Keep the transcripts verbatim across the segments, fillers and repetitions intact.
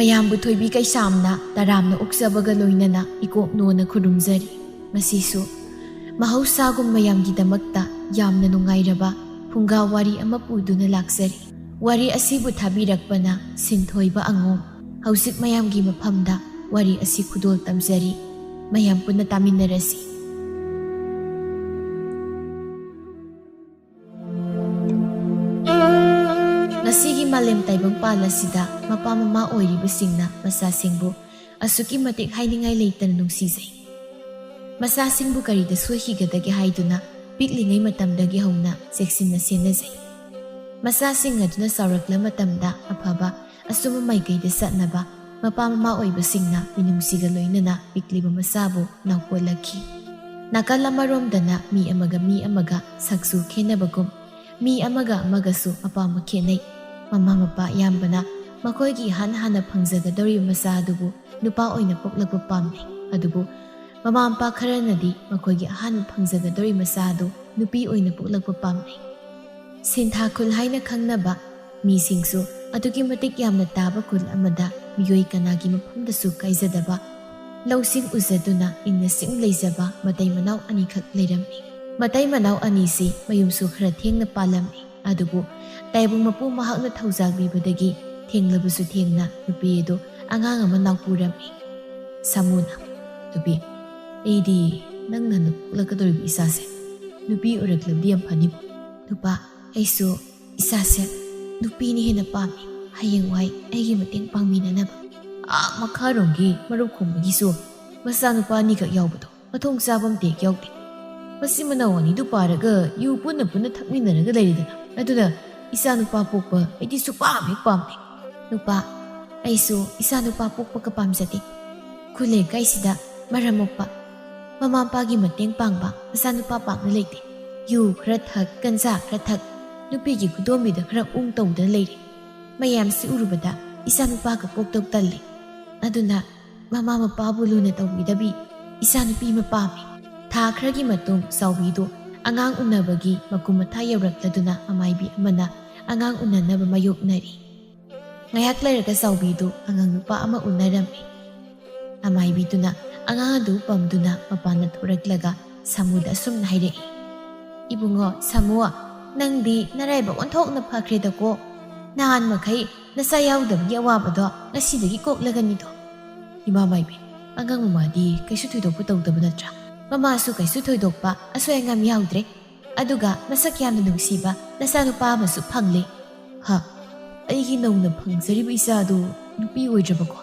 ꯃꯌꯥꯝꯕꯨ ꯊꯣꯏꯕꯤ ꯀꯩꯁꯥꯝꯅ ꯇꯔꯥꯝꯅ ꯑꯣꯛꯆꯕꯒ ꯂꯣꯏꯅꯅ ꯏꯀꯣꯛ ꯅꯣꯟꯅ ꯈꯨꯔꯨꯝꯖꯔꯤ꯫ ꯉꯁꯤꯁꯨ ꯃꯍꯧꯁꯥꯒꯨꯝ ꯃꯌꯥꯝꯒꯤꯗꯃꯛꯇ ꯌꯥꯝꯅ ꯅꯨꯡꯉꯥꯏꯔꯕ ꯐꯨꯡꯒꯥ ꯋꯥꯔꯤ ꯑꯃ ꯄꯨꯗꯨꯅ ꯂꯥꯛꯆꯔꯤ꯫ ꯋꯥꯔꯤ ꯑꯁꯤꯕꯨ ꯊꯥꯕꯤꯔꯛꯄꯅ ꯁꯤꯟꯊꯣꯏꯕ ꯑꯉꯣꯝ꯫ ꯍꯧꯖꯤꯛ ꯃꯌꯥꯝꯒꯤ ꯃꯐꯝꯗ ꯋꯥꯔꯤ ꯑꯁꯤ ꯈꯨꯗꯣꯜ ꯇꯝꯖꯔꯤ꯫ ꯃꯌꯥꯝ ꯄꯨꯟꯅ ꯇꯥꯃꯤꯟꯅꯔꯁꯤ꯫ ꯉꯁꯤꯒꯤ ꯃꯥꯂꯦꯝ ꯇꯥꯏꯕꯪꯄꯥꯜ ꯑꯁꯤꯗ ꯃꯄꯥ ꯃꯃꯥ ꯑꯣꯏꯔꯤꯕꯁꯤꯡꯅ ꯃꯆꯥꯁꯤꯡꯕꯨ ꯑꯁꯨꯛꯀꯤ ꯃꯇꯤꯛ ꯍꯥꯏꯅꯤꯡꯉꯥꯏ ꯂꯩꯇꯅ ꯅꯨꯡꯁꯤꯖꯩ꯫ ꯃꯆꯥꯁꯤꯡꯕꯨ ꯀꯔꯤꯗ ꯁꯣꯏꯈꯤꯒꯗꯒꯦ ꯍꯥꯏꯗꯨꯅ ꯄꯤꯛꯂꯤꯉꯩ ꯃꯇꯝꯗꯒꯤ ꯍꯧꯅ ꯆꯦꯛꯁꯤꯟꯅ ꯁꯦꯟꯅꯖꯩ꯫ ꯃꯆꯥꯁꯤꯡ ꯑꯗꯨꯅ ꯆꯥꯎꯔꯛꯂ ꯃꯇꯝꯗ ꯑꯐꯕ ꯑꯆꯨꯝꯕ ꯃꯥꯏꯀꯩꯗ ꯆꯠꯅꯕ ꯃꯄꯥ ꯃꯃꯥ ꯑꯣꯏꯕꯁꯤꯡꯅ ꯃꯤꯅꯨꯡꯁꯤꯒ ꯂꯣꯏꯅꯅ ꯄꯤꯛꯂꯤꯕ ꯃꯆꯥꯕꯨ ꯅꯥꯎꯀꯣꯜꯂꯛꯈꯤ꯫ ꯅꯥꯀꯜ ꯑꯃꯔꯣꯝꯗꯅ ꯃꯤ ꯑꯃꯒ ꯃꯤ ꯑꯃꯒ ꯁꯛꯁꯨ ꯈꯦꯠꯅꯕꯒꯨꯝ, ꯃꯤ ꯑꯃꯒ ꯑꯃꯒꯁꯨ ꯑꯄꯥꯝꯕ ꯈꯦꯠꯅꯩ꯫ ꯃꯃꯥ ꯃꯄꯥ ꯑꯌꯥꯝꯕꯅ ꯃꯈꯣꯏꯒꯤ ꯏꯍꯥꯟ ꯍꯥꯟꯅ ꯐꯪꯖꯒꯗꯧꯔꯤꯕ ꯃꯆꯥ ꯑꯗꯨꯕꯨ ꯅꯨꯄꯥ ꯑꯣꯏꯅ ꯄꯣꯛꯂꯛꯄ ꯄꯥꯝꯅꯩ꯫ ꯑꯗꯨꯕꯨ ꯃꯃꯥ ꯃꯄꯥ ꯈꯔꯅꯗꯤ ꯃꯈꯣꯏꯒꯤ ꯑꯍꯥꯟꯕ ꯐꯪꯖꯒꯗꯧꯔꯤꯕ ꯃꯆꯥ ꯑꯗꯨ ꯅꯨꯄꯤ ꯑꯣꯏꯅ ꯄꯣꯛꯂꯛꯄ ꯄꯥꯝꯅꯩ꯫ ꯁꯤꯟꯊꯥ ꯈꯨꯜ ꯍꯥꯏꯅ ꯈꯪꯅꯕ ꯃꯤꯁꯤꯡꯁꯨ ꯑꯗꯨꯛꯀꯤ ꯃꯇꯤꯛ ꯌꯥꯝꯅ ꯇꯥꯕ ꯈꯨꯜ ꯑꯃꯗ ꯃꯤꯑꯣꯏ ꯀꯅꯥꯒꯤ ꯃꯐꯝꯗꯁꯨ ꯀꯥꯏꯖꯗꯕ, ꯂꯧꯁꯤꯡ ꯎꯖꯗꯨꯅ ꯏꯪꯅ ꯆꯤꯛꯅ ꯂꯩꯖꯕ ꯃꯇꯩ ꯃꯅꯥꯎ ꯑꯅꯤꯈꯛ ꯂꯩꯔꯝꯃꯤ꯫ ꯃꯇꯩ ꯃꯅꯥꯎ ꯑꯅꯤꯁꯤ ꯃꯌꯨꯝꯁꯨ ꯈꯔ ꯊꯦꯡꯅ ꯄꯥꯜꯂꯝꯃꯤ꯫ ꯑꯗꯨꯕꯨ ꯇꯥꯏꯕꯪ ꯃꯄꯨ ꯃꯍꯥꯛꯅ ꯊꯧꯖꯥꯜ ꯄꯤꯕꯗꯒꯤ ꯊꯦꯡꯂꯕꯁꯨ ꯊꯦꯡꯅ ꯅꯨꯄꯤ ꯑꯗꯨ ꯑꯉꯥꯡ ꯑꯃ ꯅꯥꯎꯄꯨꯔꯝꯃꯤ꯫ ꯁꯥꯃꯨꯅ, "ꯅꯨꯄꯤ, ꯑꯩꯗꯤ ꯅꯪꯅ ꯍꯟꯗꯛ ꯄꯣꯛꯂꯛꯀꯗꯧꯔꯤꯕ ꯏꯆꯥꯁꯦ ꯅꯨꯄꯤ ꯑꯣꯏꯔꯛꯂꯕꯗꯤ ꯌꯥꯝ ꯐꯅꯤꯕꯨ?" "ꯅꯨꯄꯥ, ꯑꯩꯁꯨ ꯏꯆꯥꯁꯦ ꯅꯨꯄꯤꯅ ꯍꯦꯟꯅ ꯄꯥꯝꯃꯤ, ꯍꯌꯦꯡꯋꯥꯏ ꯑꯩꯒꯤ ꯃꯇꯦꯡ ꯄꯥꯡꯕꯤꯅꯅꯕ꯫" ꯑꯥ ꯃꯈꯥꯔꯣꯝꯒꯤ ꯃꯔꯨꯞ ꯈꯣꯝꯕꯒꯤꯁꯨ ꯃꯆꯥꯅꯨꯄꯥ ꯑꯅꯤꯈꯛ ꯌꯥꯎꯕꯗꯣ ꯃꯊꯣꯡ ꯆꯥꯕ ꯑꯝꯇ ꯍꯦꯛ ꯌꯥꯎꯗꯦ꯫ ꯃꯆꯤꯟ ꯃꯅꯥꯎ ꯑꯅꯤꯗꯨ ꯄꯥꯔꯒ ꯌꯨ ꯄꯨꯟꯅ ꯄꯨꯟꯅ ꯊꯛꯃꯤꯟꯅꯔꯒ ꯂꯩꯔꯦꯗꯅ꯫ ꯑꯗꯨꯅ ꯏꯆꯥ ꯅꯨꯄꯥ ꯄꯣꯛꯄ ꯑꯩꯗꯤ ꯁꯨꯛꯄꯥꯝ ꯍꯦꯛ ꯄꯥꯝꯗꯦ꯫ "ꯅꯨꯄꯥ, ꯑꯩꯁꯨ ꯏꯆꯥ ꯅꯨꯄꯥ ꯄꯣꯛꯄꯒ ꯄꯥꯝꯖꯗꯦ꯫ ꯈꯨꯜ ꯂꯩꯀꯥꯏꯁꯤꯗ ꯃꯔꯝ ꯃꯣꯛꯄ, ꯃꯃꯥ ꯃꯄꯥꯒꯤ ꯃꯇꯦꯡ ꯄꯥꯡꯕ ꯃꯆꯥ ꯅꯨꯄꯥ ꯄꯥꯛꯅ ꯂꯩꯇꯦ꯫ ꯌꯨ ꯈꯔ ꯊꯛ, ꯒꯟꯖꯥ ꯈꯔ ꯊꯛ, ꯅꯨꯄꯤꯒꯤ ꯈꯨꯗꯣꯝꯕꯤꯗ ꯈꯔ ꯎꯪ ꯇꯧꯗꯅ ꯂꯩꯔꯦ꯫ ꯃꯌꯥꯝꯁꯤ ꯎꯔꯨꯕꯗ ꯏꯆꯥ ꯅꯨꯄꯥꯒ ꯄꯣꯛꯇꯧ ꯇꯜꯂꯦ꯫ ꯑꯗꯨꯅ ꯃꯃꯥ ꯃꯄꯥꯕꯨ ꯂꯨꯅ ꯇꯧꯕꯤꯗꯕꯤ ꯏꯆꯥ ꯅꯨꯄꯤ ꯑꯃ ꯄꯥꯝꯃꯤ꯫" ꯊꯥ ꯈꯔꯒꯤ ꯃꯇꯨꯡ ꯆꯥꯎꯕꯤꯗꯨ ꯑꯉꯥꯡ ꯎꯅꯕꯒꯤ ꯃꯀꯨꯝ ꯃꯊꯥ ꯌꯧꯔꯛꯂꯗꯨꯅ ꯃꯃꯥꯏꯕꯤ ꯑꯃꯅ ꯑꯉꯥꯡ ꯎꯅꯅꯕ ꯃꯥꯌꯣꯛꯅꯔꯤ꯫ ꯉꯥꯏꯍꯥꯛ ꯂꯩꯔꯒ ꯆꯥꯎꯕꯤꯗꯨ ꯑꯉꯥꯡ ꯅꯨꯄꯥ ꯑꯃ ꯎꯅꯔꯝꯃꯤ꯫ ꯑꯃꯥꯏꯕꯤꯗꯨꯅ ꯑꯉꯥꯡ ꯑꯗꯨ ꯄꯝꯗꯨꯅ ꯃꯄꯥꯟꯗ ꯊꯣꯔꯛꯂꯒ ꯁꯥꯃꯨꯗ ꯑꯁꯨꯝꯅ ꯍꯥꯏꯔꯛꯏ, "ꯏꯕꯨꯡꯉꯣ ꯁꯥꯃꯨ, ꯅꯪꯗꯤ ꯅꯔꯥꯏꯕꯛ ꯑꯣꯟꯊꯣꯛꯅ ꯐꯈ꯭ꯔꯦꯗꯀꯣ꯫ ꯅꯍꯥꯟ ꯃꯈꯩ ꯅꯆꯥ ꯌꯥꯎꯗꯕꯒꯤ ꯑꯋꯥꯕꯗꯣ ꯉꯁꯤꯗꯒꯤ ꯀꯣꯛꯂꯒꯅꯤꯗꯣ꯫" "ꯏꯃꯥ ꯃꯥꯏꯕꯤ, ꯑꯉꯥꯡ ꯃꯃꯥꯗꯤ ꯀꯩꯁꯨ ꯊꯣꯏꯗꯣꯛꯄ ꯇꯧꯗꯕ ꯅꯠꯇ꯭ꯔꯥ?" "ꯃꯃꯥꯁꯨ ꯀꯩꯁꯨ ꯊꯣꯏꯗꯣꯛꯄ ꯑꯁꯣꯏ ꯑꯉꯥꯝ ꯌꯥꯎꯗ꯭ꯔꯦ꯫ ꯑꯗꯨꯒ ꯃꯁꯛ ꯌꯥꯝꯅ ꯅꯨꯡꯁꯤꯕ ꯅꯆꯥꯅꯨꯄꯥ ꯑꯃꯁꯨ ꯐꯪꯂꯦ꯫" "ꯍꯥ? ꯑꯩꯒꯤ ꯅꯧꯅ ꯐꯪꯖꯔꯤꯕ ꯏꯆꯥꯗꯨ ꯅꯨꯄꯤ ꯑꯣꯏꯗ꯭ꯔꯕꯀꯣ?"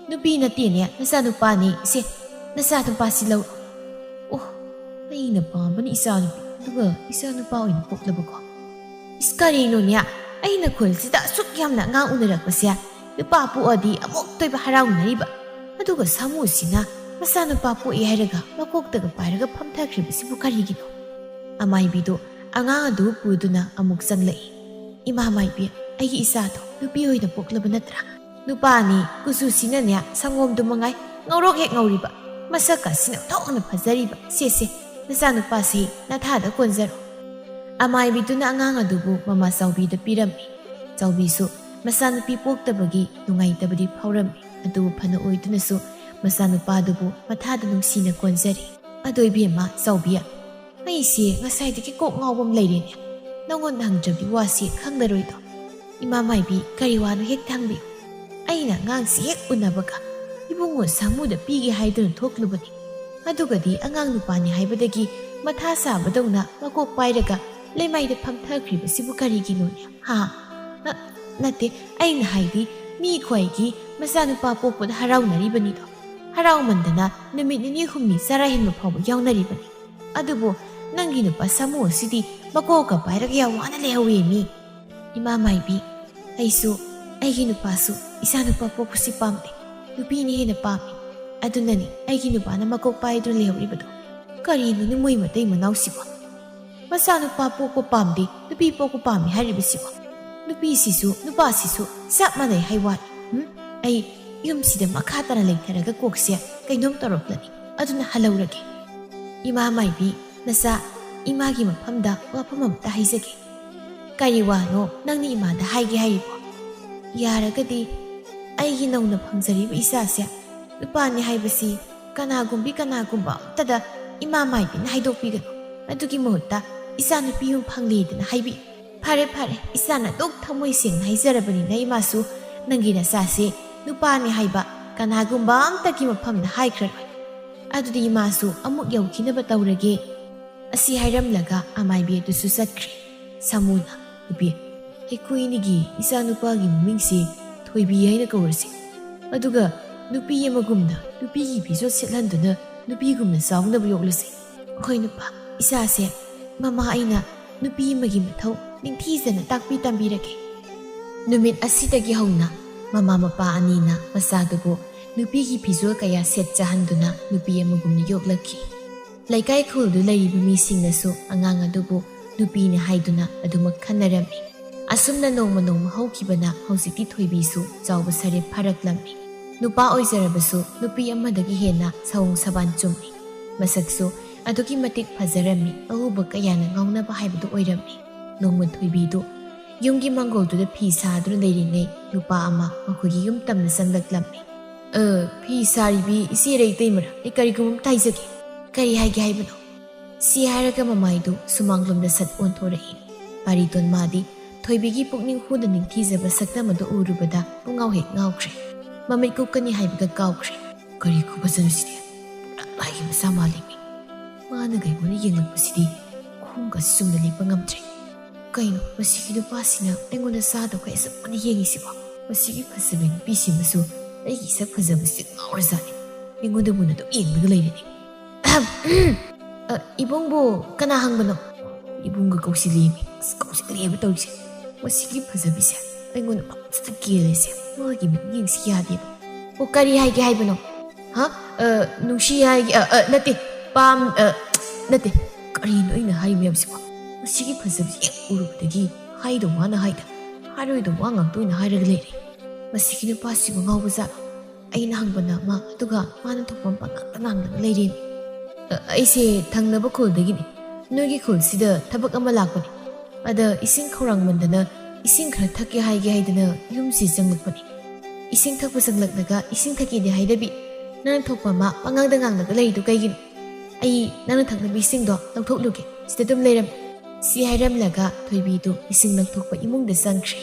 "ꯅꯨꯄꯤ ꯅꯠꯇꯦꯅꯦ, ꯅꯆꯥꯅꯨꯄꯥꯅꯦ꯫ ꯏꯁꯦ, ꯅꯆꯥꯅꯨꯄꯥꯁꯤ ꯂꯧ꯫" "ꯑꯣ, ꯑꯩꯅ ꯄꯥꯝꯕꯅ ꯏꯆꯥꯅꯨꯄꯤ, ꯑꯗꯨꯒ ꯏꯆꯥꯅꯨꯄꯥ ꯑꯣꯏꯅ ꯄꯣꯛꯂꯕꯀꯣ?" "ꯏꯁ, ꯀꯔꯤꯅꯣꯅꯦ? ꯑꯩꯅ ꯈꯨꯜꯁꯤꯗ ꯑꯁꯨꯛ ꯌꯥꯝꯅ ꯑꯉꯥꯡ ꯎꯅꯔꯛꯄꯁꯦ, ꯅꯨꯄꯥ ꯄꯣꯛꯑꯗꯤ ꯑꯃꯨꯛꯇꯣꯏꯕ ꯍꯔꯥꯎꯅꯔꯤꯕ, ꯑꯗꯨꯒ ꯁꯥꯃꯨꯁꯤꯅ ꯃꯆꯥꯅꯨꯄꯥ ꯄꯣꯛꯏ ꯍꯥꯏꯔꯒ ꯃꯀꯣꯛꯇꯒ ꯄꯥꯏꯔꯒ ꯐꯝꯊꯈ꯭ꯔꯤꯕꯁꯤꯕꯨ ꯀꯔꯤꯒꯤꯅꯣ?" ꯑꯃꯥꯏꯕꯤꯗꯨ ꯑꯉꯥꯡ ꯑꯗꯨ ꯄꯨꯗꯨꯅ ꯑꯃꯨꯛ ꯆꯪꯂꯛꯏ꯫ "ꯏꯃꯥ ꯃꯥꯏꯕꯤ, ꯑꯩꯒꯤ ꯏꯆꯥꯗꯣ ꯅꯨꯄꯤ ꯑꯣꯏꯅ ꯄꯣꯛꯂꯕ ꯅꯠꯇ꯭ꯔꯥ? ꯅꯨꯄꯥꯅꯤ, ꯀꯨꯆꯨꯁꯤꯅ ꯁꯪꯒꯣꯝꯗꯨ ꯃꯉꯥꯏ ꯉꯧꯔꯣꯛ ꯍꯦꯛ ꯉꯧꯔꯤꯕ, ꯃꯁꯛ ꯑꯁꯤꯅ ꯊꯣꯛꯅ ꯐꯖꯔꯤꯕ꯫ ꯁꯦ, ꯁꯦ, ꯅꯆꯥꯅꯨꯄꯥꯁꯤ ꯅꯊꯥꯗ ꯀꯣꯟꯖꯔꯣ꯫" ꯑꯃꯥꯏꯕꯤꯗꯨꯅ ꯑꯉꯥꯡ ꯑꯗꯨꯕꯨ ꯃꯃꯥ ꯆꯥꯎꯕꯤꯗ ꯄꯤꯔꯝꯃꯤ꯫ ꯆꯥꯎꯕꯤꯁꯨ ꯃꯆꯥꯅꯨꯄꯤ ꯄꯣꯛꯇꯕꯒꯤ ꯅꯨꯡꯉꯥꯏꯇꯕꯗꯤ ꯐꯥꯎꯔꯝꯃꯤ, ꯑꯗꯨꯕꯨ ꯐꯅ ꯑꯣꯏꯗꯨꯅꯁꯨ ꯃꯆꯥꯅꯨꯄꯥꯗꯨꯕꯨ ꯃꯊꯥꯗ ꯅꯨꯡꯁꯤꯅ ꯀꯣꯟꯖꯔꯤ꯫ "ꯑꯗꯣ ꯏꯕꯦꯝꯃ ꯆꯥꯎꯕꯤ, ꯑꯩꯁꯦ ꯉꯁꯥꯏꯗꯒꯤ ꯀꯣꯛ ꯉꯥꯎꯕ ꯑꯃ ꯂꯩꯔꯦꯅꯦ꯫ ꯅꯪꯉꯣꯟꯗ ꯍꯪꯗ꯭ꯔꯕꯗꯤ ꯋꯥꯁꯤ ꯈꯪꯂꯔꯣꯏꯗꯣ꯫ ꯏꯃꯥ ꯃꯥꯏꯕꯤ, ꯀꯔꯤ ꯋꯥꯅꯣ ꯍꯦꯛꯇ ꯍꯪꯕꯤꯌꯨ꯫ ꯑꯩꯅ ꯑꯉꯥꯡꯁꯤ ꯍꯦꯛ ꯎꯅꯕꯒ ꯏꯕꯨꯡꯉꯣ ꯁꯥꯃꯨꯗ ꯄꯤꯒꯦ ꯍꯥꯏꯗꯨꯅ ꯊꯣꯛꯂꯨꯕꯅꯤ꯫ ꯑꯗꯨꯒꯗꯤ ꯑꯉꯥꯡ ꯅꯨꯄꯥꯅꯤ ꯍꯥꯏꯕꯗꯒꯤ ꯃꯊꯥ ꯁꯥꯕꯗꯧꯅ ꯃꯀꯣꯛ ꯄꯥꯏꯔꯒ ꯂꯩꯃꯥꯏꯗ ꯐꯝꯊꯈ꯭ꯔꯤꯕꯁꯤꯕꯨ ꯀꯔꯤꯒꯤꯅꯣꯅꯦ? ꯍꯥ? ꯅ-, ꯅꯠꯇꯦ, ꯑꯩꯅ ꯍꯥꯏꯗꯤ ꯃꯤ ꯈ꯭ꯋꯥꯏꯒꯤ ꯃꯆꯥꯅꯨꯄꯥ ꯄꯣꯛꯄꯗ ꯍꯔꯥꯎꯅꯔꯤꯕꯅꯤꯗꯣ꯫ ꯍꯔꯥꯎꯃꯟꯗꯅ ꯅꯨꯃꯤꯠ ꯅꯤꯅꯤ ꯍꯨꯝꯅꯤ ꯆꯔꯥ ꯍꯦꯟꯕ ꯐꯥꯎꯕ ꯌꯥꯎꯅꯔꯤꯕꯅꯤ꯫ ꯑꯗꯨꯕꯨ ꯅꯪꯒꯤ ꯅꯨꯄꯥ ꯁꯥꯃꯨ ꯑꯁꯤꯗꯤ ꯃꯀꯣꯛꯀ ꯄꯥꯏꯔꯒ ꯌꯥꯝ ꯋꯥꯅ ꯂꯩꯍꯧꯋꯦ ꯃꯤ꯫" "ꯏꯃꯥ ꯃꯥꯏꯕꯤ, ꯑꯩꯁꯨ ꯑꯩꯒꯤ ꯅꯨꯄꯥꯁꯨ ꯏꯆꯥ ꯅꯨꯄꯥ ꯄꯣꯛꯄꯁꯤ ꯄꯥꯝꯗꯦ꯫ ꯅꯨꯄꯤꯅ ꯍꯦꯟꯅ ꯄꯥꯝꯃꯤ꯫ ꯑꯗꯨꯅꯅꯤ ꯑꯩꯒꯤ ꯅꯨꯄꯥꯅ ꯃꯀꯣꯛ ꯄꯥꯏꯗꯨꯅ ꯂꯩꯍꯧꯔꯤꯕꯗꯣ꯫ ꯀꯔꯤꯅꯣꯅꯦ ꯃꯣꯏ ꯃꯇꯩ ꯃꯅꯥꯎꯁꯤꯕꯣ? ꯃꯆꯥ ꯅꯨꯄꯥ ꯄꯣꯛꯄ ꯄꯥꯝꯗꯦ, ꯅꯨꯄꯤ ꯄꯣꯛꯄ ꯄꯥꯝꯃꯤ ꯍꯥꯏꯔꯤꯕꯁꯤꯕꯣ? ꯅꯨꯄꯤꯁꯤꯁꯨ ꯅꯨꯄꯥꯁꯤꯁꯨ ꯆꯞ ꯃꯥꯟꯅꯩ ꯍꯥꯏ ꯋꯥꯅꯤ꯫ ꯎꯝ? ꯑꯩ ꯌꯨꯝꯁꯤꯗ ꯃꯈꯥ ꯇꯥꯅ ꯂꯩꯊꯔꯒ ꯀꯣꯛꯁꯦ ꯀꯩꯅꯣꯝ ꯇꯧꯔꯛꯂꯅꯤ꯫ ꯑꯗꯨꯅ ꯍꯜꯍꯧꯔꯒꯦ꯫" "ꯏꯃꯥ ꯃꯥꯏꯕꯤ, ꯅꯆꯥ, ꯏꯃꯥꯒꯤ ꯃꯐꯝꯗ ꯋꯥꯐꯝ ꯑꯃꯇ ꯍꯥꯏꯖꯒꯦ꯫" "ꯀꯔꯤ ꯋꯥꯅꯣ ꯅꯪꯅ ꯏꯃꯥꯗ ꯍꯥꯏꯒꯦ ꯍꯥꯏꯔꯤꯕꯣ?" "ꯌꯥꯔꯒꯗꯤ ꯑꯩꯒꯤ ꯅꯧꯅ ꯐꯪꯖꯔꯤꯕ ꯏꯆꯥꯁꯦ ꯅꯨꯄꯥꯅꯤ ꯍꯥꯏꯕꯁꯤ ꯀꯅꯥꯒꯨꯝꯕꯤ ꯀꯅꯥꯒꯨꯝꯕ ꯑꯝꯇꯗ ꯏꯃꯥ ꯃꯥꯏꯕꯤꯅ ꯍꯥꯏꯗꯣꯛꯄꯤꯒꯅꯨ꯫ ꯑꯗꯨꯒꯤ ꯃꯍꯨꯠꯇ ꯏꯆꯥ ꯅꯨꯄꯤ ꯑꯃ ꯐꯪꯂꯦꯗꯅ ꯍꯥꯏꯕꯤꯌꯨ꯫" "ꯐꯔꯦ, ꯐꯔꯦ, ꯏꯆꯥꯅ ꯑꯗꯨꯛ ꯊꯃꯣꯏ ꯁꯦꯡꯅ ꯍꯥꯏꯖꯔꯕꯅꯤꯅ ꯏꯃꯥꯁꯨ ꯅꯪꯒꯤ ꯅꯆꯥꯁꯦ ꯅꯨꯄꯥꯅꯤ ꯍꯥꯏꯕ ꯀꯅꯥꯒꯨꯝꯕ ꯑꯝꯇꯒꯤ ꯃꯐꯝꯗ ꯍꯥꯏꯈ꯭ꯔꯔꯣꯏ꯫ ꯑꯗꯨꯗꯤ ꯏꯃꯥꯁꯨ ꯑꯃꯨꯛ ꯌꯧꯈꯤꯅꯕ ꯇꯧꯔꯒꯦ꯫" ꯑꯁꯤ ꯍꯥꯏꯔꯝꯂꯒ ꯑꯃꯥꯏꯕꯤ ꯑꯗꯨꯁꯨ ꯆꯠꯈ꯭ꯔꯦ꯫ ꯁꯥꯃꯨꯅ, "ꯅꯨꯄꯤ, ꯑꯩꯈꯣꯏ ꯑꯅꯤꯒꯤ ꯏꯆꯥꯅꯨꯄꯥꯒꯤ ꯃꯃꯤꯡꯁꯤ ꯊꯣꯏꯕꯤ ꯍꯥꯏꯅ ꯀꯧꯔꯁꯤ꯫ ꯑꯗꯨꯒ ꯅꯨꯄꯤ ꯑꯃꯒꯨꯝꯅ ꯅꯨꯄꯤꯒꯤ ꯐꯤꯖꯣꯜ ꯁꯦꯠꯍꯟꯗꯨꯅ ꯅꯨꯄꯤꯒꯨꯝꯅ ꯆꯥꯎꯅꯕ ꯌꯣꯛꯂꯁꯤ꯫" "ꯍꯣꯏ ꯅꯨꯄꯥ, ꯏꯆꯥꯁꯦ ꯃꯃꯥ ꯑꯩꯅ ꯅꯨꯄꯤ ꯑꯃꯒꯤ ꯃꯊꯧ ꯅꯤꯡꯊꯤꯖꯅ ꯇꯥꯛꯄꯤ ꯇꯝꯕꯤꯔꯒꯦ꯫" ꯅꯨꯃꯤꯠ ꯑꯁꯤꯗꯒꯤ ꯍꯧꯅ ꯃꯃꯥ ꯃꯄꯥ ꯑꯅꯤꯅ ꯃꯆꯥꯗꯨꯕꯨ ꯅꯨꯄꯤꯒꯤ ꯐꯤꯖꯣꯜ ꯀꯌꯥ ꯁꯦꯠꯆꯍꯟꯗꯨꯅ ꯅꯨꯄꯤ ꯑꯃꯒꯨꯝꯅ ꯌꯣꯛꯂꯛꯈꯤ꯫ ꯂꯩꯀꯥꯏ ꯈꯨꯜꯗꯨ ꯂꯩꯔꯤꯕ ꯃꯤꯁꯤꯡꯅꯁꯨ ꯑꯉꯥꯡ ꯑꯗꯨꯕꯨ ꯅꯨꯄꯤꯅꯤ ꯍꯥꯏꯗꯨꯅ ꯑꯗꯨꯃꯛ ꯈꯟꯅꯔꯝꯃꯤ꯫ ꯑꯁꯨꯝꯅ ꯅꯣꯡꯃ ꯅꯣꯡꯃ ꯍꯧꯈꯤꯕꯅ ꯍꯧꯖꯤꯛꯇꯤ ꯊꯣꯏꯕꯤꯁꯨ ꯆꯥꯎꯕ ꯁꯔꯦ ꯐꯥꯔꯛꯂꯝꯃꯤ꯫ ꯅꯨꯄꯥ ꯑꯣꯏꯖꯔꯕꯁꯨ ꯅꯨꯄꯤ ꯑꯃꯗꯒꯤ ꯍꯦꯟꯅ ꯁꯑꯣꯡ ꯁꯕꯥꯟ ꯆꯨꯝꯃꯤ꯫ ꯃꯁꯛꯁꯨ ꯑꯗꯨꯛꯀꯤ ꯃꯇꯤꯛ ꯐꯖꯔꯝꯃꯤ, ꯑꯎꯕ ꯀꯌꯥꯅ ꯉꯥꯎꯅꯕ ꯍꯥꯏꯕꯗꯨ ꯑꯣꯏꯔꯝꯃꯤ꯫ ꯅꯣꯡꯃ ꯊꯣꯏꯕꯤꯗꯨ ꯌꯨꯝꯒꯤ ꯃꯥꯡꯒꯣꯜꯗꯨꯗ ꯐꯤ ꯁꯥꯗꯨꯅ ꯂꯩꯔꯤꯉꯩ ꯅꯨꯄꯥ ꯑꯃ ꯃꯈꯣꯏꯒꯤ ꯌꯨꯝ ꯇꯝꯅ ꯆꯪꯂꯛꯂꯝꯃꯤ꯫ "ꯑ, ꯐꯤ ꯁꯥꯔꯤꯕꯤ ꯏꯆꯦꯔ ꯏꯇꯩꯃꯔ, ꯑꯩ ꯀꯔꯤꯒꯨꯝꯕ ꯑꯝꯇ ꯍꯥꯏꯖꯒꯦ꯫" "ꯀꯔꯤ ꯍꯥꯏꯒꯦ ꯍꯥꯏꯕꯅꯣ?" ꯁꯤ ꯍꯥꯏꯔꯒ ꯃꯃꯥꯏꯗꯨ ꯁꯨꯃꯥꯡꯂꯣꯝꯗ ꯁꯠ ꯑꯣꯟꯊꯣꯔꯛꯏ꯫ ꯄꯥꯔꯤꯇꯣꯟ ꯃꯥꯗꯤ ꯊꯣꯏꯕꯤꯒꯤ ꯄꯨꯛꯅꯤꯡ ꯍꯨꯅ ꯅꯤꯡꯊꯤꯖꯕ ꯁꯛꯇꯝ ꯑꯗꯨ ꯎꯔꯨꯕꯗ ꯄꯨꯡꯉꯥꯎ ꯍꯦꯛ ꯉꯥꯎꯈ꯭ꯔꯦ꯫ ꯃꯃꯤꯠ ꯀꯨꯞꯀꯅꯤ ꯍꯥꯏꯕꯒ ꯀꯥꯎꯈ꯭ꯔꯦ꯫ "ꯀꯔꯤ ꯈꯨꯐꯖꯅꯣ ꯁꯤꯗꯤ? ꯄꯨꯔꯥ ꯂꯥꯏꯒꯤ ꯃꯆꯥ ꯃꯥꯜꯂꯤꯃꯤ꯫ ꯃꯥꯅ ꯑꯩꯉꯣꯟꯗ ꯌꯦꯡꯂꯛꯄꯁꯤꯗꯤ ꯈꯣꯡꯒ ꯆꯨꯝꯅ ꯂꯦꯞꯄ ꯉꯝꯗ꯭ꯔꯦ꯫ ꯀꯩꯅꯣ ꯃꯁꯤꯒꯤ ꯅꯨꯄꯥꯁꯤꯅ ꯑꯩꯉꯣꯟꯗ ꯆꯥꯗꯕꯈꯩ ꯑꯁꯨꯛ ꯋꯥꯅ ꯌꯦꯡꯉꯤꯁꯤꯕꯣ? ꯃꯁꯤꯒꯤ ꯐꯖꯕꯤ ꯅꯨꯄꯤꯁꯤꯃꯁꯨ ꯑꯩꯒꯤ ꯏꯁꯛ ꯐꯖꯕꯁꯤꯗ ꯉꯥꯎꯔꯖꯥꯠꯅꯤ꯫ ꯑꯩꯉꯣꯟꯗꯕꯨ ꯑꯗꯨꯝ ꯌꯦꯡꯂꯒ ꯂꯩꯔꯦꯅꯦ꯫" "ꯑ, ꯏꯕꯨꯡꯕꯨ ꯀꯅꯥ ꯍꯪꯕꯅꯣ?" "ꯏꯕꯨꯡꯒ ꯀꯧꯁꯤꯜꯂꯦꯃꯤ꯫ ꯑꯁ, ꯀꯧꯁꯤꯜꯂꯦꯕ ꯇꯧꯔꯤꯁꯦ꯫ ꯃꯁꯤꯒꯤ ꯐꯖꯕꯤꯁꯦ ꯑꯩꯉꯣꯟꯗ ꯐꯖꯅ ꯀꯦꯜꯂꯦꯁꯦ꯫ ꯃꯥꯒꯤ ꯃꯤꯠꯌꯦꯡꯁꯤ ꯌꯥꯗꯦꯕ꯫" "ꯑꯣ, ꯀꯔꯤ ꯍꯥꯏꯒꯦ ꯍꯥꯏꯕꯅꯣ?" "ꯍꯥ? ꯑ, ꯅꯨꯡꯁꯤ ꯍꯥꯏꯒꯦ, ꯑ, ꯑ, ꯅꯠꯇꯦ, ꯄꯥꯝ-, ꯑ, ꯅꯠꯇꯦ꯫ ꯀꯔꯤꯅꯣ ꯑꯩꯅ ꯍꯥꯏ ꯃꯌꯥꯝꯁꯤꯕꯣ? ꯃꯁꯤꯒꯤ ꯐꯖꯕꯁꯤ ꯍꯦꯛ ꯎꯔꯨꯕꯗꯒꯤ ꯍꯥꯏꯗꯧ ꯋꯥꯅ ꯍꯥꯏꯗ, ꯍꯥꯏꯔꯣꯏꯗꯧ ꯋꯥ ꯉꯥꯛꯇ ꯑꯣꯏꯅ ꯍꯥꯏꯔꯒ ꯂꯩꯔꯦ꯫ ꯃꯁꯤꯒꯤ ꯅꯨꯄꯥꯁꯤꯕꯨ ꯉꯥꯎꯕ ꯖꯥꯠꯂꯣ?" ꯑꯩꯅ ꯍꯪꯕꯅ ꯑꯃ, ꯑꯗꯨꯒ ꯃꯥꯅ ꯊꯣꯛꯄ ꯑꯃ ꯄꯪꯉꯥꯡꯗ ꯉꯥꯡꯂꯒ ꯂꯩꯔꯦ꯫ "ꯑ, ꯑꯩꯁꯦ ꯊꯪꯅꯕ ꯈꯨꯜꯗꯒꯤꯅꯤ꯫ ꯅꯣꯏꯒꯤ ꯈꯨꯜꯁꯤꯗ ꯊꯕꯛ ꯑꯃ ꯂꯥꯛꯄꯅꯤ꯫ ꯑꯗ ꯏꯁꯤꯡ ꯈꯧꯔꯥꯡꯃꯟꯗꯅ "ꯏꯁꯤꯡ ꯈꯔ ꯊꯛꯀꯦ ꯍꯥꯏꯒꯦ ꯍꯥꯏꯗꯅ ꯌꯨꯝꯁꯤ ꯆꯪꯂꯛꯄꯅꯤ꯫ ꯏꯁꯤꯡ ꯊꯛꯄ ꯆꯪꯂꯛꯂꯒ ꯏꯁꯤꯡ ꯊꯛꯀꯦꯗꯤ ꯍꯥꯏꯗꯕꯤ, ꯅꯪꯅ ꯊꯣꯛꯄ ꯑꯃ ꯄꯉꯥꯡꯗ ꯉꯥꯡꯂꯒ ꯂꯩꯔꯤꯗꯨ ꯀꯩꯒꯤꯅꯣ? ꯑꯩ ꯅꯪꯅ ꯊꯛꯅꯕ ꯏꯁꯤꯡꯗꯣ ꯂꯧꯊꯣꯛꯂꯨꯒꯦ, ꯁꯤꯗ ꯑꯗꯨꯝ ꯂꯩꯔꯝꯃꯨ꯫" ꯁꯤ ꯍꯥꯏꯔꯝꯂꯒ ꯊꯣꯏꯕꯤꯗꯨ ꯏꯁꯤꯡ ꯂꯧꯊꯣꯛꯄ ꯏꯃꯨꯡꯗ ꯆꯪꯈ꯭ꯔꯦ꯫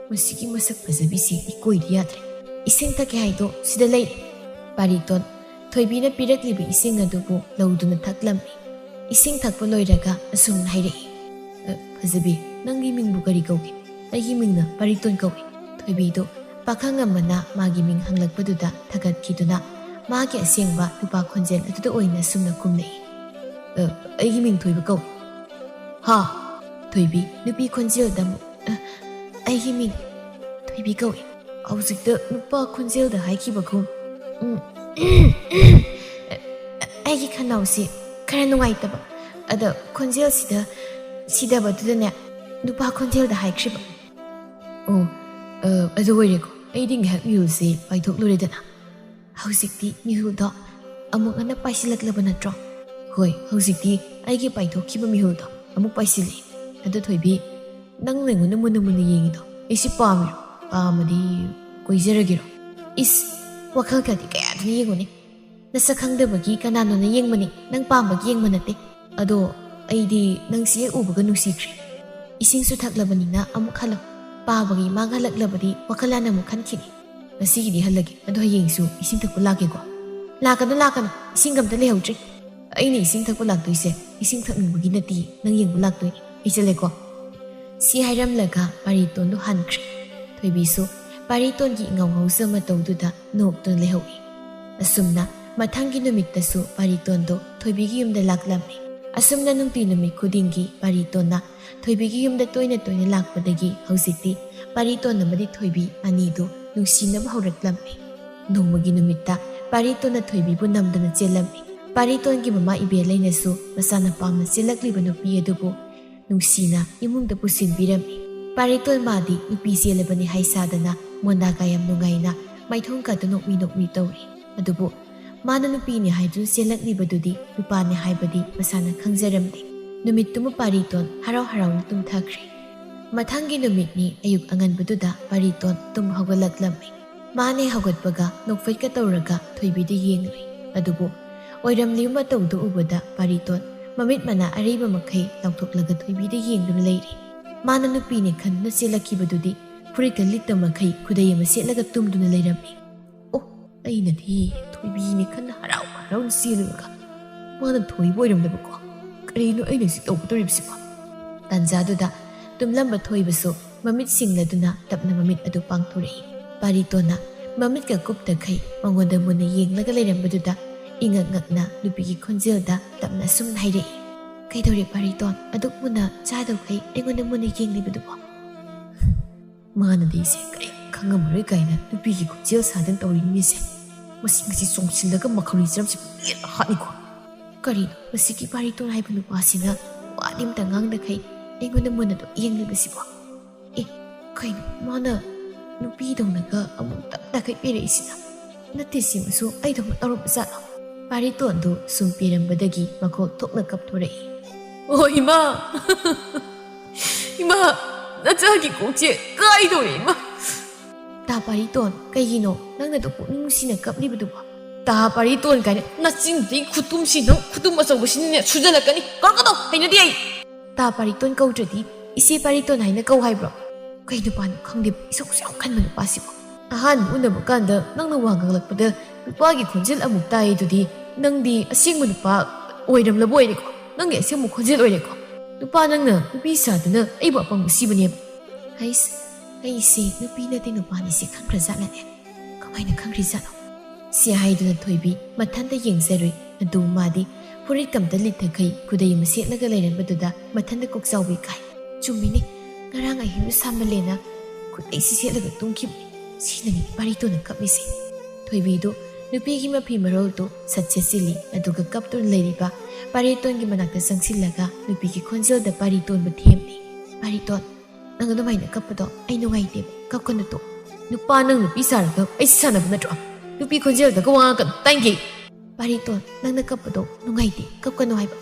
"ꯃꯁꯤꯒꯤ ꯃꯁꯛ ꯐꯖꯕꯤꯁꯤ ꯏꯀꯣꯏꯗꯤ ꯌꯥꯗ꯭ꯔꯦ꯫ ꯏꯁꯤꯡ ꯊꯛꯀꯦ ꯍꯥꯏꯗꯣ ꯁꯤꯗ ꯂꯩꯔꯦ꯫" ꯄꯥꯔꯤꯇꯣꯟ ꯊꯣꯏꯕꯤꯅ ꯄꯤꯔꯛꯂꯤꯕ ꯏꯁꯤꯡ ꯑꯗꯨꯕꯨ ꯂꯧꯗꯨꯅ ꯊꯛꯂꯝꯃꯤ꯫ ꯏꯁꯤꯡ ꯊꯛꯄ ꯂꯣꯏꯔꯒ ꯑꯁꯨꯝꯅ ꯍꯥꯏꯔꯛꯏ, "ꯑ, ꯐꯖꯕꯤ, ꯅꯪꯒꯤ ꯃꯤꯡꯕꯨ ꯀꯔꯤ ꯀꯧꯒꯦ?" "ꯑꯩꯒꯤ ꯃꯤꯡꯅ ꯄꯥꯔꯤꯇꯣꯟ ꯀꯧꯏ꯫" ꯊꯣꯏꯕꯤꯗꯨ ꯄꯥꯈꯪ ꯑꯃꯅ ꯃꯥꯒꯤ ꯃꯤꯡ ꯍꯪꯂꯛꯄꯗꯨꯗ ꯊꯥꯒꯠꯈꯤꯗꯨꯅ ꯃꯥꯒꯤ ꯑꯁꯦꯡꯕ ꯅꯨꯄꯥ ꯈꯣꯟꯖꯦꯜ ꯑꯗꯨꯗ ꯑꯣꯏꯅ ꯑꯁꯨꯝꯅ ꯈꯨꯝꯂꯛꯏ, "ꯑ, ꯑꯩꯒꯤ ꯃꯤꯡ ꯊꯣꯏꯕ ꯀꯧꯏ꯫" "ꯍꯥ?" ꯊꯣꯏꯕꯤ ꯅꯨꯄꯤ ꯈꯣꯟꯖꯦꯜꯗ ꯑꯃꯨꯛ, "ꯑ, ꯑꯩꯒꯤ ꯃꯤꯡ ꯊꯣꯏꯕꯤ ꯀꯧꯏ꯫" ꯍꯧꯖꯤꯛꯇ ꯅꯨꯄꯥ ꯈꯣꯟꯖꯦꯜꯗ ꯍꯥꯏꯈꯤꯕꯒꯨꯝ, ꯎꯝ, ꯑꯩꯒꯤ ꯈꯅꯥꯎꯁꯤ ꯈꯔ ꯅꯨꯡꯉꯥꯏꯇꯕ, ꯑꯗ ꯈꯣꯟꯖꯦꯜꯁꯤꯗ ꯁꯤꯗꯕꯗꯨꯗꯅꯦ, ꯅꯨꯄꯥ ꯈꯣꯟꯖꯦꯜꯗ ꯍꯥꯏꯈ꯭ꯔꯤꯕ꯫ "ꯑꯣ, ꯑ, ꯑꯗꯨ ꯑꯣꯏꯔꯦꯀꯣ꯫ ꯑꯩꯗꯤ ꯉꯥꯏꯍꯥꯛ ꯃꯤꯍꯨꯜꯁꯤ ꯄꯥꯏꯊꯣꯛꯂꯨꯔꯦꯗꯅ꯫ ꯍꯧꯖꯤꯛꯇꯤ ꯃꯤꯍꯨꯜꯗꯣ ꯑꯃꯨꯛ ꯍꯟꯅ ꯄꯥꯏꯁꯤꯜꯂꯛꯂꯕ ꯅꯠꯇ꯭ꯔꯣ?" "ꯍꯣꯏ, ꯍꯧꯖꯤꯛꯇꯤ ꯑꯩꯒꯤ ꯄꯥꯏꯊꯣꯛꯈꯤꯕ ꯃꯤꯍꯨꯜꯗꯣ ꯑꯃꯨꯛ ꯄꯥꯏꯁꯤꯜꯂꯛꯏ꯫ ꯑꯗꯣ ꯊꯣꯏꯕꯤ, ꯅꯪ ꯑꯩꯉꯣꯟꯗ ꯃꯨꯟꯅ ꯃꯨꯟꯅ ꯌꯦꯡꯉꯤꯗꯣ ꯑꯩꯁꯤ ꯄꯥꯝꯃꯤꯔꯣ? ꯄꯥꯝꯃꯗꯤ ꯀꯣꯏꯖꯔꯒꯦꯔꯣ?" "ꯏꯁ, ꯋꯥꯈꯜ ꯈꯔꯗꯤ ꯀꯌꯥꯗꯅ ꯌꯦꯡꯉꯨꯅꯦ꯫ ꯅꯁꯛ ꯈꯪꯗꯕꯒꯤ ꯀꯅꯥꯅꯣꯅ ꯌꯦꯡꯕꯅꯤ, ꯅꯪ ꯄꯥꯝꯕꯒꯤ ꯌꯦꯡꯕ ꯅꯠꯇꯦ꯫ ꯑꯗꯣ ꯑꯩꯗꯤ ꯅꯪꯁꯤ ꯍꯦꯛ ꯎꯕꯒ ꯅꯨꯡꯁꯤꯈ꯭ꯔꯦ꯫ ꯏꯁꯤꯡꯁꯨ ꯊꯛꯂꯕꯅꯤꯅ ꯑꯃꯨꯛ ꯍꯜꯂꯣ꯫ ꯄꯥꯕꯒꯤ ꯃꯥꯡ ꯍꯜꯂꯛꯂꯕꯗꯤ ꯋꯥꯈꯜ ꯂꯥꯟꯅ ꯑꯃꯨꯛ ꯈꯟꯈꯤꯅꯤ꯫ ꯉꯁꯤꯒꯤꯗꯤ ꯍꯜꯂꯒꯦ, ꯑꯗꯣ ꯍꯌꯦꯡꯁꯨ ꯏꯁꯤꯡ ꯊꯛꯄ ꯂꯥꯛꯀꯦꯀꯣ?" "ꯂꯥꯛꯀꯅꯨ, ꯂꯥꯛꯀꯅꯨ, ꯏꯁꯤꯡꯒ ꯑꯝꯇ ꯂꯩꯍꯧꯗ꯭ꯔꯦ꯫ ꯑꯩꯅ ꯏꯁꯤꯡ ꯊꯛꯄ ꯂꯥꯛꯇꯣꯏꯁꯦ ꯏꯁꯤꯡ ꯊꯛꯅꯤꯡꯕꯒꯤ ꯅꯠꯇꯦ, ꯅꯪ ꯌꯦꯡꯕ ꯂꯥꯛꯇꯣꯏꯅꯦ꯫ ꯑꯩ ꯆꯠꯂꯦꯀꯣ꯫" ꯁꯤ ꯍꯥꯏꯔꯝꯂꯒ ꯄꯥꯔꯤꯇꯣꯟꯗꯨ ꯍꯟꯈ꯭ꯔꯦ꯫ ꯊꯣꯏꯕꯤꯁꯨ ꯄꯥꯔꯤꯇꯣꯟꯒꯤ ꯏꯉꯥꯎ ꯉꯥꯎꯖ ꯃꯇꯧꯗꯨꯗ ꯅꯣꯛꯇꯨꯅ ꯂꯩꯍꯧꯏ꯫ ꯑꯁꯨꯝꯅ ꯃꯊꯪꯒꯤ ꯅꯨꯃꯤꯠꯇꯁꯨ ꯄꯥꯔꯤꯇꯣꯟꯗꯣ ꯊꯣꯏꯕꯤꯒꯤ ꯌꯨꯝꯗ ꯂꯥꯛꯂꯝꯃꯤ꯫ ꯑꯁꯨꯝꯅ ꯅꯨꯡꯇꯤ ꯅꯨꯃꯤꯠ ꯈꯨꯗꯤꯡꯒꯤ ꯄꯥꯔꯤꯇꯣꯟꯅ ꯊꯣꯏꯕꯤꯒꯤ ꯌꯨꯝꯗ ꯇꯣꯏꯅ ꯇꯣꯏꯅ ꯂꯥꯛꯄꯗꯒꯤ ꯍꯧꯖꯤꯛꯇꯤ ꯄꯥꯔꯤꯇꯣꯟ ꯑꯃꯗꯤ ꯊꯣꯏꯕꯤ ꯑꯅꯤꯗꯨ ꯅꯨꯡꯁꯤꯅꯕ ꯍꯧꯔꯛꯂꯝꯃꯤ꯫ ꯅꯣꯡꯃꯒꯤ ꯅꯨꯃꯤꯠꯇ ꯄꯥꯔꯤꯇꯣꯟꯅ ꯊꯣꯏꯕꯤꯕꯨ ꯅꯝꯗꯅ ꯆꯦꯜꯂꯝꯃꯤ꯫ ꯄꯥꯔꯤꯇꯣꯟꯒꯤ ꯃꯃꯥ ꯏꯕꯦꯜꯂꯩꯅꯁꯨ ꯃꯆꯥꯅ ꯄꯥꯝꯅ ꯆꯦꯜꯂꯛꯂꯤꯕ ꯅꯨꯄꯤ ꯑꯗꯨꯕꯨ ꯅꯨꯡꯁꯤꯅ ꯏꯃꯨꯡꯗ ꯄꯨꯁꯤꯟꯕꯤꯔꯝꯃꯤ꯫ ꯄꯥꯔꯤꯇꯣꯟ ꯃꯥꯗꯤ ꯅꯨꯄꯤ ꯆꯦꯜꯂꯕꯅꯤ ꯍꯥꯏ ꯁꯥꯗꯅ ꯃꯣꯟꯗꯥꯒ ꯌꯥꯝ ꯅꯨꯡꯉꯥꯏꯅ ꯃꯥꯏꯊꯣꯡ ꯀꯥꯗꯨ ꯅꯣꯛꯃꯤ ꯅꯣꯛꯃꯤ ꯇꯧꯔꯤ꯫ ꯑꯗꯨꯕꯨ ꯃꯥꯅ ꯅꯨꯄꯤꯅꯤ ꯍꯥꯏꯗꯨꯅ ꯆꯦꯜꯂꯛꯂꯤꯕꯗꯨꯗꯤ ꯅꯨꯄꯥꯅꯤ ꯍꯥꯏꯕꯗꯤ ꯃꯁꯥꯅ ꯈꯪꯖꯔꯝꯗꯦ꯫ ꯅꯨꯃꯤꯠꯇꯨꯃ ꯄꯥꯔꯤꯇꯣꯟ ꯍꯔꯥꯎ ꯍꯔꯥꯎꯅ ꯇꯨꯝꯊꯈ꯭ꯔꯦ꯫ ꯃꯊꯪꯒꯤ ꯅꯨꯃꯤꯠꯅꯤ꯫ ꯑꯌꯨꯛ ꯑꯉꯟꯕꯗꯨꯗ ꯄꯥꯔꯤꯇꯣꯟ ꯇꯨꯝ ꯍꯧꯒꯠꯂꯛꯂꯝꯃꯤ꯫ ꯃꯥꯅꯦ ꯍꯧꯒꯠꯄꯒ ꯅꯣꯛꯐꯦꯠꯀ ꯇꯧꯔꯒ ꯊꯣꯏꯕꯤꯗ ꯌꯦꯡꯂꯨꯏ꯫ ꯑꯗꯨꯕꯨ ꯑꯣꯏꯔꯝꯂꯤꯕ ꯃꯇꯧꯗꯨ ꯎꯕꯗ ꯄꯥꯔꯤꯇꯣꯟ ꯃꯃꯤꯠ ꯃꯅꯥ ꯑꯔꯩꯕ ꯃꯈꯩ ꯂꯥꯎꯊꯣꯛꯂꯒ ꯊꯣꯏꯕꯤꯗ ꯌꯦꯡꯗꯨꯅ ꯂꯩꯔꯤ꯫ ꯃꯥꯅ ꯅꯨꯄꯤꯅꯤ ꯈꯟꯗꯨꯅ ꯆꯦꯜꯂꯛꯈꯤꯕꯗꯨꯗꯤ ꯐꯨꯔꯤꯠꯀ ꯂꯤꯠꯇ ꯃꯈꯩ ꯈꯨꯗꯩ ꯑꯃ ꯁꯦꯠꯂꯒ ꯇꯨꯝꯗꯨꯅ ꯂꯩꯔꯝꯃꯤ꯫ ꯑꯣ, ꯑꯩꯅꯗꯤ ꯊꯣꯏꯕꯤꯅꯤ ꯈꯟꯅ ꯍꯔꯥꯎ ꯍꯔꯥꯎꯅ ꯆꯦꯜꯂꯨꯔꯒ ꯃꯥꯅ ꯊꯣꯏꯕ ꯑꯣꯏꯔꯝꯗꯕꯀꯣ꯫ ꯀꯔꯤꯅꯣ ꯑꯩꯅ ꯁꯤ ꯇꯧꯒꯗꯧꯔꯤꯕꯁꯤꯕꯣ? ꯇꯥꯟꯖꯥꯗꯨꯗ ꯇꯨꯝꯂꯝꯕ ꯊꯣꯏꯕꯁꯨ ꯃꯃꯤꯠ ꯁꯤꯡꯂꯗꯨꯅ ꯇꯞꯅ ꯃꯃꯤꯠ ꯑꯗꯨ ꯄꯥꯡꯊꯣꯔꯛꯏ꯫ ꯄꯥꯔꯤꯇꯣꯟꯅ ꯃꯃꯤꯠꯀ ꯀꯨꯞꯇꯈꯩ ꯃꯉꯣꯟꯗ ꯃꯨꯟꯅ ꯌꯦꯡꯂꯒ ꯂꯩꯔꯝꯕꯗꯨꯗ ꯏꯉꯛ ꯉꯛꯅ ꯅꯨꯄꯤꯒꯤ ꯈꯣꯟꯖꯦꯜꯗ ꯇꯞꯅ ꯑꯁꯨꯝꯅ ꯍꯥꯏꯔꯛꯏ, "ꯀꯩꯗꯧꯔꯦ ꯄꯥꯔꯤꯇꯣꯟ, ꯑꯗꯨꯛ ꯃꯨꯟꯅ ꯆꯥꯗꯧꯈꯩ ꯑꯩꯉꯣꯟꯗ ꯃꯨꯟꯅ ꯌꯦꯡꯂꯤꯕꯗꯨꯕꯣ?" ꯃꯥꯅꯗꯤ ꯏꯆꯦ ꯀꯔꯤꯝ ꯈꯪꯉꯝꯃꯔꯣꯏ ꯀꯥꯏꯅ ꯅꯨꯄꯤꯒꯤ ꯈꯣꯟꯖꯦꯜ ꯁꯥꯗꯅ ꯇꯧꯔꯤꯅꯤꯁꯦ꯫ ꯃꯁꯤ ꯉꯁꯤ ꯆꯣꯡꯁꯤꯜꯂꯒ ꯃꯈꯧꯔꯤ ꯆꯔꯝꯁꯤꯕꯨ ꯂꯦꯞꯅ ꯍꯥꯠꯅꯤꯀꯣ꯫ ꯀꯔꯤꯅꯣ ꯃꯁꯤꯒꯤ ꯄꯥꯔꯤꯇꯣꯟ ꯍꯥꯏꯕ ꯅꯨꯄꯥꯁꯤꯅ ꯋꯥꯗꯤ ꯑꯝꯇ ꯉꯥꯡꯗꯈꯩ ꯑꯩꯉꯣꯟꯗ ꯃꯨꯟꯅ ꯑꯗꯨꯝ ꯌꯦꯡꯂꯤꯕꯁꯤꯕꯣ? ꯑꯦ, ꯀꯩꯅꯣ ꯃꯥꯅ ꯅꯨꯄꯤꯗꯧꯅꯒ ꯑꯃꯨꯛ ꯇꯞ ꯇꯥꯈꯩ ꯄꯤꯔꯛꯏꯁꯤꯅ? ꯅꯠꯇꯦ, ꯁꯤꯃꯁꯨ ꯑꯩꯗꯧꯅ ꯇꯧꯔꯝꯕ ꯖꯥꯠꯂꯣ? ꯄꯥꯔꯤꯇꯣꯟꯗꯨ ꯁꯨꯝ ꯄꯤꯔꯝꯕꯗꯒꯤ ꯃꯈꯣꯜ ꯊꯣꯛꯅ ꯀꯞꯊꯣꯔꯛꯏ꯫ "ꯑꯣ ꯏꯃꯥ! ꯏꯃꯥ, ꯅꯆꯥꯒꯤ ꯀꯣꯛꯁꯦ ꯀꯥꯏꯗꯧꯔꯦ ꯏꯃꯥ!" "ꯇꯥ ꯄꯥꯔꯤꯇꯣꯟ, ꯀꯩꯒꯤꯅꯣ ꯅꯪꯅ ꯑꯗꯨꯛ ꯄꯨꯛꯅꯤꯡ ꯅꯨꯡꯁꯤꯅ ꯀꯞꯂꯤꯕꯗꯨꯕꯣ?" "ꯇꯥ ꯄꯥꯔꯤꯇꯣꯟ ꯀꯥꯏꯅ ꯅꯆꯤꯟꯗꯨꯗꯤ ꯈꯨꯇꯨꯝꯁꯤ ꯅꯪ ꯈꯨꯇꯨꯝ ꯑꯆꯧꯕꯁꯤꯅꯅꯦ ꯁꯨꯖꯜꯂꯛꯀꯅꯤ꯫ ꯀꯧꯔꯛꯀꯅꯣ, ꯍꯩꯅꯗꯦ ꯑꯩ!" "ꯇꯥ ꯄꯥꯔꯤꯇꯣꯟ ꯀꯧꯗ꯭ꯔꯗꯤ ꯏꯆꯦ ꯄꯥꯔꯤꯇꯣꯟ ꯍꯥꯏꯅ ꯀꯧ ꯍꯥꯏꯕ꯭ꯔꯣ?" ꯀꯩ ꯅꯨꯄꯥꯅꯣ ꯈꯪꯗꯦ, ꯏꯁꯧꯁꯨ ꯌꯥꯝ ꯀꯟꯕ ꯅꯨꯄꯥꯁꯤꯕꯣ꯫ ꯑꯍꯥꯟꯕ ꯎꯅꯕ ꯀꯥꯟꯗ ꯅꯪꯅ ꯋꯥ ꯉꯥꯡꯂꯛꯄꯗ ꯅꯨꯄꯥꯒꯤ ꯈꯣꯟꯖꯦꯜ ꯑꯃꯨꯛ ꯇꯥꯏ ꯑꯗꯨꯗꯤ, ꯅꯪꯗꯤ ꯑꯁꯦꯡꯕ ꯅꯨꯄꯥ ꯑꯣꯏꯔꯝꯂꯕ ꯑꯣꯏꯔꯦꯀꯣ꯫ ꯅꯪꯒꯤ ꯑꯁꯦꯡꯕ ꯈꯣꯟꯖꯦꯜ ꯑꯣꯏꯔꯦꯀꯣ꯫ ꯅꯨꯄꯥ ꯅꯪꯅ ꯅꯨꯄꯤ ꯁꯥꯗꯨꯅ ꯑꯩꯕꯨ ꯑꯄꯪꯕ ꯁꯤꯕꯅꯦꯕ꯫ ꯍꯩꯁ, ꯑꯩꯁꯦ ꯅꯨꯄꯤ ꯅꯠꯇꯦ ꯅꯨꯄꯥꯅꯤ ꯁꯤ ꯈꯪꯈ꯭ꯔꯖꯥꯠꯂꯅꯦ? ꯀꯃꯥꯏꯅ ꯈꯪꯈ꯭ꯔꯤꯖꯥꯠꯅꯣ? ꯁꯤ ꯍꯥꯏꯗꯨꯅ ꯊꯣꯏꯕꯤ ꯃꯊꯟꯇ ꯌꯦꯡꯖꯔꯨꯏ꯫ ꯑꯗꯨ ꯃꯥꯗꯤ ꯐꯨꯔꯤꯠ ꯀꯝꯇ ꯂꯤꯠꯊꯈꯩ ꯈꯨꯗꯩ ꯑꯃ ꯁꯦꯠꯂꯒ ꯂꯩꯔꯝꯕꯗꯨꯗ ꯃꯊꯟꯇ ꯀꯣꯛꯆꯥꯎꯕꯤ ꯀꯥꯏ꯫ ꯆꯨꯝꯃꯤꯅꯦ, ꯉꯔꯥꯡ ꯑꯍꯤꯡꯗꯨ ꯁꯥꯃꯜꯂꯦꯅ ꯈꯨꯗꯩꯁꯤ ꯁꯦꯠꯂꯒ ꯇꯨꯝꯈꯤꯕꯅꯤ꯫ ꯁꯤꯅꯅꯤ ꯄꯥꯔꯤꯇꯣꯟꯅ ꯀꯞꯂꯤꯁꯦ꯫ ꯊꯣꯏꯕꯤꯗꯨ ꯅꯨꯄꯤꯒꯤ ꯃꯐꯤ ꯃꯔꯣꯜꯗꯨ ꯁꯠ ꯁꯦꯠꯆꯤꯜꯂꯤ, ꯑꯗꯨꯒ ꯀꯞꯇꯨꯅ ꯂꯩꯔꯤꯕ ꯄꯥꯔꯤꯇꯣꯟꯒꯤ ꯃꯅꯥꯛꯇ ꯆꯪꯁꯤꯜꯂꯒ ꯅꯨꯄꯤꯒꯤ ꯈꯣꯟꯖꯦꯜꯗ ꯄꯥꯔꯤꯇꯣꯟꯕꯨ ꯊꯦꯝꯂꯤ꯫ "ꯄꯥꯔꯤꯇꯣꯟ, ꯅꯪ ꯑꯗꯨꯃꯥꯏꯅ ꯀꯞꯄꯗꯣ ꯑꯩ ꯅꯨꯡꯉꯥꯏꯇꯦꯕ, ꯀꯞꯀꯅꯨ ꯇꯣ꯫ ꯅꯨꯄꯥ ꯅꯪ ꯅꯨꯄꯤ ꯁꯥꯔꯒ ꯑꯩ ꯁꯥꯟꯅꯕ ꯅꯠꯇ꯭ꯔꯣ? ꯅꯨꯄꯤ ꯈꯣꯟꯖꯦꯜꯗꯒ ꯋꯥ ꯉꯥꯡꯉꯛꯀꯅꯨ, ꯇꯥꯅꯤꯡꯗꯦ꯫ ꯄꯥꯔꯤꯇꯣꯟ, ꯅꯪꯅ ꯀꯞꯄꯗꯣ ꯅꯨꯡꯉꯥꯏꯇꯦ, ꯀꯞꯀꯅꯨ ꯍꯥꯏꯕ꯫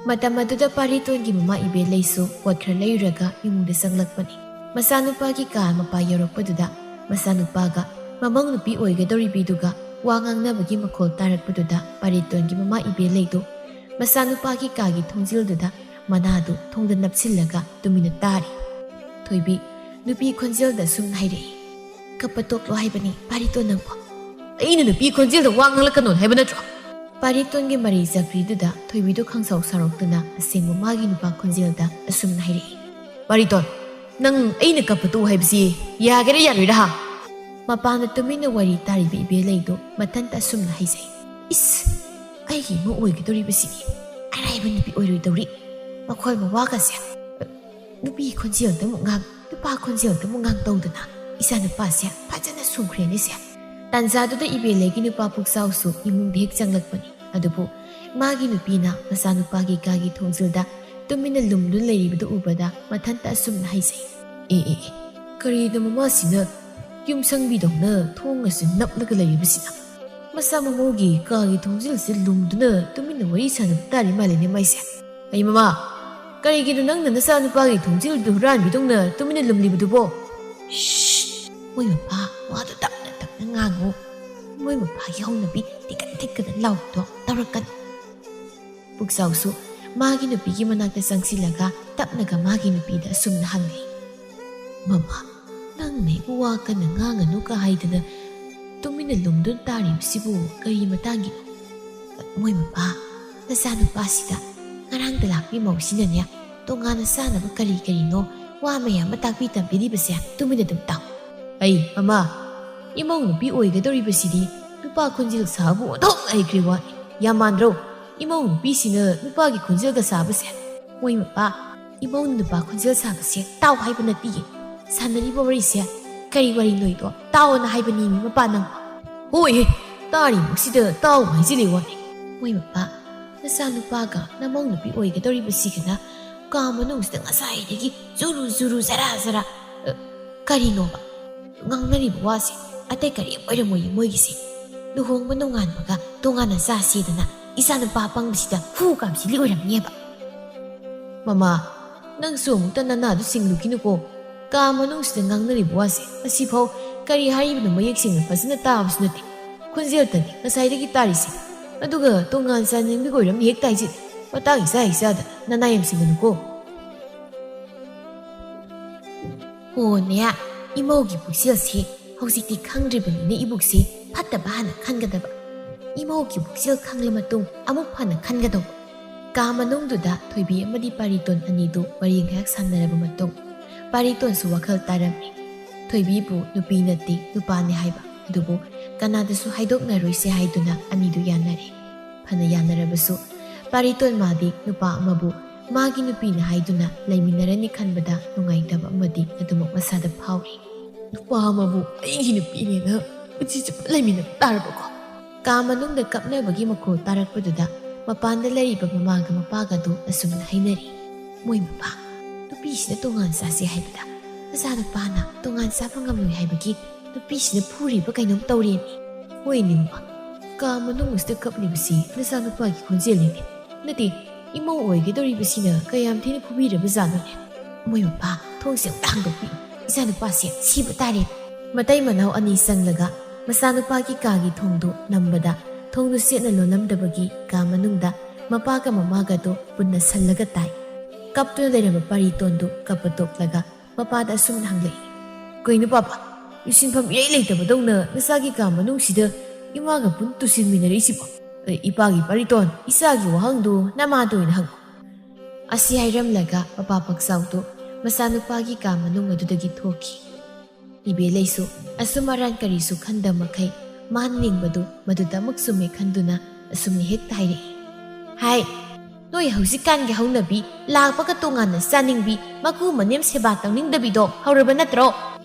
ꯃꯇꯝ ꯑꯗꯨꯗ ꯄꯥꯔꯤꯇꯣꯟꯒꯤ ꯃꯃꯥ ꯏꯕꯦꯂꯩꯁꯨ ꯄꯣꯠ ꯈꯔ ꯂꯩꯔꯨꯔꯒ ꯏꯃꯨꯡꯗ ꯆꯪꯂꯛꯄꯅꯤ꯫ ꯃꯆꯥꯅꯨꯄꯥꯒꯤ ꯀꯥ ꯃꯄꯥ ꯌꯧꯔꯛꯄꯗꯨꯗ ꯃꯆꯥꯅꯨꯄꯥꯒ ꯃꯃꯧ ꯅꯨꯄꯤ ꯑꯣꯏꯒꯗꯧꯔꯤꯕꯤꯗꯨꯒ ꯋꯥ ꯉꯥꯡꯅꯕꯒꯤ ꯃꯈꯣꯜ ꯇꯥꯔꯛꯄꯗꯨꯗ ꯄꯥꯔꯤꯇꯣꯟꯒꯤ ꯃꯃꯥ ꯏꯕꯦꯂꯩꯗꯨ ꯃꯆꯥꯅꯨꯄꯥꯒꯤ ꯀꯥꯒꯤ ꯊꯣꯡꯖꯤꯜꯗꯨꯗ ꯃꯅꯥꯗꯨ ꯊꯣꯡꯗ ꯅꯞꯁꯤꯜꯂꯒ ꯇꯨꯃꯤꯟꯅ ꯇꯥꯔꯤ꯫ ꯊꯣꯏꯕꯤ ꯅꯨꯄꯤ ꯈꯣꯟꯖꯦꯜꯗ ꯁꯨꯝ ꯍꯥꯏꯔꯛꯏ, "ꯀꯞꯄ ꯇꯣꯛꯂꯣ ꯍꯥꯏꯕꯅꯤ ꯄꯥꯔꯤꯇꯣꯟ ꯅꯪꯕꯣ꯫ ꯑꯩꯅ ꯅꯨꯄꯤ ꯈꯣꯟꯖꯦꯜꯗ ꯋꯥ ꯉꯥꯡꯂꯛꯀꯅꯣ ꯍꯥꯏꯕ ꯅꯠꯇ꯭ꯔꯣ?" ꯄꯥꯔꯤꯇꯣꯟꯒꯤ ꯃꯔꯩ ꯆꯀ꯭ꯔꯤꯗꯨꯗ ꯊꯣꯏꯕꯤꯗꯨ ꯈꯪꯁꯥꯎ ꯁꯥꯎꯔꯛꯇꯨꯅ ꯑꯁꯦꯡꯕ ꯃꯥꯒꯤ ꯅꯨꯄꯥ ꯈꯣꯟꯖꯦꯜꯗ ꯑꯁꯨꯝꯅ ꯍꯥꯏꯔꯛꯏ, "ꯄꯥꯔꯤꯇꯣꯟ, ꯅꯪ ꯑꯩꯅ ꯀꯞꯄ ꯇꯣꯛꯎ ꯍꯥꯏꯕꯁꯤ ꯌꯥꯒꯦꯔꯥ ꯌꯥꯔꯣꯏꯔꯥ ꯍꯥ?" ꯃꯄꯥꯟꯗ ꯇꯨꯃꯤꯟꯅ ꯋꯥꯔꯤ ꯇꯥꯔꯤꯕ ꯏꯕꯦꯂꯩꯗꯨ ꯃꯊꯟꯇ ꯑꯁꯨꯝꯅ ꯍꯥꯏꯖꯩ, "ꯏꯁ, ꯑꯩꯒꯤ ꯏꯃꯧ ꯑꯣꯏꯒꯗꯧꯔꯤꯕꯁꯤꯗꯤ ꯑꯔꯥꯏꯕ ꯅꯨꯄꯤ ꯑꯣꯏꯔꯣꯏꯗꯧꯔꯤ꯫ ꯃꯈꯣꯜ ꯃꯋꯥꯒꯁꯦ ꯅꯨꯄꯤ ꯈꯣꯟꯖꯦꯜꯗ ꯑꯃꯨꯛ ꯉꯥꯡ, ꯅꯨꯄꯥ ꯈꯣꯟꯖꯦꯜꯗ ꯑꯃꯨꯛ ꯉꯥꯡ ꯇꯧꯗꯅ ꯏꯆꯥ ꯅꯨꯄꯥꯁꯦ ꯐꯖꯅ ꯁꯨꯝꯈ꯭ꯔꯦꯅꯦꯁꯦ꯫" ꯇꯥꯟꯖꯥꯗꯨꯗ ꯏꯕꯦꯂꯩꯒꯤ ꯅꯨꯄꯥ ꯄꯨꯛꯆꯥꯎꯁꯨ ꯏꯃꯨꯡꯗ ꯍꯦꯛ ꯆꯪꯂꯛꯄꯅꯤ꯫ ꯑꯗꯨꯕꯨ ꯃꯥꯒꯤ ꯅꯨꯄꯤꯅ ꯃꯆꯥꯅꯨꯄꯥꯒꯤ ꯀꯥꯒꯤ ꯊꯣꯡꯖꯤꯜꯗ ꯇꯨꯃꯤꯟꯅ ꯂꯨꯝꯗꯨꯅ ꯂꯩꯔꯤꯕꯗꯨ ꯎꯕꯗ ꯃꯊꯟꯇ ꯑꯁꯨꯝꯅ ꯍꯥꯏꯖꯩ, "ꯑꯦ, ꯑꯦ, ꯑꯦ, ꯀꯔꯤꯅꯣ ꯃꯃꯥꯁꯤꯅ ꯌꯨꯝꯁꯪꯕꯤꯗꯧꯅ ꯊꯣꯡ ꯑꯁꯤ ꯅꯞꯂꯒ ꯂꯩꯔꯤꯕꯁꯤꯅ? ꯃꯆꯥ ꯃꯃꯧꯒꯤ ꯀꯥꯒꯤ ꯊꯣꯡꯖꯤꯜꯁꯦ ꯂꯨꯝꯗꯨꯅ ꯇꯨꯃꯤꯟꯅ ꯋꯥꯔꯤ ꯁꯥꯟꯅꯕ ꯇꯥꯔꯤ ꯃꯥꯜꯂꯦꯅꯦ ꯃꯥꯏꯁꯦ꯫ ꯑꯩ ꯃꯃꯥ, ꯀꯔꯤꯒꯤꯅꯣ ꯅꯪꯅ ꯅꯆꯥꯅꯨꯄꯥꯒꯤ ꯊꯣꯡꯖꯤꯜꯗꯨ ꯍꯨꯔꯥꯟꯕꯤꯗꯧꯅ ꯇꯨꯃꯤꯟꯅ ꯂꯨꯝꯂꯤꯕꯗꯨꯕꯣ?" "ꯁ꯭ꯁ! ꯃꯣꯏ ꯃꯄꯥ, ꯋꯥꯗꯨ ꯇꯞꯅ ꯇꯞꯅ ꯉꯥꯡꯉꯨ꯫ ꯃꯣꯏ ꯃꯄꯥꯒꯤ ꯍꯧꯅꯕꯤ ꯇꯤꯀꯠ ꯇꯤꯛꯀꯗ ꯂꯥꯎꯕꯗꯣ ꯇꯧꯔꯛꯀꯅꯨ꯫" ꯄꯨꯛꯆꯥꯎꯁꯨ ꯃꯥꯒꯤ ꯅꯨꯄꯤꯒꯤ ꯃꯅꯥꯛꯇ ꯆꯪꯁꯤꯜꯂꯒ ꯇꯞꯅꯒ ꯃꯥꯒꯤ ꯅꯨꯄꯤꯗ ꯑꯁꯨꯝꯅ ꯍꯪꯉꯤ, "ꯃꯃꯥ, ꯅꯪꯅ ꯑꯩꯕꯨ ꯋꯥ ꯀꯟꯅ ꯉꯥꯡꯒꯅꯨꯒ ꯍꯥꯏꯗꯅ ꯇꯨꯃꯤꯟꯅ ꯂꯨꯝꯗꯨꯅ ꯇꯥꯔꯤꯕꯁꯤꯕꯨ ꯀꯔꯤ ꯃꯇꯥꯡꯒꯤꯅꯣ?" "ꯃꯣꯏ ꯃꯄꯥ, ꯅꯆꯥꯅꯨꯄꯥꯁꯤꯗ ꯉꯔꯥꯡꯗ ꯂꯥꯛꯄꯤ ꯃꯧꯁꯤꯅꯅꯦ, ꯇꯣꯉꯥꯟꯅ ꯆꯥꯅꯕ ꯀꯔꯤ ꯀꯔꯤꯅꯣ ꯋꯥ ꯃꯌꯥꯝ ꯑꯃ ꯇꯥꯛꯄꯤ ꯇꯝꯕꯤꯔꯤꯕꯁꯦ ꯇꯨꯃꯤꯟꯅ ꯑꯗꯨꯝ ꯇꯥꯎ꯫" "ꯑꯩ, ꯃꯃꯥ, ꯏꯃꯧ ꯅꯨꯄꯤ ꯑꯣꯏꯒꯗꯧꯔꯤꯕꯁꯤꯗꯤ ꯅꯨꯄꯥ ꯈꯣꯟꯖꯦꯜ ꯁꯥꯕꯕꯨ ꯑꯣꯟꯊꯣꯛꯅ ꯍꯩꯈ꯭ꯔꯦ ꯋꯥꯅꯤ꯫ ꯌꯥꯝ ꯃꯥꯟꯗ꯭ꯔꯣ? ꯏꯃꯧ ꯅꯨꯄꯤꯁꯤꯅ ꯅꯨꯄꯥꯒꯤ ꯈꯣꯟꯖꯦꯜꯒ ꯁꯥꯕꯁꯦ꯫" "ꯃꯣꯏ ꯃꯄꯥ, ꯏꯃꯧꯅ ꯅꯨꯄꯥ ꯈꯣꯟꯖꯦꯜ ꯁꯥꯕꯁꯦ ꯇꯥꯎ ꯍꯥꯏꯕ ꯅꯠꯇꯤꯌꯦ꯫ ꯁꯥꯟꯅꯔꯤꯕ ꯋꯥꯔꯤꯁꯦ ꯀꯔꯤ ꯋꯥꯔꯤꯅꯣꯏꯗꯣ ꯇꯥꯎꯑꯣꯅ ꯍꯥꯏꯕꯅꯤ ꯃꯤ ꯃꯄꯥ ꯅꯪ꯫" "ꯍꯣꯏꯍꯦ, ꯇꯥꯔꯤꯃꯨꯛꯁꯤꯗ ꯇꯥꯎ ꯍꯥꯏꯖꯤꯜꯂꯤ ꯋꯥꯅꯤ꯫" "ꯃꯣꯏ ꯃꯄꯥ, ꯅꯆꯥꯅꯨꯄꯥꯒ ꯅꯃꯧ ꯅꯨꯄꯤ ꯑꯣꯏꯒꯗꯧꯔꯤꯕꯁꯤꯒꯅ ꯀꯥ ꯃꯅꯨꯡꯁꯤꯗ ꯉꯁꯥꯏꯗꯒꯤ ꯖꯨꯔꯨ ꯖꯨꯔꯨ ꯖꯔꯥ ꯖꯔꯥ, ꯑ, ꯀꯔꯤꯅꯣꯕ ꯉꯥꯡꯅꯔꯤꯕ ꯋꯥꯁꯦ? ꯑꯇꯩ ꯀꯔꯤꯝ ꯑꯣꯏꯔꯝꯃꯣꯏꯌꯦ ꯃꯣꯏꯒꯤꯁꯦ꯫ ꯂꯨꯍꯣꯡꯕ ꯅꯣꯡꯉꯥꯟꯕꯒ ꯇꯣꯉꯥꯟꯅ ꯆꯥꯁꯦꯗꯅ ꯏꯆꯥ ꯅꯨꯄꯥ ꯑꯄꯪꯕꯁꯤꯗ ꯍꯨ ꯀꯥꯝꯁꯤꯜꯂꯤ ꯑꯣꯏꯔꯝꯅꯦꯕ꯫ "ꯃꯃꯥ, ꯅꯪꯁꯨ ꯑꯃꯨꯛꯇ ꯅꯅꯥꯗꯨ ꯁꯤꯡꯂꯨꯈꯤꯅꯨꯀꯣ꯫ ꯀꯥ ꯃꯅꯨꯡꯁꯤꯗ ꯉꯥꯡꯅꯔꯤꯕ ꯋꯥꯁꯦ ꯑꯁꯤꯐꯥꯎ ꯀꯔꯤ ꯍꯥꯏꯔꯤꯕꯅꯣ ꯃꯌꯦꯛ ꯁꯦꯡꯅ ꯐꯖꯅ ꯇꯥꯕꯁꯨ ꯅꯠꯇꯦ꯫ ꯈꯣꯟꯖꯦꯜꯇꯅꯤ ꯉꯁꯥꯏꯗꯒꯤ ꯇꯥꯔꯤꯁꯦ꯫ ꯑꯗꯨꯒ ꯇꯣꯉꯥꯟ ꯆꯥꯅꯤꯡꯕꯒꯤ ꯑꯣꯏꯔꯝꯅꯤ ꯍꯦꯛ ꯇꯥꯏꯁꯦ꯫ ꯃꯇꯥꯡ ꯏꯆꯥ ꯏꯆꯥꯗ ꯅꯅꯥ ꯌꯥꯝ ꯁꯤꯡꯒꯅꯨꯀꯣ"꯫ "ꯍꯣꯅꯦ, ꯏꯃꯧꯒꯤ ꯄꯨꯛꯆꯦꯜꯁꯤ ꯍꯧꯖꯤꯛꯇꯤ ꯈꯪꯗ꯭ꯔꯤꯕꯅꯤꯅ ꯏꯕꯨꯛꯁꯤ ꯐꯠꯇꯕ ꯍꯥꯟꯅ ꯈꯟꯒꯗꯕ꯫ ꯏꯃꯧꯒꯤ ꯄꯨꯛꯆꯦꯜ ꯈꯪꯂ ꯃꯇꯨꯡ ꯑꯃꯨꯛ ꯐꯅ ꯈꯟꯒꯗꯧꯕ"꯫ ꯀꯥ ꯃꯅꯨꯡꯗꯨꯗ ꯊꯣꯏꯕꯤ ꯑꯃꯗꯤ ꯄꯥꯔꯤꯇꯣꯟ ꯑꯅꯤꯗꯨ ꯋꯥꯔꯤ ꯉꯥꯏꯍꯥꯛ ꯁꯥꯟꯅꯔꯕ ꯃꯇꯨꯡ, ꯄꯥꯔꯤꯇꯣꯟꯁꯨ ꯋꯥꯈꯜ ꯇꯥꯔꯝꯃꯤ꯫ ꯊꯣꯏꯕꯤꯕꯨ ꯅꯨꯄꯤ ꯅꯠꯇꯦ, ꯅꯨꯄꯥꯅꯤ ꯍꯥꯏꯕ ꯑꯗꯨꯕꯨ ꯀꯅꯥꯗꯁꯨ ꯍꯥꯏꯗꯣꯛꯅꯔꯣꯏꯁꯦ ꯍꯥꯏꯗꯨꯅ ꯑꯅꯤꯗꯨ ꯌꯥꯅꯔꯦ꯫ ꯐꯅ ꯌꯥꯅꯔꯕꯁꯨ, ꯄꯥꯔꯤꯇꯣꯟ ꯃꯥꯗꯤ ꯅꯨꯄꯥ ꯑꯃꯕꯨ ꯃꯥꯒꯤ ꯅꯨꯄꯤꯅ ꯍꯥꯏꯗꯨꯅ ꯂꯩꯃꯤꯟꯅꯔꯅꯤ ꯈꯟꯕꯗ ꯅꯨꯡꯉꯥꯏꯇꯕ ꯑꯃꯗꯤ ꯑꯗꯨꯃꯛ ꯃꯁꯥꯗ ꯐꯥꯎꯔꯤ꯫ "ꯅꯨꯄꯥ ꯑꯃꯕꯨ ꯑꯩꯒꯤ ꯅꯨꯄꯤꯅꯦꯅ ꯄꯨꯟꯁꯤ ꯆꯨꯞꯄ ꯂꯩꯃꯤꯟꯅꯕ ꯇꯥꯔꯕꯀꯣ?" ꯀꯥ ꯃꯅꯨꯡꯗ ꯀꯞꯅꯕꯒꯤ ꯃꯈꯣꯜ ꯇꯥꯔꯛꯄꯗꯨꯗ ꯃꯄꯥꯟꯗ ꯂꯩꯔꯤꯕ ꯃꯃꯥꯒ ꯃꯄꯥꯒꯗꯨ ꯑꯁꯨꯝꯅ ꯍꯥꯏꯅꯔꯤ꯫ "ꯃꯣꯏ ꯃꯄꯥ, ꯅꯨꯄꯤꯁꯤꯅ ꯇꯣꯉꯥꯟ ꯆꯥꯁꯦ ꯍꯥꯏꯕꯗ ꯃꯆꯥꯅꯨꯄꯥꯅ ꯇꯣꯉꯥꯟ ꯆꯥꯕ ꯉꯝꯂꯣꯏ ꯍꯥꯏꯕꯒꯤ ꯅꯨꯄꯤꯁꯤꯅ ꯐꯨꯔꯤꯕ ꯀꯩꯅꯣꯝ ꯇꯧꯔꯦꯅꯦ꯫ ꯍꯣꯏꯅꯦ ꯃꯃꯥ, ꯀꯥ ꯃꯅꯨꯡ ꯑꯁꯤꯗ ꯀꯞꯂꯤꯕꯁꯤ ꯅꯆꯥꯅꯨꯄꯥꯒꯤ ꯈꯣꯟꯖꯦꯜꯅꯤꯅꯦ꯫ ꯅꯠꯇꯦ, ꯏꯃꯧ ꯑꯣꯏꯒꯗꯧꯔꯤꯕꯁꯤꯅ ꯀꯌꯥꯝ ꯊꯤꯅ ꯐꯨꯕꯤꯔꯕꯖꯥꯠꯅꯣꯅꯦ꯫ ꯃꯣꯏ ꯃꯄꯥ, ꯊꯣꯡꯁꯦ ꯑꯝꯇ ꯍꯥꯡꯗꯣꯛꯄꯤꯌꯨ, ꯏꯆꯥꯅꯨꯄꯥꯁꯦ ꯁꯤꯕ ꯇꯥꯔꯦ"꯫ ꯃꯇꯩ ꯃꯅꯥꯎ ꯑꯅꯤ ꯆꯪꯂꯒ ꯃꯆꯥꯅꯨꯄꯥꯒꯤ ꯀꯥꯒꯤ ꯊꯣꯡꯗꯨ ꯅꯝꯕꯗ ꯊꯣꯡꯗꯨ ꯆꯦꯠꯅ ꯂꯣꯜꯂꯝꯗꯕꯒꯤ ꯀꯥ ꯃꯅꯨꯡꯗ ꯃꯄꯥꯒ ꯃꯃꯥꯒꯗꯨ ꯄꯨꯟꯅ ꯁꯜꯂꯒ ꯇꯥꯏ꯫ ꯀꯞꯇꯨꯅ ꯂꯩꯔꯝꯕ ꯄꯥꯔꯤꯇꯣꯟꯗꯨ ꯀꯞꯄ ꯇꯣꯛꯂꯒ ꯃꯄꯥꯗ ꯑꯁꯨꯝꯅ ꯍꯪꯂꯛꯏ, "ꯀꯩꯅꯣ ꯄꯥꯄꯥ, ꯂꯨꯁꯤꯟꯐꯝ ꯏꯔꯩ ꯂꯩꯇꯕꯗꯧꯅ ꯅꯆꯥꯒꯤ ꯀꯥ ꯃꯅꯨꯡꯁꯤꯗ ꯏꯃꯥꯒ ꯄꯨꯟ ꯇꯨꯁꯤꯟꯃꯤꯟꯅꯔꯛꯏꯁꯤꯕꯣ? ꯑꯦ, ꯏꯄꯥꯒꯤ ꯄꯥꯔꯤꯇꯣꯟ, ꯏꯆꯥꯒꯤ ꯋꯥꯍꯪꯗꯨ ꯅꯃꯥꯗ ꯑꯣꯏꯅ ꯍꯪꯉꯨ"꯫ ꯑꯁꯤ ꯍꯥꯏꯔꯝꯂꯒ ꯃꯄꯥ ꯄꯥꯛꯆꯥꯎꯗꯨ ꯃꯆꯥꯅꯨꯄꯥꯒꯤ ꯀꯥ ꯃꯅꯨꯡ ꯑꯗꯨꯗꯒꯤ ꯊꯣꯛꯈꯤ꯫ ꯏꯕꯦꯂꯩꯁꯨ ꯑꯁꯨꯝ ꯑꯔꯥꯟ ꯀꯔꯤꯁꯨ ꯈꯟꯗ ꯃꯈꯩ ꯃꯥꯅ ꯅꯤꯡꯕꯗꯨ ꯃꯗꯨꯗ ꯑꯃꯨꯛ ꯆꯨꯝꯃꯦ ꯈꯟꯗꯨꯅ ꯑꯁꯨꯝꯅ ꯍꯦꯛꯇ ꯍꯥꯏꯔꯛꯏ, "ꯍꯥꯏ, ꯅꯣꯏ ꯍꯧꯖꯤꯛꯀꯥꯟꯒꯤ ꯍꯧꯅꯕꯤ ꯂꯥꯛꯄꯒ ꯇꯣꯉꯥꯟꯅ ꯆꯥꯅꯤꯡꯕꯤ, ꯃꯀꯨ ꯃꯅꯦꯝ ꯁꯦꯕꯥ ꯇꯧꯅꯤꯡꯗꯕꯤꯗꯣ ꯍꯧꯔꯕ ꯅꯠꯇ꯭ꯔꯣ?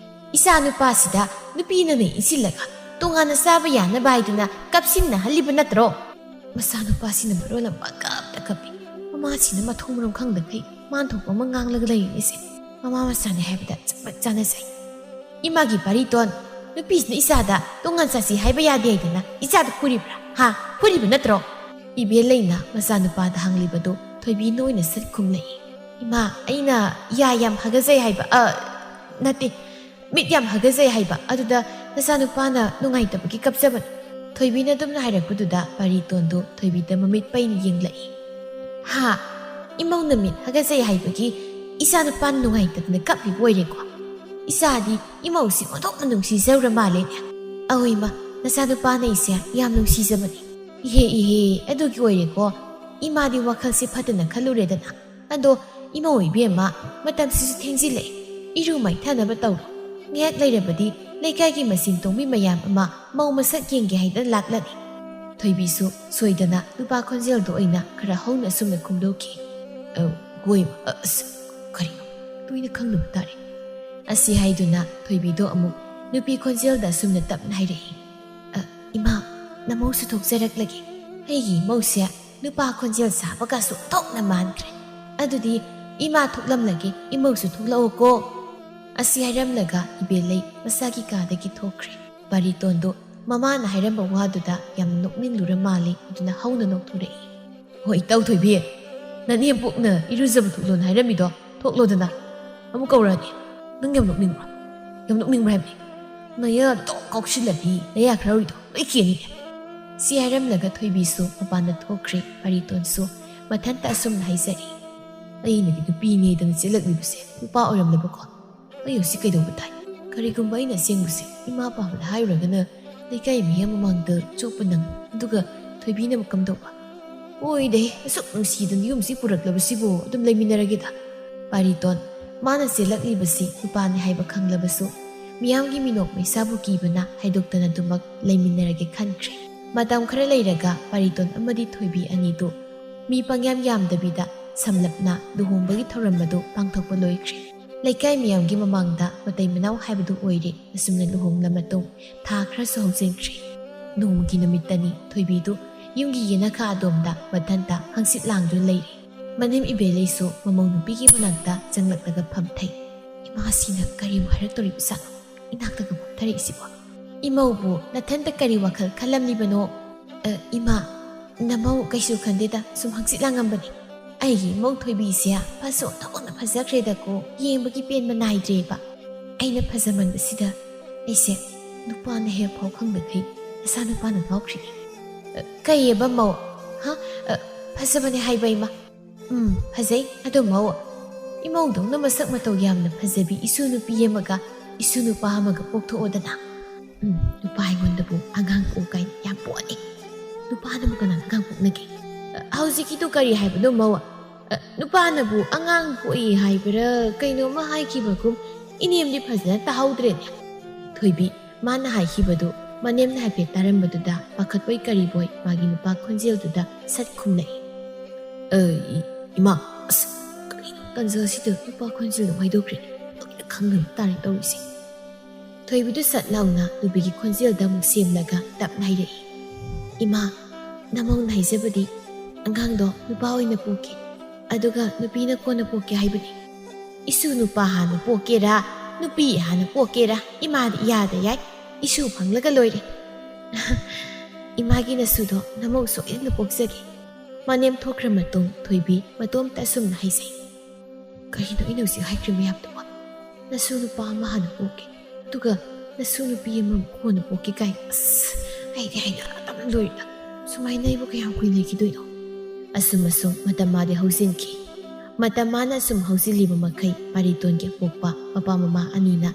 ꯏꯆꯥ ꯅꯨꯄꯥꯁꯤꯗ ꯅꯨꯄꯤꯅꯅ ꯏꯟꯁꯤꯜꯂꯒ ꯇꯣꯉꯥꯟꯅ ꯆꯥꯕ ꯌꯥꯅꯕ ꯍꯥꯏꯗꯨꯅ ꯀꯞꯁꯤꯟꯅꯍꯜꯂꯤꯕ ꯅꯠꯇ꯭ꯔꯣ?" ꯃꯆꯥꯅꯨꯄꯥꯁꯤꯅ ꯃꯔꯣꯜ ꯑꯃ ꯄꯪꯀꯞꯇ ꯀꯞꯄꯤ꯫ ꯃꯃꯥꯁꯤꯅ ꯃꯊꯣꯡ ꯃꯔꯝ ꯈꯪꯗꯈꯩ ꯃꯥꯟ ꯊꯣꯛꯄ ꯑꯃ ꯉꯥꯡꯂꯒ ꯂꯩꯔꯤꯅꯤꯁꯦ꯫ ꯃꯃꯥ ꯃꯆꯥꯅꯤ ꯍꯥꯏꯕꯗ ꯆꯞ ꯆꯥꯅꯖꯩ꯫ "ꯏꯃꯥꯒꯤ ꯄꯥꯔꯤꯇꯣꯟ, ꯅꯨꯄꯤꯁꯤꯅ ꯏꯆꯥꯗ ꯇꯣꯉꯥꯟ ꯆꯥꯁꯤ ꯍꯥꯏꯕ ꯌꯥꯗꯦ ꯍꯥꯏꯗꯅ ꯏꯆꯥꯗ ꯐꯨꯔꯤꯕ꯭ꯔꯥ? ꯍꯥ? ꯐꯨꯔꯤꯕ ꯅꯠꯇ꯭ꯔꯣ?" ꯏꯕꯦꯜꯂꯩꯅ ꯃꯆꯥꯅꯨꯄꯥꯗ ꯍꯪꯂꯤꯕꯗꯨ ꯊꯣꯏꯕꯤꯅ ꯑꯣꯏꯅ ꯁꯠ ꯈꯨꯝꯂꯛꯏ꯫ "ꯏꯃꯥ, ꯑꯩꯅ ꯌꯥ ꯌꯥꯝ ꯍꯥꯒꯖꯩ ꯍꯥꯏꯕ, ꯑ, ꯅꯠꯇꯦ, ꯃꯤꯠ ꯌꯥꯝ ꯍꯥꯒꯖꯩ ꯍꯥꯏꯕ, ꯑꯗꯨꯗ ꯅꯆꯥꯅꯨꯄꯥꯅ ꯅꯨꯡꯉꯥꯏꯇꯕꯒꯤ ꯀꯞꯆꯕꯅꯤ"꯫ ꯊꯣꯏꯕꯤꯅ ꯑꯗꯨꯝꯅ ꯍꯥꯏꯔꯛꯄꯗꯨꯗ ꯄꯥꯔꯤꯇꯣꯟꯗꯨ ꯊꯣꯏꯕꯤꯗ ꯃꯃꯤꯠ ꯄꯩꯅ ꯌꯦꯡꯂꯛꯏ꯫ "ꯍꯥ? ꯏꯃꯧꯅ ꯃꯤꯠ ꯍꯥꯒꯖꯩ ꯍꯥꯏꯕꯒꯤ ꯏꯆꯥꯅꯨꯄꯥꯅ ꯅꯨꯡꯉꯥꯏꯇꯗꯅ ꯀꯞꯂꯤꯕ ꯑꯣꯏꯔꯦꯀꯣ? ꯏꯆꯥꯗꯤ ꯏꯃꯧꯁꯤ ꯑꯣꯟꯊꯣꯛꯅ ꯅꯨꯡꯁꯤꯖꯔꯨꯔ ꯃꯥꯜꯂꯦꯅꯦ꯫ ꯑꯍꯣꯏ ꯏꯃꯥ, ꯅꯆꯥꯅꯨꯄꯥꯅ ꯏꯆꯦ ꯌꯥꯝ ꯅꯨꯡꯁꯤꯖꯕꯅꯤ"꯫ "ꯏꯍꯦ, ꯏꯍꯦ, ꯑꯗꯨꯒꯤ ꯑꯣꯏꯔꯦꯀꯣ꯫ ꯏꯃꯥꯗꯤ ꯋꯥꯈꯜꯁꯦ ꯐꯠꯇꯅ ꯈꯜꯂꯨꯔꯦꯗꯅ꯫ ꯑꯗꯣ ꯏꯃꯧ ꯏꯕꯦꯝꯃ, ꯃꯇꯝꯁꯤꯁꯨ ꯊꯦꯡꯖꯤꯜꯂꯛꯑꯦ꯫ ꯏꯔꯨ ꯃꯥꯏꯊꯅꯕ ꯇꯧꯔꯣ꯫ ꯉꯥꯏꯍꯥꯛ ꯂꯩꯔꯕꯗꯤ ꯂꯩꯀꯥꯏꯒꯤ ꯃꯆꯤꯟ ꯇꯣꯡꯕꯤ ꯃꯌꯥꯝ ꯑꯃ ꯃꯧ ꯃꯁꯛ ꯌꯦꯡꯒꯦ ꯍꯥꯏꯗꯅ ꯂꯥꯛꯂꯅꯤ"꯫ ꯊꯣꯏꯕꯤꯁꯨ ꯁꯣꯏꯗꯅ ꯅꯨꯄꯥ ꯈꯣꯟꯖꯦꯜꯗꯣ ꯑꯣꯏꯅ ꯈꯔ ꯍꯧꯅ ꯑꯁꯨꯝꯅ ꯈꯨꯝꯗꯣꯛꯈꯤ꯫ "ꯑ, ꯍꯣꯏ, ꯑ, ꯑꯁ, ꯀꯔꯤꯅꯣ? ꯇꯣꯏꯅ ꯈꯪꯅꯕ ꯇꯥꯔꯦ"꯫ ꯑꯁꯤ ꯍꯥꯏꯗꯨꯅ ꯊꯣꯏꯕꯤꯗꯣ ꯑꯃꯨꯛ ꯅꯨꯄꯤ ꯈꯣꯟꯖꯦꯜꯗ ꯑꯁꯨꯝꯅ ꯇꯞꯅ ꯍꯥꯏꯔꯛꯏ꯫ "ꯑ, ꯏꯃꯥ, ꯅꯃꯧꯁꯨ ꯊꯣꯛꯆꯔꯛꯂꯒꯦ꯫ ꯑꯩꯒꯤ ꯏꯃꯧꯁꯦ ꯅꯨꯄꯥ ꯈꯣꯟꯖꯦꯜ ꯁꯥꯕꯒꯁꯨ ꯑꯣꯟꯊꯣꯛꯅ ꯃꯥꯟꯈ꯭ꯔꯦ꯫ ꯑꯗꯨꯗꯤ ꯏꯃꯥ ꯊꯣꯛꯂꯝꯂꯒꯦ, ꯏꯃꯧꯁꯨ ꯊꯣꯛꯂꯛꯑꯣꯀꯣ"꯫ ꯑꯁꯤ ꯍꯥꯏꯔꯝꯂꯒ ꯏꯕꯦꯜꯂꯩ ꯃꯁꯥꯒꯤ ꯀꯥꯗꯒꯤ ꯊꯣꯛꯈ꯭ꯔꯦ꯫ ꯄꯥꯔꯤꯇꯣꯟꯗꯣ ꯃꯃꯥꯅ ꯍꯥꯏꯔꯝꯕ ꯋꯥꯗꯨꯗ ꯌꯥꯝꯅ ꯅꯣꯛꯅꯤꯡꯂꯨꯔ ꯃꯥꯜꯂꯦ, ꯑꯗꯨꯅ ꯍꯧꯅ ꯅꯣꯛꯊꯣꯔꯛꯏ꯫ "ꯍꯣ, ꯏꯇꯧ ꯊꯣꯏꯕꯤ, ꯅꯅꯦꯝꯄꯣꯛꯅ ꯏꯔꯨꯖꯕ ꯊꯣꯛꯂꯣꯅ ꯍꯥꯏꯔꯝꯃꯤꯗꯣ ꯊꯣꯛꯂꯣꯗꯅ꯫ ꯑꯃꯨꯛ ꯀꯧꯔꯛꯑꯗꯤ ꯅꯪ ꯌꯥꯝ ꯅꯣꯛꯅꯤꯡꯕ꯭ꯔꯣ? ꯌꯥꯝ ꯅꯣꯛꯅꯤꯡꯕ꯭ꯔꯥ ꯍꯥꯏꯕꯅꯤ? ꯅꯌꯥ ꯇꯣꯛ ꯀꯥꯎꯁꯤꯜꯂꯗꯤ ꯅꯌꯥ ꯈꯔ ꯎꯔꯤꯗꯣ ꯂꯣꯏ ꯀꯦꯅꯤꯅꯦ"꯫ ꯁꯤ ꯍꯥꯏꯔꯝꯂꯒ ꯊꯣꯏꯕꯤꯁꯨ ꯃꯄꯥꯟꯗ ꯊꯣꯛꯈ꯭ꯔꯦ꯫ ꯄꯥꯔꯤꯇꯣꯟꯁꯨ ꯃꯊꯟꯇ ꯑꯁꯨꯝꯅ ꯍꯥꯏꯖꯔꯤ꯫ "ꯑꯩꯅꯗꯤ ꯅꯨꯄꯤꯅꯦꯗꯅ ꯆꯦꯜꯂꯛꯂꯤꯕꯁꯦ ꯅꯨꯄꯥ ꯑꯣꯏꯔꯝꯂꯕꯀꯣ? ꯑꯩ ꯍꯧꯖꯤꯛ ꯀꯩꯗꯧꯕ ꯇꯥꯏ? ꯀꯔꯤꯒꯨꯝꯕ ꯑꯩꯅ ꯑꯁꯦꯡꯕꯁꯦ ꯏꯃꯥ ꯄꯥꯕꯗ ꯍꯥꯏꯔꯨꯔꯒꯅ ꯂꯩꯀꯥꯏ ꯃꯤꯌꯥꯝ ꯃꯃꯥꯡꯗ ꯆꯣꯞꯄ ꯅꯪ, ꯑꯗꯨꯒ ꯊꯣꯏꯕꯤꯅ ꯑꯃꯨꯛ ꯀꯝꯗꯧꯕ? ꯑꯣꯏꯗꯦ, ꯑꯁꯨꯛ ꯅꯨꯡꯁꯤꯗꯅ ꯌꯨꯝꯁꯤ ꯄꯨꯔꯛꯂꯕꯁꯤꯕꯨ ꯑꯗꯨꯝ ꯂꯩꯃꯤꯟꯅꯔꯒꯦꯗ"꯫ ꯄꯥꯔꯤꯇꯣꯟ, ꯃꯥꯅ ꯆꯦꯜꯂꯛꯂꯤꯕꯁꯤ ꯅꯨꯄꯥꯅꯤ ꯍꯥꯏꯕ ꯈꯪꯂꯕꯁꯨ, ꯃꯤꯌꯥꯝꯒꯤ ꯃꯤꯅꯣꯛ ꯃꯩꯁꯥꯕꯨ ꯀꯤꯕꯅ ꯍꯥꯏꯗꯣꯛꯇꯅ ꯑꯗꯨꯃꯛ ꯂꯩꯃꯤꯟꯅꯔꯒꯦ ꯈꯟꯈ꯭ꯔꯦ꯫ ꯃꯇꯝ ꯈꯔ ꯂꯩꯔꯒ ꯄꯥꯔꯤꯇꯣꯟ ꯑꯃꯗꯤ ꯊꯣꯏꯕꯤ ꯑꯅꯤꯗꯨ ꯃꯤ ꯄꯪꯌꯥꯝ ꯌꯥꯝꯗꯕꯤꯗ ꯁꯝꯂꯞꯅ ꯂꯨꯍꯣꯡꯕꯒꯤ ꯊꯧꯔꯝ ꯑꯗꯨ ꯄꯥꯡꯊꯣꯛꯄ ꯂꯣꯏꯈ꯭ꯔꯦ꯫ ꯂꯩꯀꯥꯏ ꯃꯤꯌꯥꯝꯒꯤ ꯃꯃꯥꯡꯗ ꯃꯇꯩ ꯃꯅꯥꯎ ꯍꯥꯏꯕꯗꯨ ꯑꯣꯏꯔꯦ꯫ ꯑꯁꯨꯝꯅ ꯂꯨꯍꯣꯡꯂ ꯃꯇꯨꯡ ꯊꯥ ꯈꯔꯁꯨ ꯍꯧꯖꯤꯟꯈ꯭ꯔꯦ꯫ ꯅꯣꯡꯃꯒꯤ ꯅꯨꯃꯤꯠꯇꯅꯤ ꯊꯣꯏꯕꯤꯗꯨ ꯌꯨꯝꯒꯤ ꯌꯦꯅꯈꯥ ꯑꯗꯣꯝꯗ ꯃꯊꯟꯇ ꯍꯪꯆꯤꯠ ꯂꯥꯡꯗꯨꯅ ꯂꯩꯔꯤ꯫ ꯃꯅꯦꯝ ꯏꯕꯦꯂꯩꯁꯨ ꯃꯃꯧ ꯅꯨꯄꯤꯒꯤ ꯃꯅꯥꯛꯇ ꯆꯪꯂꯛꯂꯒ ꯐꯝꯊꯩ꯫ "ꯏꯃꯥꯁꯤꯅ ꯀꯔꯤꯕꯨ ꯍꯥꯏꯔꯛꯇꯣꯔꯤꯕꯖꯥꯠꯅꯣ ꯏꯅꯥꯛꯇꯒ ꯐꯝꯊꯔꯛꯏꯁꯤꯕꯣ? ꯏꯃꯧꯕꯨ ꯅꯊꯟꯇ ꯀꯔꯤ ꯋꯥꯈꯜ ꯈꯜꯂꯝꯂꯤꯕꯅꯣ?" "ꯑ, ꯏꯃꯥ, ꯅꯃꯧ ꯀꯩꯁꯨ ꯈꯟꯗꯦꯗ, ꯁꯨꯝ ꯍꯪꯆꯤꯠ ꯂꯥꯡꯉꯝꯕꯅꯤ꯫ ꯑꯩꯒꯤ ꯏꯃꯧ ꯊꯣꯏꯕꯤꯁꯦ ꯐꯖ ꯑꯣꯟꯊꯣꯛꯅ ꯐꯖꯈ꯭ꯔꯦꯗꯀꯣ, ꯌꯦꯡꯕꯒꯤ ꯄꯦꯟꯕ ꯅꯥꯏꯗ꯭ꯔꯦꯕ꯫ ꯑꯩꯅ ꯐꯖꯃꯟꯕꯁꯤꯗ ꯑꯩꯁꯦ ꯅꯨꯄꯥꯅ ꯍꯦꯛ ꯐꯥꯎ ꯈꯪꯗꯈꯩ ꯅꯆꯥ ꯅꯨꯄꯥꯅ ꯉꯥꯎꯈ꯭ꯔꯤꯅꯤ꯫ ꯑ, ꯀꯩꯑꯕ ꯃꯧ? ꯍꯥ? ꯑ, ꯐꯖꯕꯅꯦ ꯍꯥꯏꯕ ꯏꯃꯥ꯫ ꯎꯝ, ꯐꯖꯩ꯫ ꯑꯗꯣ ꯃꯧ, ꯏꯃꯧꯗꯧꯅ ꯃꯁꯛ ꯃꯇꯧ ꯌꯥꯝꯅ ꯐꯖꯕꯤ ꯏꯁꯨ ꯅꯨꯄꯤ ꯑꯃꯒ ꯏꯁꯨ ꯅꯨꯄꯥ ꯑꯃꯒ ꯄꯣꯛꯊꯣꯛꯑꯣꯗꯅ꯫ ꯎꯝ, ꯅꯨꯄꯥ ꯑꯩꯉꯣꯟꯗꯕꯨ ꯑꯉꯥꯡ ꯄꯣꯛꯎ ꯀꯥꯏꯅ ꯌꯥꯝ ꯄꯣꯛꯑꯅꯤ꯫ ꯅꯨꯄꯥꯅꯕꯨ ꯀꯅꯥꯅ ꯑꯉꯥꯡ ꯄꯣꯛꯅꯒꯦ? ꯑ, ꯍꯧꯖꯤꯛꯀꯤꯗꯨ ꯀꯔꯤ ꯍꯥꯏꯕꯅꯣ ꯃꯧ? ꯑ, ꯅꯨꯄꯥꯅꯕꯨ ꯑꯉꯥꯡ ꯄꯣꯛꯏ ꯍꯥꯏꯕ꯭ꯔꯥ ꯀꯩꯅꯣꯝꯃ ꯍꯥꯏꯈꯤꯕꯒꯨꯝ, ꯏꯅꯦꯝꯗꯤ ꯐꯖꯅ ꯇꯥꯍꯧꯗ꯭ꯔꯦꯅꯦ꯫ ꯊꯣꯏꯕꯤ, ꯃꯥꯅ ꯍꯥꯏꯈꯤꯕꯗꯨ ꯃꯅꯦꯝꯅ ꯍꯥꯏꯐꯦꯠ ꯇꯥꯔꯝꯕꯗꯨꯗ ꯄꯥꯈꯠꯄꯣꯏ ꯀꯔꯤꯕꯣꯏ ꯃꯥꯒꯤ ꯅꯨꯄꯥ ꯈꯣꯟꯖꯦꯜꯗꯨꯗ ꯁꯠ ꯈꯨꯝꯂꯛꯏ꯫ "ꯑ, ꯏ-, ꯏꯃꯥ, ꯑꯁ, ꯀꯔꯤꯅꯣ ꯇꯟꯖꯥꯁꯤꯗ ꯅꯨꯄꯥ ꯈꯣꯟꯖꯦꯜꯗꯣ ꯍꯥꯏꯗꯣꯛꯈ꯭ꯔꯦ? ꯂꯣꯏꯅ ꯈꯪꯗꯅ ꯇꯥꯔꯦ ꯇꯧꯔꯤꯁꯦ꯫" ꯊꯣꯏꯕꯤꯗꯨ ꯁꯠ ꯂꯥꯎꯅ ꯅꯨꯄꯤꯒꯤ ꯈꯣꯟꯖꯦꯜꯗ ꯑꯃꯨꯛ ꯁꯦꯝꯂꯒ ꯇꯞꯅ ꯍꯥꯏꯔꯛꯏ, "ꯏꯃꯥ, ꯅꯃꯧꯅ ꯍꯥꯏꯖꯕꯗꯤ ꯑꯉꯥꯡꯗꯣ ꯅꯨꯄꯥ ꯑꯣꯏꯅ ꯄꯣꯛꯀꯦ, ꯑꯗꯨꯒ ꯅꯨꯄꯤꯅ ꯀꯣꯟꯅ ꯄꯣꯛꯀꯦ ꯍꯥꯏꯕꯅꯤ꯫ ꯏꯁꯨ ꯅꯨꯄꯥ ꯍꯥꯟꯅ ꯄꯣꯛꯀꯦꯔꯥ, ꯅꯨꯄꯤ ꯍꯥꯟꯅ ꯄꯣꯛꯀꯦꯔꯥ, ꯏꯃꯥꯗꯤ ꯏꯌꯥꯗ ꯌꯥꯏ꯫ ꯏꯁꯨ ꯐꯪꯂꯒ ꯂꯣꯏꯔꯦ꯫" "ꯏꯃꯥꯒꯤ ꯅꯁꯨꯗꯣ ꯅꯃꯧ ꯁꯣꯏꯗꯅ ꯄꯣꯛꯆꯒꯦ꯫" ꯃꯅꯦꯝ ꯊꯣꯛꯈ꯭ꯔ ꯃꯇꯨꯡ ꯊꯣꯏꯕꯤ ꯃꯇꯣꯝꯇ ꯑꯁꯨꯝꯅ ꯍꯥꯏꯖꯩ꯫ "ꯀꯔꯤꯅꯣ ꯑꯩꯅ ꯍꯧꯖꯤꯛ ꯍꯥꯏꯈ꯭ꯔꯤ ꯃꯌꯥꯝꯗꯨꯕꯣ? ꯅꯁꯨ ꯅꯨꯄꯥ ꯑꯃ ꯍꯥꯟꯅ ꯄꯣꯛꯀꯦ, ꯑꯗꯨꯒ ꯅꯁꯨ ꯅꯨꯄꯤ ꯑꯃ ꯀꯣꯟꯅ ꯄꯣꯛꯀꯦ ꯀꯥꯏ꯫ ꯑꯁ, ꯑꯩꯗꯤ ꯍꯩꯅꯗꯕꯅ ꯂꯣꯏꯔꯦꯗ꯫ ꯁꯨꯃꯥꯏꯅ ꯑꯩꯕꯨ ꯀꯌꯥꯝ ꯀꯨꯏꯅ ꯂꯩꯈꯤꯗꯣꯏꯅꯣ?" ꯑꯁꯨꯝ ꯑꯁꯨꯝ ꯃꯇꯝ ꯃꯥꯗꯤ ꯍꯧꯖꯤꯟꯈꯤ꯫ ꯃꯇꯝ ꯃꯥꯅ ꯑꯁꯨꯝ ꯍꯧꯖꯤꯜꯂꯤꯕ ꯃꯈꯩ ꯄꯥꯔꯤꯇꯣꯟꯒꯤ ꯑꯄꯣꯛꯄ ꯃꯄꯥ ꯃꯃꯥ ꯑꯅꯤꯅ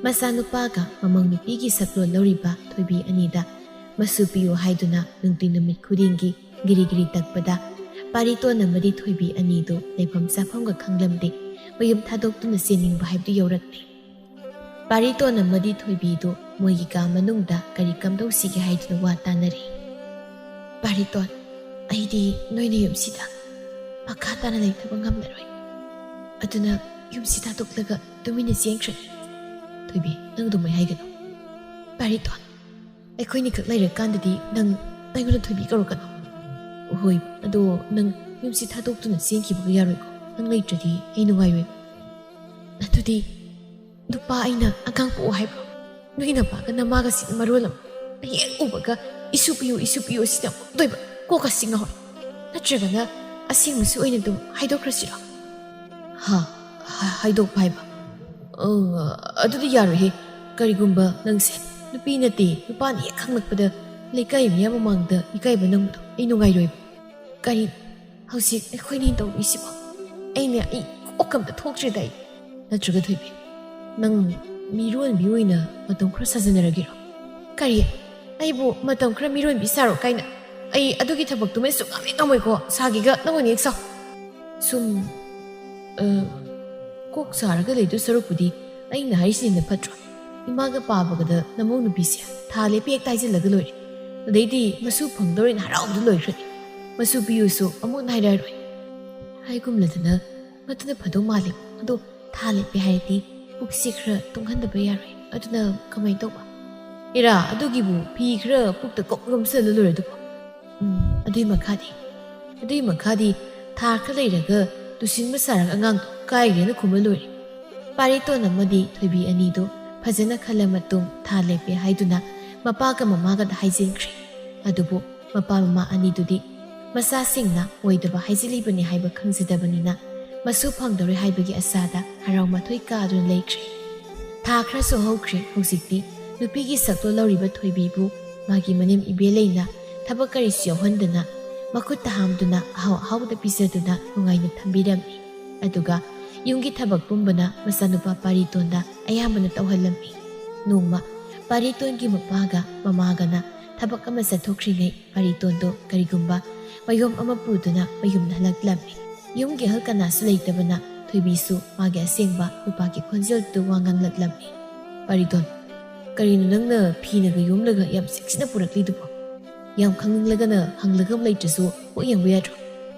ꯃꯆꯥꯅꯨꯄꯥꯒ ꯃꯃꯧ ꯅꯨꯄꯤꯒꯤ ꯁꯛꯂꯣꯟ ꯂꯧꯔꯤꯕ ꯊꯣꯏꯕꯤ ꯑꯅꯤꯗ ꯃꯁꯨ ꯄꯤꯌꯨ ꯍꯥꯏꯗꯨꯅ ꯅꯨꯡꯇꯤ ꯅꯨꯃꯤꯠ ꯈꯨꯗꯤꯡꯒꯤ ꯒꯤꯔꯤ ꯒꯤꯔꯤ ꯇꯛꯄꯗ ꯄꯥꯔꯤꯇꯣꯟ ꯑꯃꯗꯤ ꯊꯣꯏꯕꯤ ꯑꯅꯤꯗꯨ ꯂꯩꯐꯝ ꯆꯥꯐꯝꯒ ꯈꯪꯂꯝꯗꯦ꯫ ꯃꯌꯨꯝ ꯊꯥꯗꯣꯛꯇꯨꯅ ꯆꯦꯟꯅꯤꯡꯕ ꯍꯥꯏꯕꯗꯨ ꯌꯧꯔꯛꯂꯦ꯫ ꯄꯥꯔꯤꯇꯣꯟ ꯑꯃꯗꯤ ꯊꯣꯏꯕꯤꯗꯨ ꯃꯣꯏꯒꯤ ꯀꯥ ꯃꯅꯨꯡꯗ ꯀꯔꯤ ꯀꯝꯗꯧꯁꯤꯒꯦ ꯍꯥꯏꯗꯨꯅ ꯋꯥ ꯇꯥꯅꯔꯤ꯫ "ꯄꯥꯔꯤꯇꯣꯟ, ꯑꯩꯗꯤ ꯅꯣꯏꯅ ꯌꯨꯝꯁꯤꯗ ꯃꯈꯥ ꯇꯥꯅ ꯂꯩꯊꯕ ꯉꯝꯂꯔꯣꯏ꯫ ꯑꯗꯨꯅ ꯌꯨꯝꯁꯤ ꯊꯥꯗꯣꯛꯂꯒ ꯇꯨꯃꯤꯟꯅ ꯆꯦꯟꯈ꯭ꯔꯅꯤ꯫" "ꯊꯣꯏꯕꯤ, ꯅꯪ ꯑꯗꯨꯃꯥꯏ ꯍꯥꯏꯒꯅꯨ꯫ ꯄꯥꯔꯤꯇꯣꯟ, ꯑꯩꯈꯣꯏꯅꯤꯈꯛ ꯂꯩꯔꯀꯥꯟꯗꯗꯤ ꯅꯪ ꯑꯩꯉꯣꯟꯗ ꯊꯣꯏꯕꯤ ꯀꯧꯔꯛꯀꯅꯨ꯫" "ꯍꯣꯏ, ꯑꯗꯣ ꯅꯪ ꯌꯨꯝꯁꯤ ꯊꯥꯗꯣꯛꯇꯨꯅ ꯆꯦꯟꯈꯤꯕꯒ ꯌꯥꯔꯣꯏꯀꯣ꯫ ꯅꯪ ꯂꯩꯇ꯭ꯔꯗꯤ ꯑꯩ ꯅꯨꯡꯉꯥꯏꯔꯣꯏ꯫" "ꯑꯗꯨꯗꯤ ꯅꯨꯄꯥ ꯑꯩꯅ ꯑꯉꯥꯡ ꯄꯣꯛꯑꯣ ꯍꯥꯏꯕ꯭ꯔꯣ? ꯅꯣꯏ ꯅꯄꯥꯒ ꯅꯃꯥꯒꯁꯤꯅ ꯃꯔꯣꯜ ꯑꯃ, ꯍꯦꯛ ꯎꯕꯒ ꯏꯁꯨ ꯄꯤꯌꯨ, ꯏꯁꯨ ꯄꯤꯌꯨ ꯁꯤꯅ ꯑꯃꯨꯛꯇꯣꯏꯕ꯫ ꯀꯣꯛꯀ ꯁꯤ ꯉꯥꯎꯔꯦ꯫ ꯅꯠꯇ꯭ꯔꯒꯅ ꯑꯁꯦꯡꯕꯁꯤ ꯑꯣꯏꯅ ꯑꯗꯨꯝ ꯍꯥꯏꯗꯣꯛꯈ꯭ꯔꯁꯤꯔꯣ? ꯍꯥ? ꯍꯥ-, ꯍꯥꯏꯗꯣꯛꯄ ꯍꯥꯏꯕ? ꯑꯪ, ꯑꯗꯨꯗꯤ ꯌꯥꯔꯣꯏꯍꯦ꯫ ꯀꯔꯤꯒꯨꯝꯕ ꯅꯪꯁꯦ ꯅꯨꯄꯤ ꯅꯠꯇꯦ, ꯅꯨꯄꯥꯅ ꯍꯦꯛ ꯈꯪꯂꯛꯄꯗ ꯂꯩꯀꯥꯏ ꯃꯤꯌꯥꯝ ꯃꯃꯥꯡꯗ ꯏꯀꯥꯏꯕ ꯅꯪꯕꯗꯣ ꯑꯩ ꯅꯨꯡꯉꯥꯏꯔꯣꯏꯕ꯫ ꯀꯔꯤ ꯍꯧꯖꯤꯛ ꯑꯩꯈꯣꯏꯅꯤ ꯇꯧꯔꯤꯁꯤꯕꯣ? ꯑꯩꯅ ꯑꯩ ꯀꯣꯛ ꯑꯝꯇ ꯊꯣꯛꯇ꯭ꯔꯦꯗ ꯑꯩ꯫ ꯅꯠꯇ꯭ꯔꯒ ꯊꯣꯏꯕꯤ, ꯅꯪ ꯃꯤꯔꯣꯟꯕꯤ ꯑꯣꯏꯅ ꯃꯇꯝ ꯈꯔ ꯁꯥꯖꯟꯅꯔꯒꯦꯔꯣ? ꯀꯔꯤ? ꯑꯩꯕꯨ ꯃꯇꯝ ꯈꯔ ꯃꯤꯔꯣꯟꯕꯤ ꯁꯥꯔꯣ ꯀꯥꯏꯅ? ꯑꯩ ꯑꯗꯨꯒꯤ ꯊꯕꯛꯇꯨꯃ ꯁꯨꯡꯉꯝ ꯍꯦꯛ ꯉꯝꯃꯣꯏꯀꯣ꯫ ꯁꯥꯒꯦꯒ ꯅꯪ ꯑꯣꯏꯅ ꯍꯦꯛ ꯁꯥꯎ꯫ ꯁꯨꯝ, ꯑ, ꯀꯣꯛ ꯁꯥꯔꯒ ꯂꯩꯗꯣꯏ ꯁꯔꯨꯛꯄꯨꯗꯤ ꯑꯩꯅ ꯍꯥꯏꯔꯤꯁꯤꯅ ꯐꯠꯇ꯭ꯔꯣ? ꯏꯃꯥꯒ ꯄꯥꯕꯒꯗ ꯅꯃꯧ ꯅꯨꯄꯤꯁꯦ ꯊꯥ ꯂꯦꯞꯄꯤ ꯍꯦꯛꯇ ꯍꯥꯏꯖꯤꯜꯂꯒ ꯂꯣꯏꯔꯦ꯫ ꯑꯗꯩꯗꯤ ꯃꯁꯨ ꯐꯪꯗꯧꯔꯦꯅ ꯍꯔꯥꯎꯕꯗ ꯂꯣꯏꯈ꯭ꯔꯅꯤ꯫ ꯃꯁꯨ ꯄꯤꯌꯨꯁꯨ ꯑꯃꯨꯛ ꯍꯟꯅ ꯍꯥꯏꯔꯛꯑꯔꯣꯏ꯫ ꯍꯥꯏꯒꯨꯝꯂꯗꯅ ꯃꯗꯨꯅ ꯐꯗꯧ ꯃꯥꯜꯂꯦ꯫ ꯑꯗꯣ ꯊꯥ ꯂꯦꯞꯄꯦ ꯍꯥꯏꯔꯗꯤ ꯄꯨꯛꯁꯤ ꯈꯔ ꯇꯨꯡꯍꯟꯗꯕ ꯌꯥꯔꯣꯏ꯫ ꯑꯗꯨꯅ ꯀꯃꯥꯏꯅ ꯇꯧꯕ? ꯏꯔꯥ, ꯑꯗꯨꯒꯤꯕꯨ ꯐꯤ ꯈꯔ ꯄꯨꯛꯇ ꯀꯣꯛ ꯌꯣꯝꯁꯜꯂ ꯂꯣꯏꯔꯦ ꯑꯗꯨꯕꯨ꯫ ꯎꯝ, ꯑꯗꯨꯏ ꯃꯈꯥꯗꯤ? ꯑꯗꯨꯏ ꯃꯈꯥꯗꯤ ꯊꯥ ꯈꯔ ꯂꯩꯔꯒ ꯇꯨꯁꯤꯟꯕ ꯁꯥꯔꯒ ꯑꯉꯥꯡꯗꯣ ꯀꯥꯏꯒ꯭ꯔꯦꯅ ꯈꯨꯝꯃ ꯂꯣꯏꯔꯦ꯫ ꯄꯥꯔꯤꯇꯣꯟ ꯑꯃꯗꯤ ꯊꯣꯏꯕꯤ ꯑꯅꯤꯗꯨ ꯐꯖꯅ ꯈꯜꯂ ꯃꯇꯨꯡ ꯊꯥ ꯂꯦꯞꯄꯦ ꯍꯥꯏꯗꯨꯅ ꯃꯄꯥꯒ ꯃꯃꯥꯒꯗ ꯍꯥꯏꯖꯤꯟꯈ꯭ꯔꯦ꯫ ꯑꯗꯨꯕꯨ ꯃꯄꯥ ꯃꯃꯥ ꯑꯅꯤꯗꯨꯗꯤ ꯃꯆꯥꯁꯤꯡꯅ ꯑꯣꯏꯗꯕ ꯍꯥꯏꯖꯤꯜꯂꯤꯕꯅꯤ ꯍꯥꯏꯕ ꯈꯪꯖꯗꯕꯅꯤꯅ« ꯃꯁꯨ ꯐꯪꯗꯧꯔꯦ ꯍꯥꯏꯕꯒꯤ ꯑꯁꯥꯗ ꯍꯔꯥꯎ ꯃꯊꯣꯏ ꯀꯥꯗꯨꯅ ꯂꯩꯈ꯭ꯔꯦ꯫ ꯊꯥ ꯈꯔꯁꯨ ꯍꯧꯈ꯭ꯔꯦ꯫ ꯍꯧꯖꯤꯛꯇꯤ ꯅꯨꯄꯤꯒꯤ ꯁꯛꯇꯣ ꯂꯧꯔꯤꯕ ꯊꯣꯏꯕꯤꯕꯨ ꯃꯥꯒꯤ ꯃꯅꯦꯝ ꯏꯕꯦꯂꯩꯅ ꯊꯕꯛ ꯀꯔꯤꯁꯨ ꯌꯥꯎꯍꯟꯗꯅ ꯃꯈꯨꯠꯇ ꯍꯥꯝꯗꯨꯅ ꯑꯍꯥꯎ ꯑꯍꯥꯎꯕꯗ ꯄꯤꯖꯗꯨꯅ ꯅꯨꯡꯉꯥꯏꯅ ꯊꯝꯕꯤꯔꯝꯃꯤ꯫ ꯑꯗꯨꯒ ꯌꯨꯝꯒꯤ ꯊꯕꯛ ꯄꯨꯝꯕꯅ ꯃꯆꯥꯅꯨꯄꯥ ꯄꯥꯔꯤꯇꯣꯟꯗ ꯑꯌꯥꯝꯕꯅ ꯇꯧꯍꯜꯂꯝꯃꯤ꯫ ꯅꯣꯡꯃ ꯄꯥꯔꯤꯇꯣꯟꯒꯤ ꯃꯄꯥꯒ ꯃꯃꯥꯒꯅ ꯊꯕꯛ ꯑꯃ ꯆꯠꯊꯣꯛꯈ꯭ꯔꯤꯉꯩ ꯄꯥꯔꯤꯇꯣꯟꯗꯣ ꯀꯔꯤꯒꯨꯝꯕ ꯃꯌꯨꯝ ꯑꯃ ꯄꯨꯗꯨꯅ ꯃꯌꯨꯝꯗ ꯍꯜꯂꯛꯂꯝꯃꯤ꯫ ꯌꯨꯝꯒꯤ ꯑꯍꯜ ꯀꯅꯥꯁꯨ ꯂꯩꯇꯕꯅ ꯊꯣꯏꯕꯤꯁꯨ ꯃꯥꯒꯤ ꯑꯁꯦꯡꯕ ꯅꯨꯄꯥꯒꯤ ꯈꯣꯟꯖꯦꯜꯗꯨ ꯋꯥ ꯉꯥꯡꯂꯛꯂꯝꯃꯤ꯫ "ꯄꯥꯔꯤꯇꯣꯟ, ꯀꯔꯤꯅꯣ ꯅꯪꯅ ꯐꯤꯅꯒ ꯌꯣꯝꯂꯒ ꯌꯥꯝ ꯆꯦꯛꯁꯤꯟꯅ ꯄꯨꯔꯛꯂꯤꯗꯨꯕꯣ? ꯌꯥꯝ ꯈꯪꯅꯤꯡꯂꯒꯅ ꯍꯪꯂꯒ ꯂꯩꯇ꯭ꯔꯁꯨ ꯀꯣꯛ ꯌꯦꯡꯕ ꯌꯥꯗ꯭ꯔꯣ?"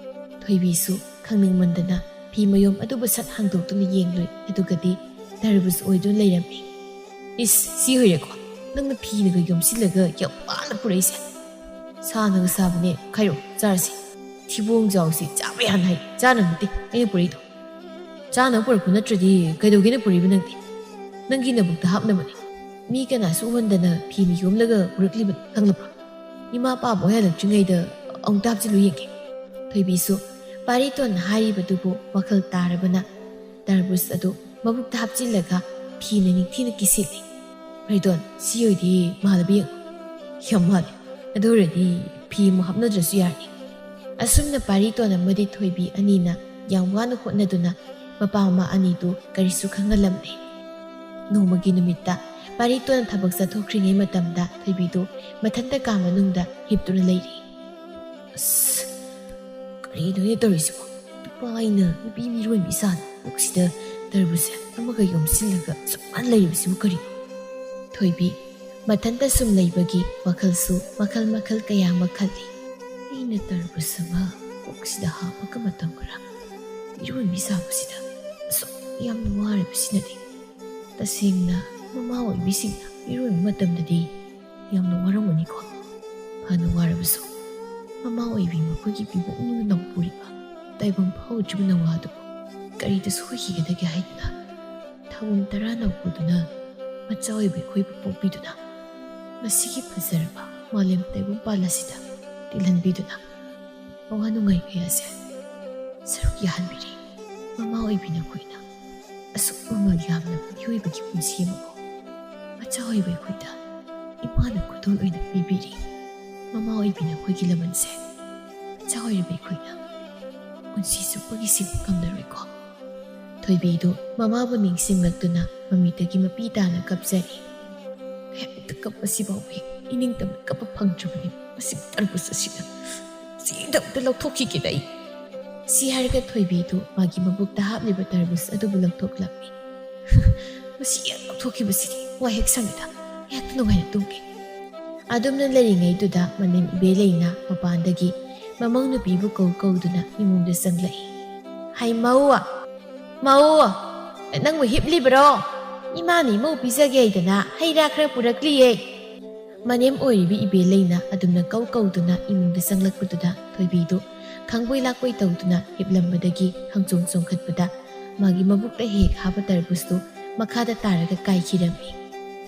ꯊꯣꯏꯕꯤꯁꯨ ꯈꯪꯅꯤꯡꯃꯟꯗꯅ ꯐꯤ ꯃꯌꯣꯝ ꯑꯗꯨꯕꯨ ꯁꯠ ꯍꯥꯡꯗꯣꯛꯇꯨꯅ ꯌꯦꯡꯂꯨꯏ꯫ ꯑꯗꯨꯒꯗꯤ ꯇꯔꯕꯨꯖ ꯑꯣꯏꯗꯨꯅ ꯂꯩꯔꯝꯃꯤ꯫ "ꯏꯁ, ꯁꯤ ꯍꯣꯏꯔꯦꯀꯣ, ꯅꯪꯅ ꯐꯤꯅꯒ ꯌꯣꯝꯁꯤꯜꯂꯒ ꯌꯥꯝ ꯋꯥꯅ ꯄꯨꯔꯛꯏꯁꯦ꯫ ꯁꯥꯅꯒ ꯁꯥꯕꯅꯦ, ꯈꯥꯏꯔꯣ, ꯆꯥꯔꯁꯤ꯫ ꯊꯤꯕꯣꯡ ꯆꯥꯎꯁꯤ ꯆꯥꯕ ꯌꯥꯅ ꯍꯥꯏ, ꯆꯥꯅꯕ ꯅꯠꯇꯦ ꯑꯩꯅ ꯄꯨꯔꯛꯏꯗꯣ꯫ ꯆꯥꯅꯕ ꯄꯨꯔꯛꯄ ꯅꯠꯇ꯭ꯔꯗꯤ ꯀꯩꯗꯧꯒꯦꯅ ꯄꯨꯔꯛꯏꯕ ꯅꯪꯗꯤ? ꯅꯪꯒꯤ ꯅꯕꯨꯛꯇ ꯍꯥꯞꯅꯕꯅꯦ꯫ ꯃꯤ ꯀꯅꯥꯁꯨ ꯎꯍꯟꯗꯅ ꯐꯤꯅ ꯌꯣꯝꯂꯒ ꯄꯨꯔꯛꯂꯤꯕꯅꯤ, ꯈꯪꯂꯕ꯭ꯔꯣ? ꯏꯃꯥ ꯄꯥꯕ ꯍꯣꯏ ꯍꯜꯂꯛꯇ꯭ꯔꯤꯉꯩꯗ ꯑꯃꯨꯛꯇ ꯍꯥꯞꯆꯤꯜꯂꯨ ꯌꯦꯡꯒꯦ꯫ ꯊꯣꯏꯕꯤꯁꯨ ꯄꯥꯔꯤꯇꯣꯟꯅ ꯍꯥꯏꯔꯤꯕꯗꯨꯕꯨ ꯋꯥꯈꯜ ꯇꯥꯔꯕꯅ ꯇꯔꯕꯨꯖ ꯑꯗꯨ ꯃꯕꯨꯛꯇ ꯍꯥꯞꯆꯤꯜꯂꯒ ꯐꯤꯅ ꯅꯤꯡꯊꯤꯅ ꯀꯤꯁꯤꯜꯂꯤ꯫ "ꯄꯥꯔꯤꯇꯣꯟ, ꯁꯤ ꯑꯣꯏꯗꯤ ꯃꯥꯜꯂꯕ ꯌꯦꯡꯉꯨ꯫" "ꯌꯥꯝ ꯃꯥꯜꯂꯦ꯫ ꯑꯗꯨ ꯑꯣꯏꯔꯗꯤ ꯐꯤ ꯑꯃꯨꯛ ꯍꯥꯞꯅꯗ꯭ꯔꯁꯨ ꯌꯥꯔꯅꯤ꯫" ꯑꯁꯨꯝꯅ ꯄꯥꯔꯤꯇꯣꯟ ꯑꯃꯗꯤ ꯊꯣꯏꯕꯤ ꯑꯅꯤꯅ ꯌꯥꯝ ꯋꯥꯅ ꯍꯣꯠꯅꯗꯨꯅ ꯃꯄꯥ ꯃꯃꯥ ꯑꯅꯤꯗꯨ ꯀꯔꯤꯁꯨ ꯈꯪꯍꯜꯂꯝꯗꯦ꯫ ꯅꯣꯡꯃꯒꯤ ꯅꯨꯃꯤꯠꯇ ꯄꯥꯔꯤꯇꯣꯟꯅ ꯊꯕꯛ ꯆꯠꯊꯣꯛꯈ꯭ꯔꯤꯉꯩ ꯃꯇꯝꯗ ꯊꯣꯏꯕꯤꯗꯨ ꯃꯊꯟꯇ ꯀꯥ ꯃꯅꯨꯡꯗ ꯍꯤꯞꯇꯨꯅ ꯂꯩꯔꯤ꯫ "ꯑꯁ, ꯀꯔꯤꯅꯣꯅꯦ ꯇꯧꯔꯤꯁꯤꯕꯣ? ꯅꯨꯄꯥ ꯑꯩꯅ ꯅꯨꯄꯤ ꯃꯤꯔꯣꯟꯕꯤ ꯁꯥꯗꯅ ꯄꯨꯛꯁꯤꯗ ꯇꯔꯕꯨꯖꯁꯦ ꯑꯃꯒ ꯌꯣꯝꯁꯤꯜꯂꯒ ꯁꯨꯃꯥꯏꯅ ꯂꯩꯔꯤꯕꯁꯤꯕꯨ ꯀꯔꯤꯅꯣ?" ꯊꯣꯏꯕꯤ ꯃꯊꯟꯇ ꯁꯨꯝ ꯂꯩꯕꯒꯤ ꯋꯥꯈꯜꯁꯨ ꯃꯈꯜ ꯃꯈꯜ ꯀꯌꯥ ꯑꯃ ꯈꯜꯂꯤ꯫ "ꯑꯩꯅ ꯇꯔꯕꯨꯖ ꯑꯃ ꯄꯨꯛꯁꯤꯗ ꯍꯥꯞꯄꯒ ꯃꯇꯝ ꯈꯔ ꯃꯤꯔꯣꯟꯕꯤ ꯁꯥꯕꯁꯤꯗ ꯑꯁꯨꯛ ꯌꯥꯝꯅ ꯋꯥꯔꯤꯕꯁꯤꯅꯗꯤ꯫ ꯇꯁꯦꯡꯅ ꯃꯃꯥ ꯑꯣꯏꯕꯤꯁꯤꯡꯅ ꯃꯤꯔꯣꯟꯕ ꯃꯇꯝꯗꯗꯤ ꯌꯥꯝꯅ ꯋꯥꯔꯝꯒꯅꯤꯀꯣ꯫ ꯐꯅ ꯋꯥꯔꯕꯁꯨ ꯃꯃꯥ ꯑꯣꯏꯕꯤ ꯃꯈꯣꯏꯒꯤ ꯄꯤꯕꯨꯡꯗꯨꯅ ꯅꯧꯄꯨꯔꯤꯕ ꯇꯥꯏꯕꯪ ꯐꯥꯎꯗ꯭ꯔꯤꯕ ꯅꯋꯥꯗꯨꯕꯨ ꯀꯔꯤꯗ ꯁꯣꯏꯈꯤꯒꯗꯒꯦ ꯍꯥꯏꯗꯨꯅ ꯊꯥꯕꯜ ꯇꯔꯥ ꯅꯧꯄꯨꯗꯨꯅ ꯃꯆꯥ ꯑꯣꯏꯕ ꯑꯩꯈꯣꯏꯕꯨ ꯄꯣꯛꯄꯤꯗꯨꯅ ꯃꯁꯤꯒꯤ ꯐꯖꯔꯕ ꯃꯥꯂꯦꯝ ꯇꯥꯏꯕꯪꯄꯥꯜ ꯑꯁꯤꯗ ꯇꯤꯜꯍꯟꯕꯤꯗꯨꯅ ꯑꯋꯥ ꯅꯨꯡꯉꯥꯏ ꯀꯌꯥꯁꯦ ꯁꯔꯨꯛ ꯌꯥꯍꯟꯕꯤꯔꯤ꯫ ꯃꯃꯥ ꯑꯣꯏꯕꯤ ꯅꯈꯣꯏꯅ ꯑꯁꯨꯛ ꯃꯃꯜ ꯌꯥꯝꯂꯕ ꯃꯤꯑꯣꯏꯕꯒꯤ ꯄꯨꯟꯁꯤ ꯑꯃꯕꯨ ꯃꯆꯥ ꯑꯣꯏꯕ ꯑꯩꯈꯣꯏꯗ ꯏꯃꯥꯅ ꯈꯨꯗꯣꯜ ꯑꯣꯏꯅ ꯄꯤꯕꯤꯔꯤ꯫ ꯃꯃꯥ ꯑꯣꯏꯕꯤ ꯅꯈꯣꯏꯒꯤ ꯂꯃꯟꯁꯦ ꯃꯆꯥ ꯑꯣꯏꯔꯤꯕ ꯑꯩꯈꯣꯏꯅ ꯄꯨꯟꯁꯤ ꯆꯨꯞꯄꯒꯤ ꯁꯤꯡꯕ ꯉꯝꯂꯔꯣꯏꯀꯣ꯫" ꯊꯣꯏꯕꯤꯗꯨ ꯃꯃꯥꯕꯨ ꯅꯤꯡꯁꯤꯡꯂꯛꯇꯨꯅ ꯃꯃꯤꯠꯇꯒꯤ ꯃꯄꯤ ꯇꯥꯅ ꯀꯞꯆꯔꯤ꯫ "ꯀꯌꯥꯝꯇ ꯀꯞꯄꯁꯤ ꯐꯥꯎꯕ ꯍꯦꯛ ꯏꯅꯤꯡꯇꯝꯅ ꯀꯞꯄ ꯐꯪꯗ꯭ꯔꯕꯅꯤ꯫ ꯃꯁꯤ ꯇꯔꯕꯨꯖ ꯑꯁꯤꯅ ꯁꯤꯗ ꯑꯝꯇ ꯂꯧꯊꯣꯛꯈꯤꯒꯦꯗ ꯑꯩ꯫" ꯁꯤ ꯍꯥꯏꯔꯒ ꯊꯣꯏꯕꯤꯗꯨ ꯃꯥꯒꯤ ꯃꯕꯨꯛꯇ ꯍꯥꯞꯂꯤꯕ ꯇꯔꯕꯨꯖ ꯑꯗꯨꯕꯨ ꯂꯧꯊꯣꯛꯂꯝꯃꯤ꯫ "ꯃꯁꯤ ꯍꯦꯛ ꯂꯧꯊꯣꯛꯈꯤꯕꯁꯤꯗꯤ ꯋꯥ ꯍꯦꯛ ꯁꯪꯉꯤꯗ꯫ ꯉꯥꯏꯍꯥꯛꯇ ꯅꯨꯡꯉꯥꯏꯅ ꯇꯨꯝꯒꯦ꯫" ꯑꯗꯨꯝꯅ ꯂꯩꯔꯤꯉꯩꯗꯨꯗ ꯃꯅꯦꯝ ꯏꯕꯦꯂꯩꯅ ꯃꯄꯥꯟꯗꯒꯤ ꯃꯃꯧ ꯅꯨꯄꯤꯕꯨ ꯀꯧ ꯀꯧꯗꯨꯅ ꯏꯃꯨꯡꯗ ꯆꯪꯂꯛꯏ꯫ "ꯍꯥꯏ ꯃꯧ, ꯃꯧ, ꯅꯪꯕꯨ ꯍꯤꯞꯂꯤꯕ꯭ꯔꯣ? ꯏꯃꯥꯅ ꯏꯃꯧ ꯄꯤꯖꯒꯦ ꯍꯥꯏꯗꯅ ꯍꯩ ꯔꯥ ꯈꯔ ꯄꯨꯔꯛꯂꯤꯌꯦ꯫" ꯃꯅꯦꯝ ꯑꯣꯏꯔꯤꯕꯤ ꯏꯕꯦꯂꯩꯅ ꯑꯗꯨꯝꯅ ꯀꯧ ꯀꯧꯗꯨꯅ ꯏꯃꯨꯡꯗ ꯆꯪꯂꯛꯄꯗꯨꯗ ꯊꯣꯏꯕꯤꯗꯨ ꯈꯪꯕꯣꯏ ꯂꯥꯛꯄꯣꯏ ꯇꯧꯗꯨꯅ ꯍꯤꯞꯂꯝꯕꯗꯒꯤ ꯈꯪꯆꯣꯡ ꯆꯣꯡꯈꯠꯄꯗ ꯃꯥꯒꯤ ꯃꯕꯨꯛꯇ ꯍꯦꯛ ꯍꯥꯞꯄ ꯇꯔꯕꯨꯖꯇꯨ ꯃꯈꯥꯗ ꯇꯥꯔꯒ ꯀꯥꯏꯈꯤꯔꯝꯃꯤ꯫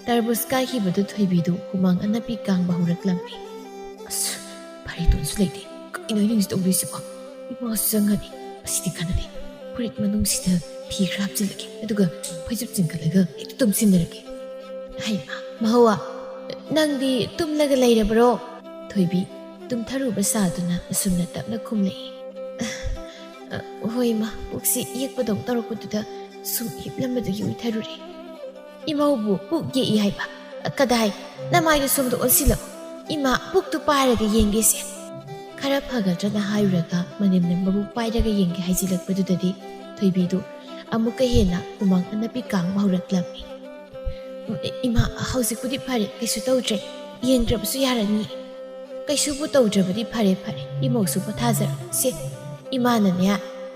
ꯇꯔꯕꯨꯖ ꯀꯥꯏꯈꯤꯕꯗꯨ ꯊꯣꯏꯕꯤꯗꯨ ꯍꯨꯃꯥꯡ ꯑꯅꯞꯄꯤ ꯀꯥꯡꯕ ꯍꯧꯔꯛꯂꯝꯃꯤ꯫ "ꯑꯁ, ꯐꯥꯔꯤꯇꯣꯟꯁꯨ ꯂꯩꯇꯦ꯫ ꯀꯩꯅꯣ ꯅꯪꯁꯤ ꯇꯧꯗꯣꯏꯁꯤꯕꯣ? ꯏꯃꯥꯁꯨ ꯆꯪꯉꯅꯤ꯫ ꯑꯁꯤꯗꯤ ꯀꯥꯟꯅꯗꯦ꯫ ꯐꯨꯔꯤꯠ ꯃꯅꯨꯡꯁꯤꯗ ꯐꯤ ꯈꯔ ꯍꯥꯞꯆꯤꯜꯂꯒꯦ, ꯑꯗꯨꯒ ꯐꯩꯖꯨꯞ ꯆꯤꯡꯈꯠꯂꯒ ꯍꯦꯛꯇ ꯇꯨꯝꯁꯤꯟꯅꯔꯒꯦ꯫ ꯍꯩꯃꯥ, ꯃꯍꯧꯋꯥ, ꯅꯪꯗꯤ ꯇꯨꯝꯂꯒ ꯂꯩꯔꯕ꯭ꯔꯣ? ꯊꯣꯏꯕꯤ ꯇꯨꯝꯊꯔꯨꯕ ꯁꯥꯗꯨꯅ ꯑꯁꯨꯝꯅ ꯇꯞꯅ ꯈꯨꯝꯂꯛꯏ꯫ "ꯑ, ꯍꯣꯏ ꯏꯃꯥ, ꯄꯨꯛꯁꯤ ꯌꯦꯛꯄꯗꯧ ꯇꯧꯔꯛꯄꯗꯨꯗ ꯁꯨꯝ ꯍꯤꯞꯂꯝꯕꯗꯒꯤ ꯎꯏꯊꯔꯨꯔꯦ꯫" "ꯏꯃꯧꯕꯨ ꯄꯨꯛ ꯌꯦꯛꯏ ꯍꯥꯏꯕ? ꯀꯗꯥꯏ? ꯅꯃꯥꯏꯗꯨ ꯁꯣꯝꯗ ꯑꯣꯟꯁꯤꯜꯂꯛꯎ꯫ ꯏꯃꯥ, ꯄꯨꯛꯇꯨ ꯄꯥꯏꯔꯒ ꯌꯦꯡꯒꯦꯁꯦ꯫" ꯈꯔ ꯐꯒꯗ꯭ꯔꯅ ꯍꯥꯏꯔꯨꯔꯒ ꯃꯅꯦꯝꯅ ꯃꯕꯨꯛ ꯄꯥꯏꯔꯒ ꯌꯦꯡꯒꯦ ꯍꯥꯏꯖꯤꯜꯂꯛꯄꯗꯨꯗꯗꯤ ꯊꯣꯏꯕꯤꯗꯨ ꯑꯃꯨꯛꯀ ꯍꯦꯟꯅ ꯍꯨꯃꯥꯡ ꯑꯅꯞꯄꯤ ꯀꯥꯡꯕ ꯍꯧꯔꯛꯂꯝꯃꯤ꯫ "ꯏꯃꯥ, ꯍꯧꯖꯤꯛꯄꯨꯗꯤ ꯐꯔꯦ, ꯀꯩꯁꯨ ꯇꯧꯗ꯭ꯔꯦ꯫ ꯌꯦꯡꯗ꯭ꯔꯕꯁꯨ ꯌꯥꯔꯅꯤ꯫" "ꯀꯩꯁꯨꯕꯨ ꯇꯧꯗ꯭ꯔꯕꯗꯤ ꯐꯔꯦ ꯐꯔꯦ, ꯏꯃꯧꯁꯨ ꯄꯣꯊꯥꯖꯔꯣ꯫ ꯁꯦ, ꯏꯃꯥꯅꯅꯦ,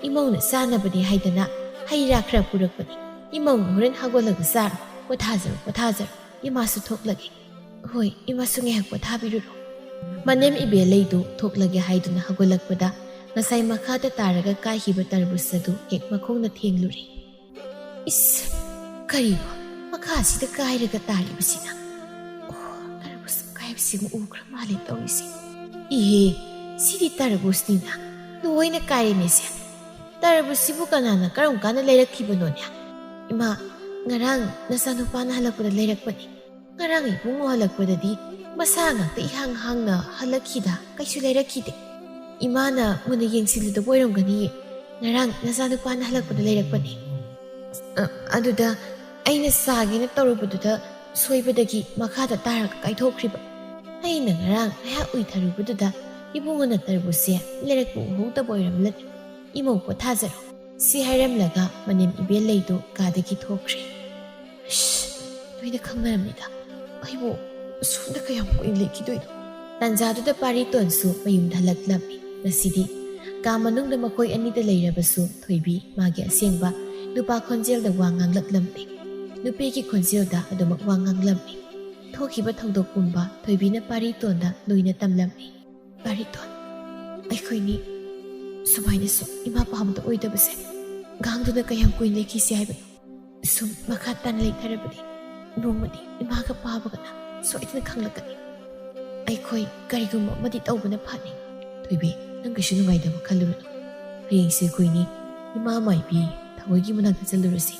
ꯏꯃꯧꯅ ꯆꯥꯅꯕꯅꯤ ꯍꯥꯏꯗꯅ ꯍꯩ ꯔꯥ ꯈꯔ ꯄꯨꯔꯛꯄꯅꯤ꯫ ꯏꯃꯧꯅ ꯍꯣꯔꯦꯟ ꯍꯧꯒꯠꯂꯒ ꯆꯥꯔꯣ꯫ ꯄꯣꯊꯥꯖꯔꯣ, ꯄꯣꯊꯥꯖꯔꯣ꯫ ꯏꯃꯥꯁꯨ ꯊꯣꯛꯂꯒꯦ꯫" "ꯍꯣꯏ, ꯏꯃꯥꯁꯨ ꯉꯥꯏꯍꯥꯛ ꯄꯣꯊꯥꯕꯤꯔꯨꯔꯣ꯫" ꯃꯅꯦꯝ ꯏꯕꯦꯜꯂꯩꯗꯨ ꯊꯣꯛꯂꯒꯦ ꯍꯥꯏꯗꯨꯅ ꯍꯧꯒꯠꯂꯛꯄꯗ ꯉꯁꯥꯏ ꯃꯈꯥꯗ ꯇꯥꯔꯒ ꯀꯥꯏꯈꯤꯕ ꯇꯔꯕꯨꯖ ꯑꯗꯨ ꯍꯦꯛ ꯃꯈꯣꯡꯅ ꯊꯦꯡꯂꯨꯔꯦ꯫ "ꯏꯁ, ꯀꯔꯤꯅꯣ ꯃꯈꯥꯁꯤꯗ ꯀꯥꯏꯔꯒ ꯇꯥꯔꯤꯕꯁꯤꯅ? ꯑꯣ, ꯇꯔꯕꯨꯖ ꯀꯥꯏꯕꯁꯤꯕꯨ ꯎꯈ꯭ꯔ ꯃꯥꯜꯂꯦ ꯇꯧꯔꯤꯁꯦ꯫ ꯏꯍꯦ, ꯁꯤꯗꯤ ꯇꯔꯕꯨꯖꯅꯤꯅ, ꯂꯣꯏꯅ ꯀꯥꯏꯔꯦꯅꯦꯁꯦ꯫ ꯇꯔꯕꯨꯖꯁꯤꯕꯨ ꯀꯅꯥꯅ ꯀꯔꯝ ꯀꯥꯟꯗ ꯂꯩꯔꯛꯈꯤꯕꯅꯣꯅꯦ? ꯏꯃꯥ, ꯉꯔꯥꯡ ꯅꯆꯥꯅꯨꯄꯥꯅ ꯍꯜꯂꯛꯄꯗ ꯂꯩꯔꯛꯄꯅꯤ꯫ ꯉꯔꯥꯡ ꯏꯕꯨꯡꯉꯣ ꯍꯜꯂꯛꯄꯗꯗꯤ ꯃꯁꯥ ꯉꯥꯛꯇ ꯏꯍꯥꯡ ꯍꯥꯡꯅ ꯍꯜꯂꯛꯈꯤꯗ, ꯀꯩꯁꯨ ꯂꯩꯔꯛꯈꯤꯗꯦ꯫ ꯏꯃꯥꯅ ꯃꯨꯟꯅ ꯌꯦꯡꯁꯤꯜꯂꯨꯗꯕ ꯑꯣꯏꯔꯝꯒꯅꯤꯌꯦ꯫ ꯉꯔꯥꯡ ꯅꯆꯥꯅꯨꯄꯥꯅ ꯍꯜꯂꯛꯄꯗ ꯂꯩꯔꯛꯄꯅꯦ꯫ ꯑ, ꯑꯗꯨꯗ ꯑꯩꯅ ꯆꯥꯒꯦꯅ ꯇꯧꯔꯨꯕꯗꯨꯗ ꯁꯣꯏꯕꯗꯒꯤ ꯃꯈꯥꯗ ꯇꯥꯔꯒ ꯀꯥꯏꯊꯣꯛꯈ꯭ꯔꯤꯕ꯫ ꯑꯩꯅ ꯉꯔꯥꯡ ꯉꯥꯏꯍꯥꯛ ꯎꯏꯊꯔꯨꯕꯗꯨꯗ ꯏꯕꯨꯡꯉꯣꯅ ꯇꯔꯕꯨꯖꯁꯦ ꯂꯩꯔꯛꯄ ꯎꯍꯧꯗꯕ ꯑꯣꯏꯔꯝꯂꯅꯤ꯫ ꯏꯃꯧ ꯄꯣꯊꯥꯖꯔꯣ꯫" ꯁꯤ ꯍꯥꯏꯔꯝꯂꯒ ꯃꯅꯦꯝ ꯏꯕꯦꯜꯂꯩꯗꯨ ꯀꯥꯗꯒꯤ ꯊꯣꯛꯈ꯭ꯔꯦ꯫ "ꯑꯁ, ꯂꯣꯏꯅ ꯈꯪꯅꯔꯝꯃꯤꯗ꯫ ꯑꯩꯕꯨ ꯑꯁꯣꯝꯗ ꯀꯌꯥꯝ ꯀꯨꯏꯅ ꯂꯩꯈꯤꯗꯣꯏꯅꯣ?" ꯇꯥꯟꯖꯥꯗꯨꯗ ꯄꯥꯔꯤꯇꯣꯟꯁꯨ ꯃꯌꯨꯝꯗ ꯍꯜꯂꯛꯂꯝꯃꯤ꯫ ꯉꯁꯤꯗꯤ ꯀꯥ ꯃꯅꯨꯡꯗ ꯃꯈꯣꯏ ꯑꯅꯤꯗ ꯂꯩꯔꯕꯁꯨ ꯊꯣꯏꯕꯤ ꯃꯥꯒꯤ ꯑꯁꯦꯡꯕ ꯅꯨꯄꯥ ꯈꯣꯟꯖꯦꯜꯗ ꯋꯥ ꯉꯥꯡꯂꯛꯂꯝꯃꯤ꯫ ꯅꯨꯄꯤꯒꯤ ꯈꯣꯟꯖꯦꯜꯗ ꯑꯗꯨꯃꯛ ꯋꯥ ꯉꯥꯡꯂꯝꯃꯤ꯫ ꯊꯣꯛꯈꯤꯕ ꯊꯧꯗꯣꯛ ꯄꯨꯝꯕ ꯊꯣꯏꯕꯤꯅ ꯄꯥꯔꯤꯇꯣꯟꯗ ꯂꯣꯏꯅ ꯇꯝꯂꯝꯃꯤ꯫ "ꯄꯥꯔꯤꯇꯣꯟ, ꯑꯩꯈꯣꯏꯅꯤ ꯁꯨꯃꯥꯏꯅ ꯁꯨꯝ ꯏꯃꯥ ꯄꯥꯕꯗ ꯑꯣꯏꯗꯕꯁꯦ ꯉꯥꯡꯗꯨꯅ ꯀꯌꯥꯝ ꯀꯨꯏꯅ ꯂꯩꯈꯤꯁꯤ ꯍꯥꯏꯕꯅꯣ? ꯁꯨꯝ ꯃꯈꯥ ꯇꯥꯅ ꯂꯩꯊꯔꯕꯗꯤ ꯅꯣꯡꯃꯗꯤ ꯏꯃꯥꯒ ꯄꯥꯕꯒꯅ ꯁꯣꯏꯗꯅ ꯈꯪꯂꯛꯀꯅꯤ꯫ ꯑꯩꯈꯣꯏ ꯀꯔꯤꯒꯨꯝꯕ ꯑꯃꯗꯤ ꯇꯧꯕꯅ ꯐꯅꯤ꯫" "ꯊꯣꯏꯕꯤ, ꯅꯪ ꯀꯩꯁꯨ ꯅꯨꯡꯉꯥꯏꯇꯕ ꯈꯜꯂꯨꯔꯅꯨ꯫ ꯍꯌꯦꯡꯁꯦ ꯑꯩꯈꯣꯏꯅꯤ ꯏꯃꯥ ꯃꯥꯏꯕꯤ ꯊꯥꯒꯣꯏꯒꯤ ꯃꯅꯥꯛꯇ ꯆꯠꯂꯨꯔꯁꯤ꯫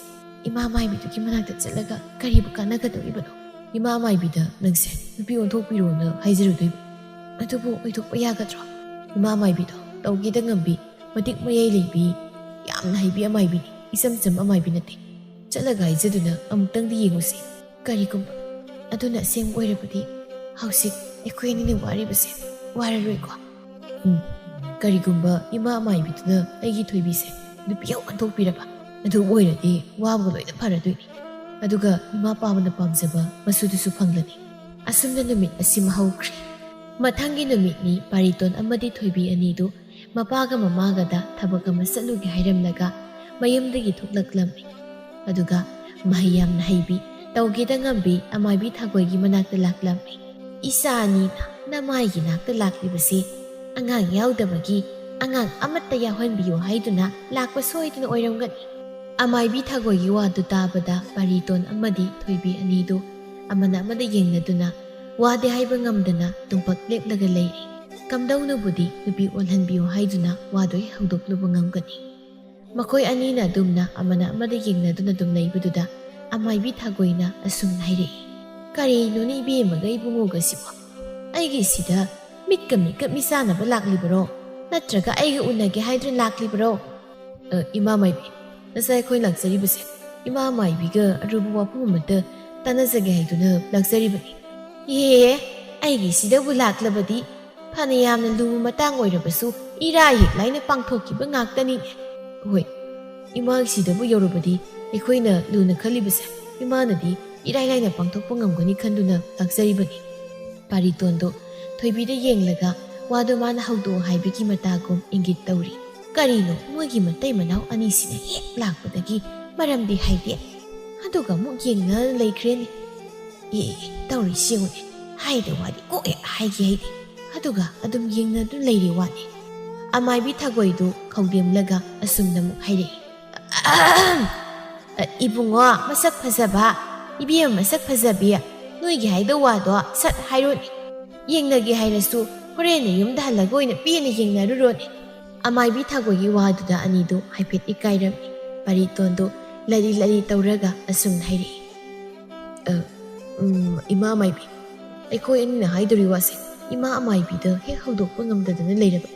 ꯏꯃꯥ ꯃꯥꯏꯕꯤꯗꯨꯒꯤ ꯃꯅꯥꯛꯇ ꯆꯠꯂꯒ ꯀꯔꯤꯕꯨ ꯀꯥꯟꯅꯒꯗꯧꯔꯤꯕꯅꯣ? ꯏꯃꯥ ꯃꯥꯏꯕꯤꯗ ꯅꯪꯁꯦ ꯅꯨꯄꯤ ꯑꯣꯟꯊꯣꯛꯄꯤꯔꯣꯅ ꯍꯥꯏꯖꯔꯨꯗꯣꯏꯕ꯫ ꯑꯗꯨꯕꯨ ꯑꯣꯏꯊꯣꯛꯄ ꯌꯥꯒꯗ꯭ꯔꯣ? ꯏꯃꯥ ꯃꯥꯏꯕꯤꯗꯣ ꯇꯧꯒꯦꯗ ꯉꯝꯕꯤ, ꯃꯇꯤꯛ ꯃꯌꯥꯏ ꯂꯩꯕꯤ, ꯌꯥꯝꯅ ꯍꯩꯕꯤ ꯑꯃꯥꯏꯕꯤꯅꯤ꯫ ꯏꯆꯝ ꯆꯝꯕ ꯑꯃꯥꯏꯕꯤ ꯅꯠꯇꯦ꯫ ꯆꯠꯂꯒ ꯍꯥꯏꯖꯗꯨꯅ ꯑꯃꯨꯛꯇꯪꯗꯤ ꯌꯦꯡꯉꯨꯁꯤ꯫ ꯀꯔꯤꯒꯨꯝꯕ ꯑꯗꯨꯅ ꯑꯁꯦꯡꯕ ꯑꯣꯏꯔꯕꯗꯤ ꯍꯧꯖꯤꯛ ꯑꯩꯈꯣꯏ ꯑꯅꯤꯅ ꯋꯥꯔꯤꯕꯁꯦ ꯋꯥꯔꯔꯣꯏꯀꯣ?" ꯎꯝ, ꯀꯔꯤꯒꯨꯝꯕ ꯏꯃꯥ ꯑꯃꯥꯏꯕꯤꯗꯨꯅ ꯑꯩꯒꯤ ꯊꯣꯏꯕꯤꯁꯦ ꯅꯨꯄꯤ ꯑꯣꯟꯊꯣꯛꯄꯤꯔꯕ, ꯑꯗꯨ ꯑꯣꯏꯔꯗꯤ ꯋꯥꯕꯒ ꯂꯣꯏꯅ ꯐꯔꯗꯣꯏꯅꯤ꯫ ꯑꯗꯨꯒ ꯏꯃꯥ ꯄꯥꯕꯅ ꯄꯥꯝꯖꯕ ꯃꯆꯨꯗꯨꯁꯨ ꯐꯪꯂꯅꯤ꯫ ꯑꯁꯨꯝꯅ ꯅꯨꯃꯤꯠ ꯑꯁꯤꯃ ꯍꯧꯈ꯭ꯔꯦ꯫ ꯃꯊꯪꯒꯤ ꯅꯨꯃꯤꯠꯅꯤ ꯄꯥꯔꯤꯇꯣꯟ ꯑꯃꯗꯤ ꯊꯣꯏꯕꯤ ꯑꯅꯤꯗꯨ ꯃꯄꯥꯒ ꯃꯃꯥꯒꯗ ꯊꯕꯛ ꯑꯃ ꯆꯠꯂꯨꯒꯦ ꯍꯥꯏꯔꯝꯂꯒ ꯃꯌꯨꯝꯗꯒꯤ ꯊꯣꯛꯂꯛꯂꯝꯃꯤ꯫ ꯑꯗꯨꯒ ꯃꯍꯩ ꯌꯥꯝꯅ ꯍꯩꯕꯤ, ꯇꯧꯒꯦꯗ ꯉꯝꯕꯤ ꯑꯃꯥꯏꯕꯤ ꯊꯥꯒꯣꯏꯒꯤ ꯃꯅꯥꯛꯇ ꯂꯥꯛꯂꯝꯃꯤ꯫ "ꯏꯆꯥ ꯑꯅꯤꯅ ꯅꯃꯥꯏꯒꯤ ꯅꯥꯛꯇ ꯂꯥꯛꯂꯤꯕꯁꯤ ꯑꯉꯥꯡ ꯌꯥꯎꯗꯕꯒꯤ, ꯑꯉꯥꯡ ꯑꯃꯠꯇ ꯌꯥꯎꯍꯟꯕꯤꯌꯨ ꯍꯥꯏꯗꯨꯅ ꯂꯥꯛꯄ ꯁꯣꯏꯗꯅ ꯑꯣꯏꯔꯝꯒꯅꯤ꯫" ꯑꯃꯥꯏꯕꯤ ꯊꯥꯒꯣꯏꯒꯤ ꯋꯥꯗꯨ ꯇꯥꯕꯗ ꯄꯥꯔꯤꯇꯣꯟ ꯑꯃꯗꯤ ꯊꯣꯏꯕꯤ ꯑꯅꯤꯗꯨ ꯑꯃꯅ ꯑꯃꯗ ꯌꯦꯡꯅꯗꯨꯅ ꯋꯥꯗꯤ ꯍꯥꯏꯕ ꯉꯝꯗꯅ ꯇꯨꯝꯄꯛ ꯂꯦꯞꯂꯒ ꯂꯩꯔꯤ꯫ ꯀꯝꯗꯧꯅꯕꯨꯗꯤ ꯅꯨꯄꯤ ꯑꯣꯜꯍꯟꯕꯤꯌꯨ ꯍꯥꯏꯗꯨꯅ ꯋꯥꯗꯣ ꯍꯧꯗꯣꯛꯂꯨꯕ ꯉꯝꯒꯅꯤ? ꯃꯈꯣꯏ ꯑꯅꯤꯅ ꯑꯗꯨꯝꯅ ꯑꯃꯅ ꯑꯃꯗ ꯌꯦꯡꯅꯗꯨꯅ ꯑꯗꯨꯝ ꯂꯩꯕꯗꯨꯗ ꯑꯃꯥꯏꯕꯤ ꯊꯥꯒꯣꯏꯅ ꯑꯁꯨꯝꯅ ꯍꯥꯏꯔꯛꯏ, "ꯀꯔꯤꯅꯣꯅꯦ ꯏꯕꯦꯝꯃꯒ ꯏꯕꯨꯡꯉꯣꯒꯁꯤꯕꯣ? ꯑꯩꯒꯤꯁꯤꯗ ꯃꯤꯠꯀ ꯃꯤꯠꯀ ꯃꯤꯆꯥꯟꯅꯕ ꯂꯥꯛꯂꯤꯕꯔꯣ? ꯅꯠꯇ꯭ꯔꯒ ꯑꯩꯒ ꯎꯅꯒꯦ ꯍꯥꯏꯗꯨꯅ ꯂꯥꯛꯂꯤꯕꯔꯣ?" "ꯑ, ꯏꯃꯥ ꯃꯥꯏꯕꯤ, ꯉꯁꯥꯏ ꯑꯩꯈꯣꯏ ꯂꯥꯛꯆꯔꯤꯕꯁꯦ ꯏꯃꯥ ꯃꯥꯏꯕꯤꯒ ꯑꯔꯨꯕ ꯋꯥꯐꯝ ꯑꯃꯇ ꯇꯥꯟꯅꯖꯒꯦ ꯍꯥꯏꯗꯨꯅ ꯂꯥꯛꯆꯔꯤꯕꯅꯤ꯫" "ꯑꯦ, ꯑꯩꯒꯤꯁꯤꯗꯕꯨ ꯂꯥꯛꯂꯕꯗꯤ ꯐꯅ ꯌꯥꯝꯅ ꯂꯨꯕ ꯃꯇꯥꯡ ꯑꯣꯏꯔꯕꯁꯨ ꯏꯔꯥꯏ ꯍꯦꯛ ꯂꯥꯏꯅ ꯄꯥꯡꯊꯣꯛꯈꯤꯕ ꯉꯥꯛꯇꯅꯤꯅꯦ꯫" "ꯍꯣꯏ, ꯏꯃꯥꯒꯤꯁꯤꯗꯕꯨ ꯌꯧꯔꯕꯗꯤ ꯑꯩꯈꯣꯏꯅ ꯂꯨꯅ ꯈꯜꯂꯤꯕꯁꯦ ꯏꯃꯥꯅꯗꯤ ꯏꯔꯥꯏ ꯂꯥꯏꯅ ꯄꯥꯡꯊꯣꯛꯄ ꯉꯝꯒꯅꯤ ꯈꯟꯗꯨꯅ ꯂꯥꯛꯆꯔꯤꯕꯅꯤ꯫" ꯄꯥꯔꯤꯇꯣꯟꯗꯣ ꯊꯣꯏꯕꯤꯗ ꯌꯦꯡꯂꯒ ꯋꯥꯗꯣ ꯃꯥꯅ ꯍꯧꯗꯣꯛꯑꯣ ꯍꯥꯏꯕꯒꯤ ꯃꯇꯥꯒꯨꯝ ꯏꯪꯒꯤꯠ ꯇꯧꯔꯤ꯫ ꯀꯔꯤꯅꯣ ꯃꯣꯏꯒꯤ ꯃꯇꯩ ꯃꯅꯥꯎ ꯑꯅꯤꯁꯤꯅ ꯍꯦꯛ ꯂꯥꯛꯄꯗꯒꯤ ꯃꯔꯝꯗꯤ ꯍꯥꯏꯗꯦ, ꯑꯗꯨꯒ ꯑꯃꯨꯛ ꯌꯦꯡꯅ ꯂꯩꯈ꯭ꯔꯦꯅꯦ꯫ ꯑꯦ, ꯑꯦ, ꯇꯧꯔꯤꯁꯤ ꯌꯦꯡꯉꯨꯅꯦ, ꯍꯥꯏꯗ ꯋꯥꯗꯤ ꯀꯣꯛ ꯍꯦꯛ ꯍꯥꯏꯒꯦ ꯍꯥꯏꯗꯦ, ꯑꯗꯨꯒ ꯑꯗꯨꯝ ꯌꯦꯡꯅꯗꯨꯅ ꯂꯩꯔꯦ ꯋꯥꯅꯦ꯫ ꯑꯃꯥꯏꯕꯤ ꯊꯥꯒꯣꯏꯗꯨ ꯈꯧꯗꯦꯝꯂꯒ ꯑꯁꯨꯝꯅ ꯑꯃꯨꯛ ꯍꯥꯏꯔꯛꯏ, "ꯑ, ꯏꯕꯨꯡꯉꯣ ꯃꯁꯛ ꯐꯖꯕ, ꯏꯕꯦꯝꯃ ꯃꯁꯛ ꯐꯖꯕꯤ, ꯅꯣꯏꯒꯤ ꯍꯥꯏꯗꯧ ꯋꯥꯗꯣ ꯁꯠ ꯍꯥꯏꯔꯣꯅꯦ꯫ ꯌꯦꯡꯅꯒꯦ ꯍꯥꯏꯔꯁꯨ ꯍꯣꯔꯦꯟꯅ ꯌꯨꯝꯗ ꯍꯜꯂꯒ ꯑꯣꯏꯅ ꯄꯦꯟꯅ ꯌꯦꯡꯅꯔꯨꯔꯣꯅꯦ꯫ ꯑꯃꯥꯏꯕꯤ ꯊꯥꯒꯣꯏꯒꯤ ꯋꯥꯗꯨꯗ ꯑꯅꯤꯗꯨ ꯍꯥꯏꯐꯦꯠ ꯏꯀꯥꯏꯔꯝꯃꯤ꯫ ꯄꯔꯤꯇꯣꯟꯗꯨ ꯂꯔꯤ ꯂꯔꯤ ꯇꯧꯔꯒ ꯑꯁꯨꯝꯅ ꯍꯥꯏꯔꯛꯏ꯫ "ꯑ, ꯎꯝ, ꯏꯃꯥ ꯑꯃꯥꯏꯕꯤ, ꯑꯩꯈꯣꯏ ꯑꯅꯤꯅ ꯍꯥꯏꯗꯣꯔꯤ ꯋꯥꯁꯦ ꯏꯃꯥ ꯑꯃꯥꯏꯕꯤꯗ ꯍꯦꯛ ꯍꯧꯗꯣꯛꯄ ꯉꯝꯗꯗꯅ ꯂꯩꯔꯕ꯫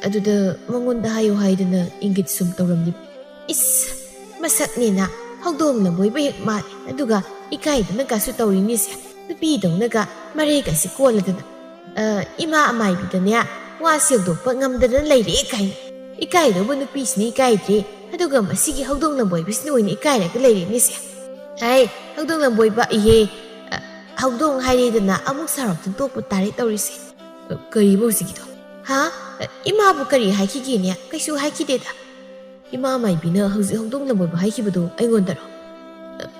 ꯑꯗꯨꯗ ꯃꯉꯣꯟꯗ ꯍꯥꯏꯌꯨ ꯍꯥꯏꯗꯅ ꯏꯪꯒꯤꯠ ꯁꯨꯝ ꯇꯧꯔꯝꯂꯤꯕ꯫" "ꯏꯁ, ꯃꯁꯛꯅꯦꯅ ꯍꯧꯗꯣꯡ ꯂꯝꯕꯣꯏꯕ ꯍꯦꯛ ꯃꯥꯜꯂꯦ, ꯑꯗꯨꯒ ꯏꯀꯥꯏꯗꯅ ꯀꯥꯁꯨ ꯇꯧꯔꯤꯅꯤꯁꯦ, ꯅꯨꯄꯤꯗꯧꯅꯒ ꯃꯔꯩꯒꯁꯤ ꯀꯣꯜꯂꯗꯅ꯫ ꯑ, ꯏꯃꯥ ꯑꯃꯥꯏꯕꯤꯗꯅꯦ ꯋꯥ ꯁꯦꯡꯗꯣꯛꯄ ꯉꯝꯗꯗꯅ ꯂꯩꯔꯦ ꯀꯥꯏꯅ꯫ ꯏꯀꯥꯏꯗꯧꯕ ꯅꯨꯄꯤꯁꯤꯅ ꯏꯀꯥꯏꯗ꯭ꯔꯦ, ꯑꯗꯨꯒ ꯃꯁꯤꯒꯤ ꯍꯧꯗꯣꯡ ꯂꯝꯕꯣꯏꯕꯁꯤꯅ ꯑꯣꯏꯅ ꯏꯀꯥꯏꯔꯒ ꯂꯩꯔꯦꯅꯦꯁꯦ꯫ ꯍꯥꯏ, ꯍꯧꯗꯣꯡ ꯂꯝꯕꯣꯏꯕ ꯏꯍꯦ, ꯑ, ꯍꯧꯗꯣꯡ ꯍꯥꯏꯔꯦꯗꯅ ꯑꯃꯨꯛ ꯁꯥꯎꯔꯛꯇꯅ ꯇꯣꯛꯄ ꯇꯥꯔꯦ ꯇꯧꯔꯤꯁꯦ꯫" "ꯑ, ꯀꯔꯤꯕ ꯍꯧꯖꯤꯛꯀꯤꯗꯣ?" "ꯍꯥ? ꯑ, ꯏꯃꯥꯕꯨ ꯀꯔꯤ ꯍꯥꯏꯈꯤꯒꯦꯅꯦ? ꯀꯩꯁꯨ ꯍꯥꯏꯈꯤꯗꯦꯗ꯫" "ꯏꯃꯥ ꯃꯥꯏꯕꯤꯅ ꯍꯧꯖꯤꯛ ꯍꯧꯗꯣꯡ ꯂꯝꯕꯣꯏꯕ ꯍꯥꯏꯈꯤꯕꯗꯣ ꯑꯩꯉꯣꯟꯗꯔꯣ?"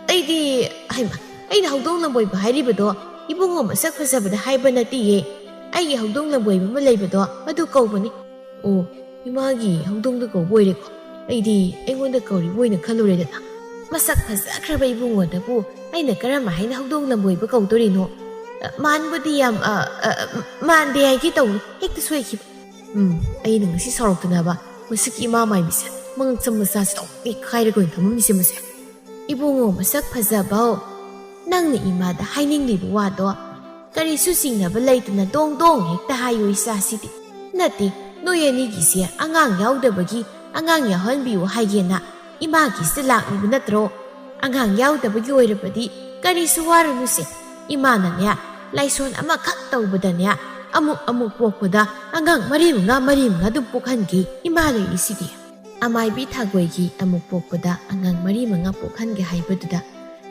"ꯑꯩꯗꯤ, ꯍꯩꯃ, ꯑꯩꯅ ꯍꯧꯗꯣꯡ ꯂꯝꯕꯣꯏꯕ ꯍꯥꯏꯔꯤꯕꯗꯣ ꯏꯕꯨꯡꯉꯣ ꯃꯁꯛ ꯐꯖꯕꯗ ꯍꯥꯏꯕ ꯅꯠꯇꯤꯌꯦ꯫ ꯑꯩꯒꯤ ꯍꯧꯗꯣꯡ ꯂꯝꯕꯣꯏꯕ ꯑꯃ ꯂꯩꯕꯗꯣ ꯑꯗꯨ ꯀꯧꯕꯅꯤ꯫" "ꯑꯣ, ꯏꯃꯥꯒꯤ ꯍꯧꯗꯣꯡꯗ ꯀꯧꯕ ꯑꯣꯏꯔꯦꯀꯣ꯫ ꯑꯩꯗꯤ ꯑꯩꯉꯣꯟꯗ ꯀꯧꯔꯤꯕ ꯑꯣꯏꯅ ꯈꯜꯂꯨꯔꯦꯗꯅ꯫ ꯃꯁꯛ ꯐꯖꯈ꯭ꯔꯕ ꯏꯕꯨꯡꯉꯣꯗꯕꯨ ꯑꯩꯅ ꯀꯔꯝ ꯍꯥꯏꯅ ꯍꯧꯗꯣꯡ ꯂꯝꯕꯣꯏꯕ ꯀꯧꯗꯣꯔꯤꯅꯣ? ꯑ, ꯃꯥꯟꯕꯨꯗꯤ ꯌꯥꯝ, ꯑ, ꯑ, ꯃꯥꯟꯗꯦ ꯍꯥꯏꯒꯦ ꯇꯧꯅꯤ, ꯍꯦꯛꯇ ꯁꯣꯏꯈꯤꯕ꯫ ꯎꯝ, ꯑꯩꯅ ꯉꯁꯤ ꯁꯥꯎꯔꯛꯇꯅꯕ ꯃꯁꯤꯒꯤ ꯏꯃꯥ ꯃꯥꯏꯕꯤꯁꯦ ꯃꯉꯛꯁꯝ ꯃꯆꯥꯁꯤꯗ ꯑꯃꯨꯛ ꯅꯦꯠꯈꯥꯏꯔꯒ ꯑꯣꯏꯅ ꯊꯝꯃꯝꯃꯤꯁꯦ ꯃꯁꯦ꯫" "ꯏꯕꯨꯡꯉꯣ ꯃꯁꯛ ꯐꯖꯕꯧ, ꯅꯪꯅ ꯏꯃꯥꯗ ꯍꯥꯏꯅꯤꯡꯂꯤꯕ ꯋꯥꯗꯣ ꯀꯔꯤꯁꯨ ꯆꯤꯡꯅꯕ ꯂꯩꯇꯅ ꯗꯣꯡ ꯗꯣꯡ ꯍꯦꯛꯇ ꯍꯥꯏꯌꯨ ꯏꯆꯥꯁꯤꯗꯤ꯫ ꯅꯠꯇꯦ, ꯅꯣꯏ ꯑꯅꯤꯒꯤꯁꯦ ꯑꯉꯥꯡ ꯌꯥꯎꯗꯕꯒꯤ ꯑꯉꯥꯡ ꯌꯥꯎꯍꯟꯕꯤꯌꯨ ꯍꯥꯏꯒꯦꯅ ꯏꯃꯥꯒꯤꯁꯤꯗ ꯂꯥꯛꯂꯤꯕ ꯅꯠꯇ꯭ꯔꯣ? ꯑꯉꯥꯡ ꯌꯥꯎꯗꯕꯒꯤ ꯑꯣꯏꯔꯕꯗꯤ ꯀꯔꯤꯁꯨ ꯋꯥꯔꯨꯅꯨꯁꯦ꯫ ꯏꯃꯥꯅꯅꯦ, ꯂꯥꯏꯁꯣꯟ ꯑꯃꯈꯛ ꯇꯧꯕꯗꯅꯦ, ꯑꯃꯨꯛ ꯑꯃꯨꯛ ꯄꯣꯛꯄꯗ ꯑꯉꯥꯡ ꯃꯔꯤ ꯃꯉꯥ, ꯃꯔꯤ ꯃꯉꯥ ꯑꯗꯨꯝ ꯄꯣꯛꯍꯟꯒꯦ꯫ ꯏꯃꯥ ꯂꯩꯔꯤꯁꯤꯗꯤ꯫" ꯑꯃꯥꯏꯕꯤ ꯊꯥꯒꯣꯏꯒꯤ ꯑꯃꯨꯛ ꯄꯣꯛꯄꯗ ꯑꯉꯥꯡ ꯃꯔꯤ ꯃꯉꯥ ꯄꯣꯛꯍꯟꯒꯦ ꯍꯥꯏꯕꯗꯨꯗ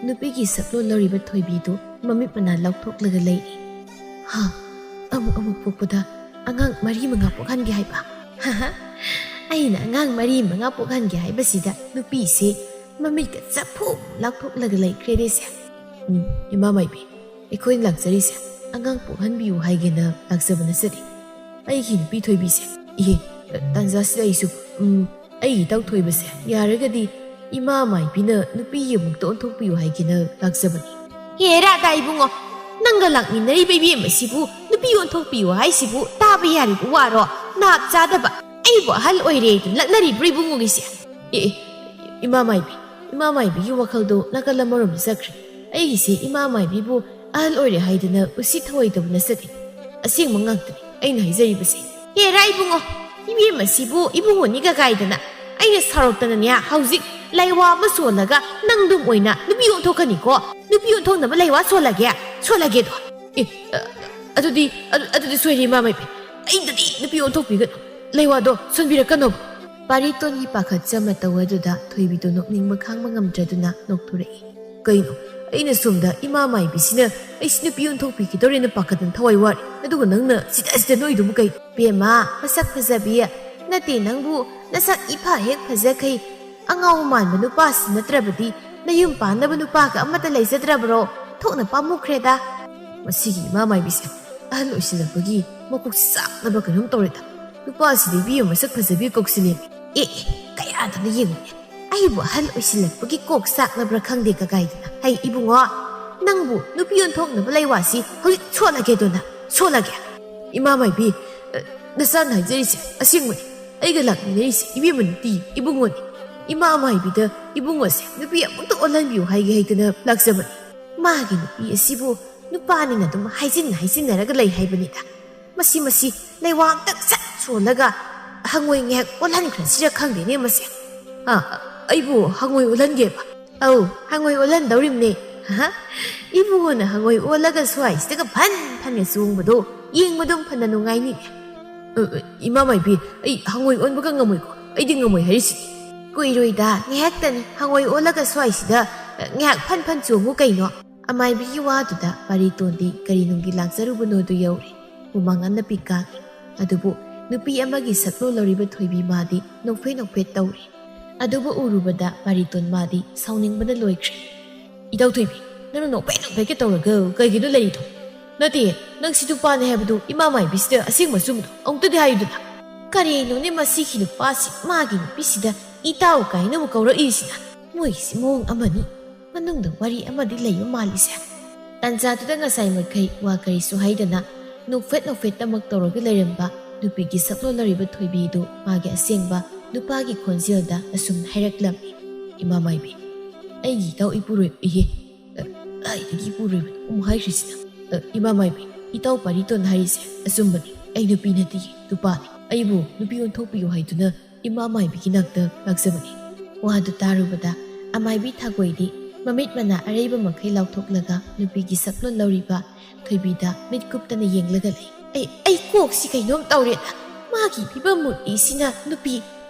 ꯅꯨꯄꯤꯒꯤ ꯁꯛꯂꯣꯟ ꯂꯧꯔꯤꯕ ꯊꯣꯏꯕꯤꯗꯨ ꯃꯃꯤꯠ ꯃꯅꯥ ꯂꯥꯎꯊꯣꯛꯂꯒ ꯂꯩꯔꯤ꯫ "ꯍꯥ? ꯑꯃꯨꯛ ꯑꯃꯨꯛ ꯄꯣꯛꯄꯗ ꯑꯉꯥꯡ ꯃꯔꯤ ꯃꯉꯥ ꯄꯣꯛꯍꯟꯒꯦ ꯍꯥꯏꯕ?" "ꯑꯩꯅ ꯑꯉꯥꯡ ꯃꯔꯤ ꯃꯉꯥ ꯄꯣꯛꯍꯟꯒꯦ ꯍꯥꯏꯕꯁꯤꯗ ꯅꯨꯄꯤꯁꯦ ꯃꯃꯤꯠꯀ ꯆꯐꯨ ꯂꯥꯎꯊꯣꯛꯂꯒ ꯂꯩꯈ꯭ꯔꯦꯅꯦꯁꯦ꯫" "ꯎꯝ, ꯏꯃꯥ ꯃꯥꯏꯕꯤ, ꯑꯩꯈꯣꯏꯅ ꯂꯥꯛꯆꯔꯤꯁꯦ ꯑꯉꯥꯡ ꯄꯣꯛꯍꯟꯕꯤꯌꯨ ꯍꯥꯏꯒꯦꯅ ꯂꯥꯛꯆꯕ ꯅꯠꯆꯗꯦ꯫ ꯑꯩꯒꯤ ꯅꯨꯄꯤ ꯊꯣꯏꯕꯤꯁꯦ, ꯏꯍꯦ, ꯇꯥꯟꯖꯥꯁꯤꯗ ꯑꯩꯁꯨ, ꯎꯝ, ꯑꯩꯒꯤ ꯏꯇꯥꯎ ꯊꯣꯏꯕꯁꯦ ꯌꯥꯔꯒꯗꯤ ꯏꯃꯥ ꯃꯥꯏꯕꯤꯅ ꯅꯨꯄꯤꯒꯤ ꯑꯃꯨꯛꯇ ꯑꯣꯟꯊꯣꯛꯄꯤꯌꯨ ꯍꯥꯏꯒꯦꯅ ꯂꯥꯛꯆꯕꯅꯤ꯫" "ꯍꯦ ꯔꯥꯙꯥ ꯏꯕꯨꯡꯉꯣ, ꯅꯪꯒ ꯂꯥꯛꯃꯤꯟꯅꯔꯤꯕ ꯏꯕꯦꯝ ꯑꯁꯤꯕꯨ ꯅꯨꯄꯤ ꯑꯣꯟꯊꯣꯛꯄꯤꯌꯨ ꯍꯥꯏꯁꯤꯕꯨ ꯇꯥꯕ ꯌꯥꯔꯤꯕ ꯋꯥꯔꯣ? ꯅꯥꯞ ꯆꯥꯗꯕ꯫ ꯑꯩꯕꯨ ꯑꯍꯜ ꯑꯣꯏꯔꯦ ꯍꯥꯏꯗꯨꯅ ꯂꯛꯅꯔꯤꯕ꯭ꯔꯣ ꯏꯕꯨꯡꯉꯣꯒꯤꯁꯦ? ꯑꯦ, ꯑꯦ, ꯏꯃꯥ ꯃꯥꯏꯕꯤ, ꯏꯃꯥ ꯃꯥꯏꯕꯤꯒꯤ ꯋꯥꯈꯜꯗꯣ ꯅꯥꯀꯜ ꯑꯃꯔꯣꯝꯗ ꯆꯠꯈ꯭ꯔꯦ꯫ ꯑꯩꯒꯤꯁꯦ ꯏꯃꯥ ꯃꯥꯏꯕꯤꯕꯨ ꯑꯍꯜ ꯑꯣꯏꯔꯦ ꯍꯥꯏꯗꯅ ꯎꯁꯤꯠ ꯊꯑꯣꯏꯗꯕ ꯅꯠꯆꯗꯦ꯫ ꯑꯁꯦꯡꯕ ꯉꯥꯛꯇꯅꯤ ꯑꯩꯅ ꯍꯥꯏꯖꯔꯤꯕꯁꯦ꯫ ꯍꯦꯔꯥ ꯏꯕꯨꯡꯉꯣ, ꯏꯕꯦꯝꯃꯁꯤꯕꯨ ꯏꯕꯨꯡꯉꯣꯅꯤꯒ ꯀꯥꯏꯗꯅ ꯑꯩꯅ ꯁꯥꯎꯔꯛꯇꯅꯅꯦ, ꯍꯧꯖꯤꯛ ꯂꯩꯋꯥ ꯑꯃ ꯁꯣꯜꯂꯒ ꯅꯪꯗꯨꯝ ꯑꯣꯏꯅ ꯅꯨꯄꯤ ꯑꯣꯟꯊꯣꯛꯀꯅꯤꯀꯣ꯫ ꯅꯨꯄꯤ ꯑꯣꯟꯊꯣꯛꯅꯕ ꯂꯩꯋꯥ ꯁꯣꯜꯂꯒꯦ, ꯁꯣꯜꯂꯒꯦꯗꯣ꯫ ꯑꯦ, ꯑ, ꯑꯗꯨꯗꯤ, ꯑꯗꯨ, ꯑꯗꯨꯗꯤ ꯁꯣꯏꯔꯦ ꯏꯃꯥ ꯃꯥꯏꯕꯤ꯫ ꯑꯩꯗꯗꯤ ꯅꯨꯄꯤ ꯑꯣꯟꯊꯣꯛꯄꯤꯒꯅꯨ꯫ ꯂꯩꯋꯥꯗꯣ ꯁꯣꯟꯕꯤꯔꯛꯀꯅꯣꯕ꯫ ꯄꯥꯔꯤꯇꯣꯟꯒꯤ ꯄꯥꯈꯠꯆ ꯃꯇꯧ ꯑꯗꯨꯗ ꯊꯣꯏꯕꯤꯗꯣ ꯅꯣꯛꯅꯤꯡꯕ ꯈꯥꯡꯕ ꯉꯝꯗ꯭ꯔꯗꯨꯅ ꯅꯣꯛꯊꯣꯔꯛꯏ꯫ ꯀꯩꯅꯣ? ꯑꯩꯅ ꯁꯣꯝꯗ ꯏꯃꯥ ꯃꯥꯏꯕꯤꯁꯤꯅ ꯑꯩꯁꯤ ꯅꯨꯄꯤ ꯑꯣꯟꯊꯣꯛꯄꯤꯈꯤꯗꯧꯔꯦꯅ ꯄꯥꯈꯠꯇꯅ ꯊꯋꯥꯏ ꯋꯥꯔꯤ, ꯑꯗꯨꯒ ꯅꯪꯅ ꯁꯤꯗ, ꯁꯤꯗ ꯅꯣꯛꯏꯗꯨꯕꯨ ꯀꯩꯅꯣ? ꯕꯦꯝꯃ, ꯃꯁꯛ ꯐꯖꯕꯤ, ꯅꯠꯇꯦ, ꯅꯪꯕꯨ ꯅꯁꯛ ꯏꯐ ꯍꯦꯛ ꯐꯖꯈꯩ ꯑꯉꯥꯎ ꯃꯥꯟꯕ ꯅꯨꯄꯥꯁꯤ ꯅꯠꯇ꯭ꯔꯕꯗꯤ ꯅꯌꯨꯝ ꯄꯥꯟꯅꯕ ꯅꯨꯄꯥꯒ ꯑꯃꯠꯇ ꯂꯩꯖꯗ꯭ꯔꯕ꯭ꯔꯣ? ꯊꯣꯛꯅ ꯄꯥꯝꯃꯨꯈ꯭ꯔꯦꯗ꯫ ꯃꯁꯤꯒꯤ ꯏꯃꯥ ꯃꯥꯏꯕꯤꯁꯦ ꯑꯍꯜ ꯑꯣꯏꯁꯤꯜꯂꯛꯄꯒꯤ ꯃꯀꯣꯛ ꯆꯥꯛꯅꯕ ꯀꯩꯅꯣꯝ ꯇꯧꯔꯦꯗ꯫ ꯅꯨꯄꯥꯁꯤꯗ ꯏꯕꯦꯝꯃ ꯃꯁꯛ ꯐꯖꯕꯤ ꯀꯧꯁꯤꯜꯂꯦ꯫ ꯑꯦ, ꯑꯦ, ꯀꯌꯥꯗꯅ ꯌꯦꯡꯉꯨꯅꯦ꯫ ꯑꯩꯕꯨ ꯑꯍꯜ ꯑꯣꯏꯁꯤꯜꯂꯛꯄꯒꯤ ꯀꯣꯛ ꯆꯥꯛꯅꯕ꯭ꯔꯥ ꯈꯪꯗꯦ ꯀꯀꯥꯏꯗꯅ꯫ ꯍꯩ ꯏꯕꯨꯡꯉꯣ, ꯅꯪꯕꯨ ꯅꯨꯄꯤ ꯑꯣꯟꯊꯣꯛꯅꯕ ꯂꯩꯋꯥꯁꯤ ꯍꯧꯖꯤꯛ ꯁꯣꯜꯂꯒꯦꯗꯣ ꯅꯪ, ꯁꯣꯜꯂꯒꯦ꯫ ꯏꯃꯥ ꯃꯥꯏꯕꯤ, ꯑ, ꯅꯆꯥꯅ ꯍꯥꯏꯖꯔꯤꯁꯦ ꯑꯁꯦꯡꯕꯅꯤ꯫ ꯑꯩꯒ ꯂꯥꯛꯃꯤꯟꯅꯔꯤꯁꯦ ꯏꯕꯦꯝꯃ ꯅꯠꯇꯦ, ꯏꯕꯨꯡꯉꯣꯅꯤ꯫ ꯏꯃꯥ ꯃꯥꯏꯕꯤꯗ ꯏꯕꯨꯡꯉꯣꯁꯦ ꯅꯨꯄꯤ ꯑꯃꯨꯛꯇ ꯑꯣꯜꯍꯟꯕꯤꯌꯨ ꯍꯥꯏꯒꯦ ꯍꯥꯏꯗꯅ ꯂꯥꯛꯆꯕꯅꯤ꯫ ꯃꯥꯒꯤ ꯅꯨꯄꯤ ꯑꯁꯤꯕꯨ ꯅꯨꯄꯥꯅꯤꯅ ꯑꯗꯨꯝ ꯍꯥꯏꯖꯤꯟ ꯍꯥꯏꯖꯤꯟꯅꯔꯒ ꯂꯩ ꯍꯥꯏꯕꯅꯤꯗ꯫ ꯃꯁꯤ, ꯃꯁꯤ ꯂꯩꯋꯥ ꯑꯝꯇ ꯁꯠ ꯁꯣꯜꯂꯒ ꯍꯪꯉꯣꯏ ꯉꯥꯏꯍꯥꯛ ꯑꯣꯜꯍꯟꯈ꯭ꯔꯁꯤꯔ ꯈꯪꯗꯦꯅꯦ ꯃꯁꯦ꯫ ꯑ, ꯑꯩꯕꯨ ꯍꯪꯉꯣꯏ ꯑꯣꯜꯍꯟꯒꯦꯕ? ꯑꯧ, ꯍꯪꯉꯣꯏ ꯑꯣꯜꯍꯟꯗꯧꯔꯤꯕꯅꯦ꯫ ꯍꯥ? ꯏꯕꯨꯡꯉꯣꯅ ꯍꯪꯉꯣꯏ ꯑꯣꯜꯂꯒ ꯁ꯭ꯋꯥꯏꯁꯤꯗꯒ ꯐꯟ ꯐꯟꯒ ꯆꯣꯡꯕꯗꯣ ꯌꯦꯡꯕꯗꯨꯝ ꯐꯅ ꯅꯨꯡꯉꯥꯏꯅꯤꯅꯦ꯫ ꯑ, ꯑ, ꯏꯃꯥ ꯃꯥꯏꯕꯤ, ꯑꯩ ꯍꯪꯉꯣꯏ ꯑꯣꯟꯕꯒ ꯉꯝꯃꯣꯏꯀꯣ꯫ ꯑꯩꯗꯤ ꯉꯝꯃꯣꯏ ꯍꯥꯏꯔꯤꯁꯤꯗꯤ꯫ ꯀꯨꯏꯔꯣꯏꯗ, ꯉꯥꯏꯍꯥꯛꯇꯅꯤ꯫ ꯍꯪꯉꯣꯏ ꯑꯣꯜꯂꯒ ꯁ꯭ꯋꯥꯏꯁꯤꯗ, ꯑ, ꯉꯥꯏꯍꯥꯛ ꯐꯟ ꯐꯟ ꯆꯣꯡꯉꯨ ꯀꯩꯅꯣ꯫ ꯑꯃꯥꯏꯕꯤꯒꯤ ꯋꯥꯗꯨꯗ ꯄꯥꯔꯤꯇꯣꯟꯗꯤ ꯀꯔꯤ ꯅꯨꯡꯒꯤ ꯂꯥꯛꯆꯔꯨꯕꯅꯣꯗꯨ ꯌꯧꯔꯦ꯫ ꯍꯨꯃꯥꯡ ꯑꯅꯞꯄꯤ ꯀꯥꯡꯏ꯫ ꯑꯗꯨꯕꯨ ꯅꯨꯄꯤ ꯑꯃꯒꯤ ꯁꯛꯂꯣꯟ ꯂꯧꯔꯤꯕ ꯊꯣꯏꯕꯤ ꯃꯥꯗꯤ ꯅꯣꯛꯐꯦꯠ ꯅꯣꯛꯐꯦꯠ ꯇꯧꯔꯤ꯫ ꯑꯗꯨꯕꯨ ꯎꯔꯨꯕꯗ ꯄꯥꯔꯤꯇꯣꯟ ꯃꯥꯗꯤ ꯁꯥꯎꯅꯤꯡꯕꯅ ꯂꯣꯏꯈ꯭ꯔꯦ꯫ "ꯏꯇꯧ ꯊꯣꯏꯕꯤ, ꯅꯪꯅ ꯅꯣꯛꯐꯦꯠ ꯅꯣꯛꯐꯦꯠꯀ ꯇꯧꯔꯒ ꯀꯩꯒꯤꯅꯣ ꯂꯩꯔꯤꯗꯣ? ꯅꯠꯇꯦ, ꯅꯪ ꯁꯤ ꯅꯨꯄꯥꯅꯦ ꯍꯥꯏꯕꯗꯨ ꯏꯃꯥ ꯃꯥꯏꯕꯤꯁꯤꯗ ꯑꯁꯦꯡꯕ ꯑꯆꯨꯝꯕꯗꯣ ꯑꯃꯨꯛꯇꯗꯤ ꯍꯥꯏꯌꯨꯗꯅ?" "ꯀꯔꯤꯅꯣꯅꯦ ꯃꯁꯤꯒꯤ ꯅꯨꯄꯥꯁꯤ ꯃꯥꯒꯤ ꯅꯨꯄꯤꯁꯤꯗ ꯏꯇꯥꯎ ꯀꯥꯏꯅꯕꯨ ꯀꯧꯔꯛꯏꯁꯤꯅ? ꯃꯣꯏꯒꯤꯁꯤ ꯃꯑꯣꯡ ꯑꯃꯅꯤ, ꯃꯅꯨꯡꯗ ꯋꯥꯔꯤ ꯑꯃꯗꯤ ꯂꯩꯕ ꯃꯥꯜꯂꯤꯁꯦ꯫" ꯇꯟꯖꯥꯗꯨꯗ ꯉꯁꯥꯏ ꯃꯈꯩ ꯋꯥ ꯀꯔꯤꯁꯨ ꯍꯥꯏꯗꯅ ꯅꯣꯛꯐꯦꯠ ꯅꯣꯛꯐꯦꯠꯇꯃꯛ ꯇꯧꯔꯒ ꯂꯩꯔꯝꯕ ꯅꯨꯄꯤꯒꯤ ꯁꯛꯂꯣꯟ ꯂꯧꯔꯤꯕ ꯊꯣꯏꯕꯤꯗꯨ ꯃꯥꯒꯤ ꯑꯁꯦꯡꯕ ꯅꯨꯄꯥꯒꯤ ꯈꯣꯟꯖꯦꯜꯗ ꯑꯁꯨꯝꯅ ꯍꯥꯏꯔꯛꯂꯝꯃꯤ, "ꯏꯃꯥ ꯃꯥꯏꯕꯤ, ꯑꯩꯒꯤ ꯏꯇꯥꯎ ꯏꯄꯨꯔꯣꯏꯕ ꯏꯍꯦ, ꯑ, ꯀꯥꯏꯗꯒꯤ ꯏꯄꯨꯔꯣꯏꯕꯅꯣ ꯑꯃꯨꯛ ꯍꯥꯏꯈ꯭ꯔꯤꯁꯤꯅ? ꯑ, ꯏꯃꯥ ꯃꯥꯏꯕꯤ, ꯏꯇꯥꯎ ꯄꯥꯔꯤꯇꯣꯟ ꯍꯥꯏꯔꯤꯁꯦ ꯑꯆꯨꯝꯕꯅꯤ꯫ ꯑꯩ ꯅꯨꯄꯤ ꯅꯠꯇꯤꯌꯦ, ꯅꯨꯄꯥꯅꯤ꯫ ꯑꯩꯕꯨ ꯅꯨꯄꯤ ꯑꯣꯟꯊꯣꯛꯄꯤꯌꯨ ꯍꯥꯏꯗꯨꯅ ꯏꯃꯥ ꯃꯥꯏꯕꯤꯒꯤ ꯅꯥꯛꯇ ꯂꯥꯛꯆꯕꯅꯤ꯫" ꯋꯥꯗꯨ ꯇꯥꯔꯨꯕꯗ ꯑꯃꯥꯏꯕꯤ ꯊꯥꯒꯣꯏꯗꯤ ꯃꯃꯤꯠ ꯃꯅꯥ ꯑꯔꯩꯕ ꯃꯈꯩ ꯂꯥꯎꯊꯣꯛꯂꯒ ꯅꯨꯄꯤꯒꯤ ꯁꯛꯂꯣꯟ ꯂꯧꯔꯤꯕ ꯊꯣꯏꯕꯤꯗ ꯃꯤꯠ ꯀꯨꯞꯇꯅ ꯌꯦꯡꯂꯒ ꯂꯩ꯫ "ꯑꯩ, ꯑꯩ ꯀꯣꯛꯁꯤ ꯀꯩꯅꯣꯝ ꯇꯧꯔꯦꯗ꯫ ꯃꯥꯒꯤ ꯐꯤꯕꯝ ꯃꯨꯔꯇꯤꯁꯤꯅ ꯅꯨꯄꯤ,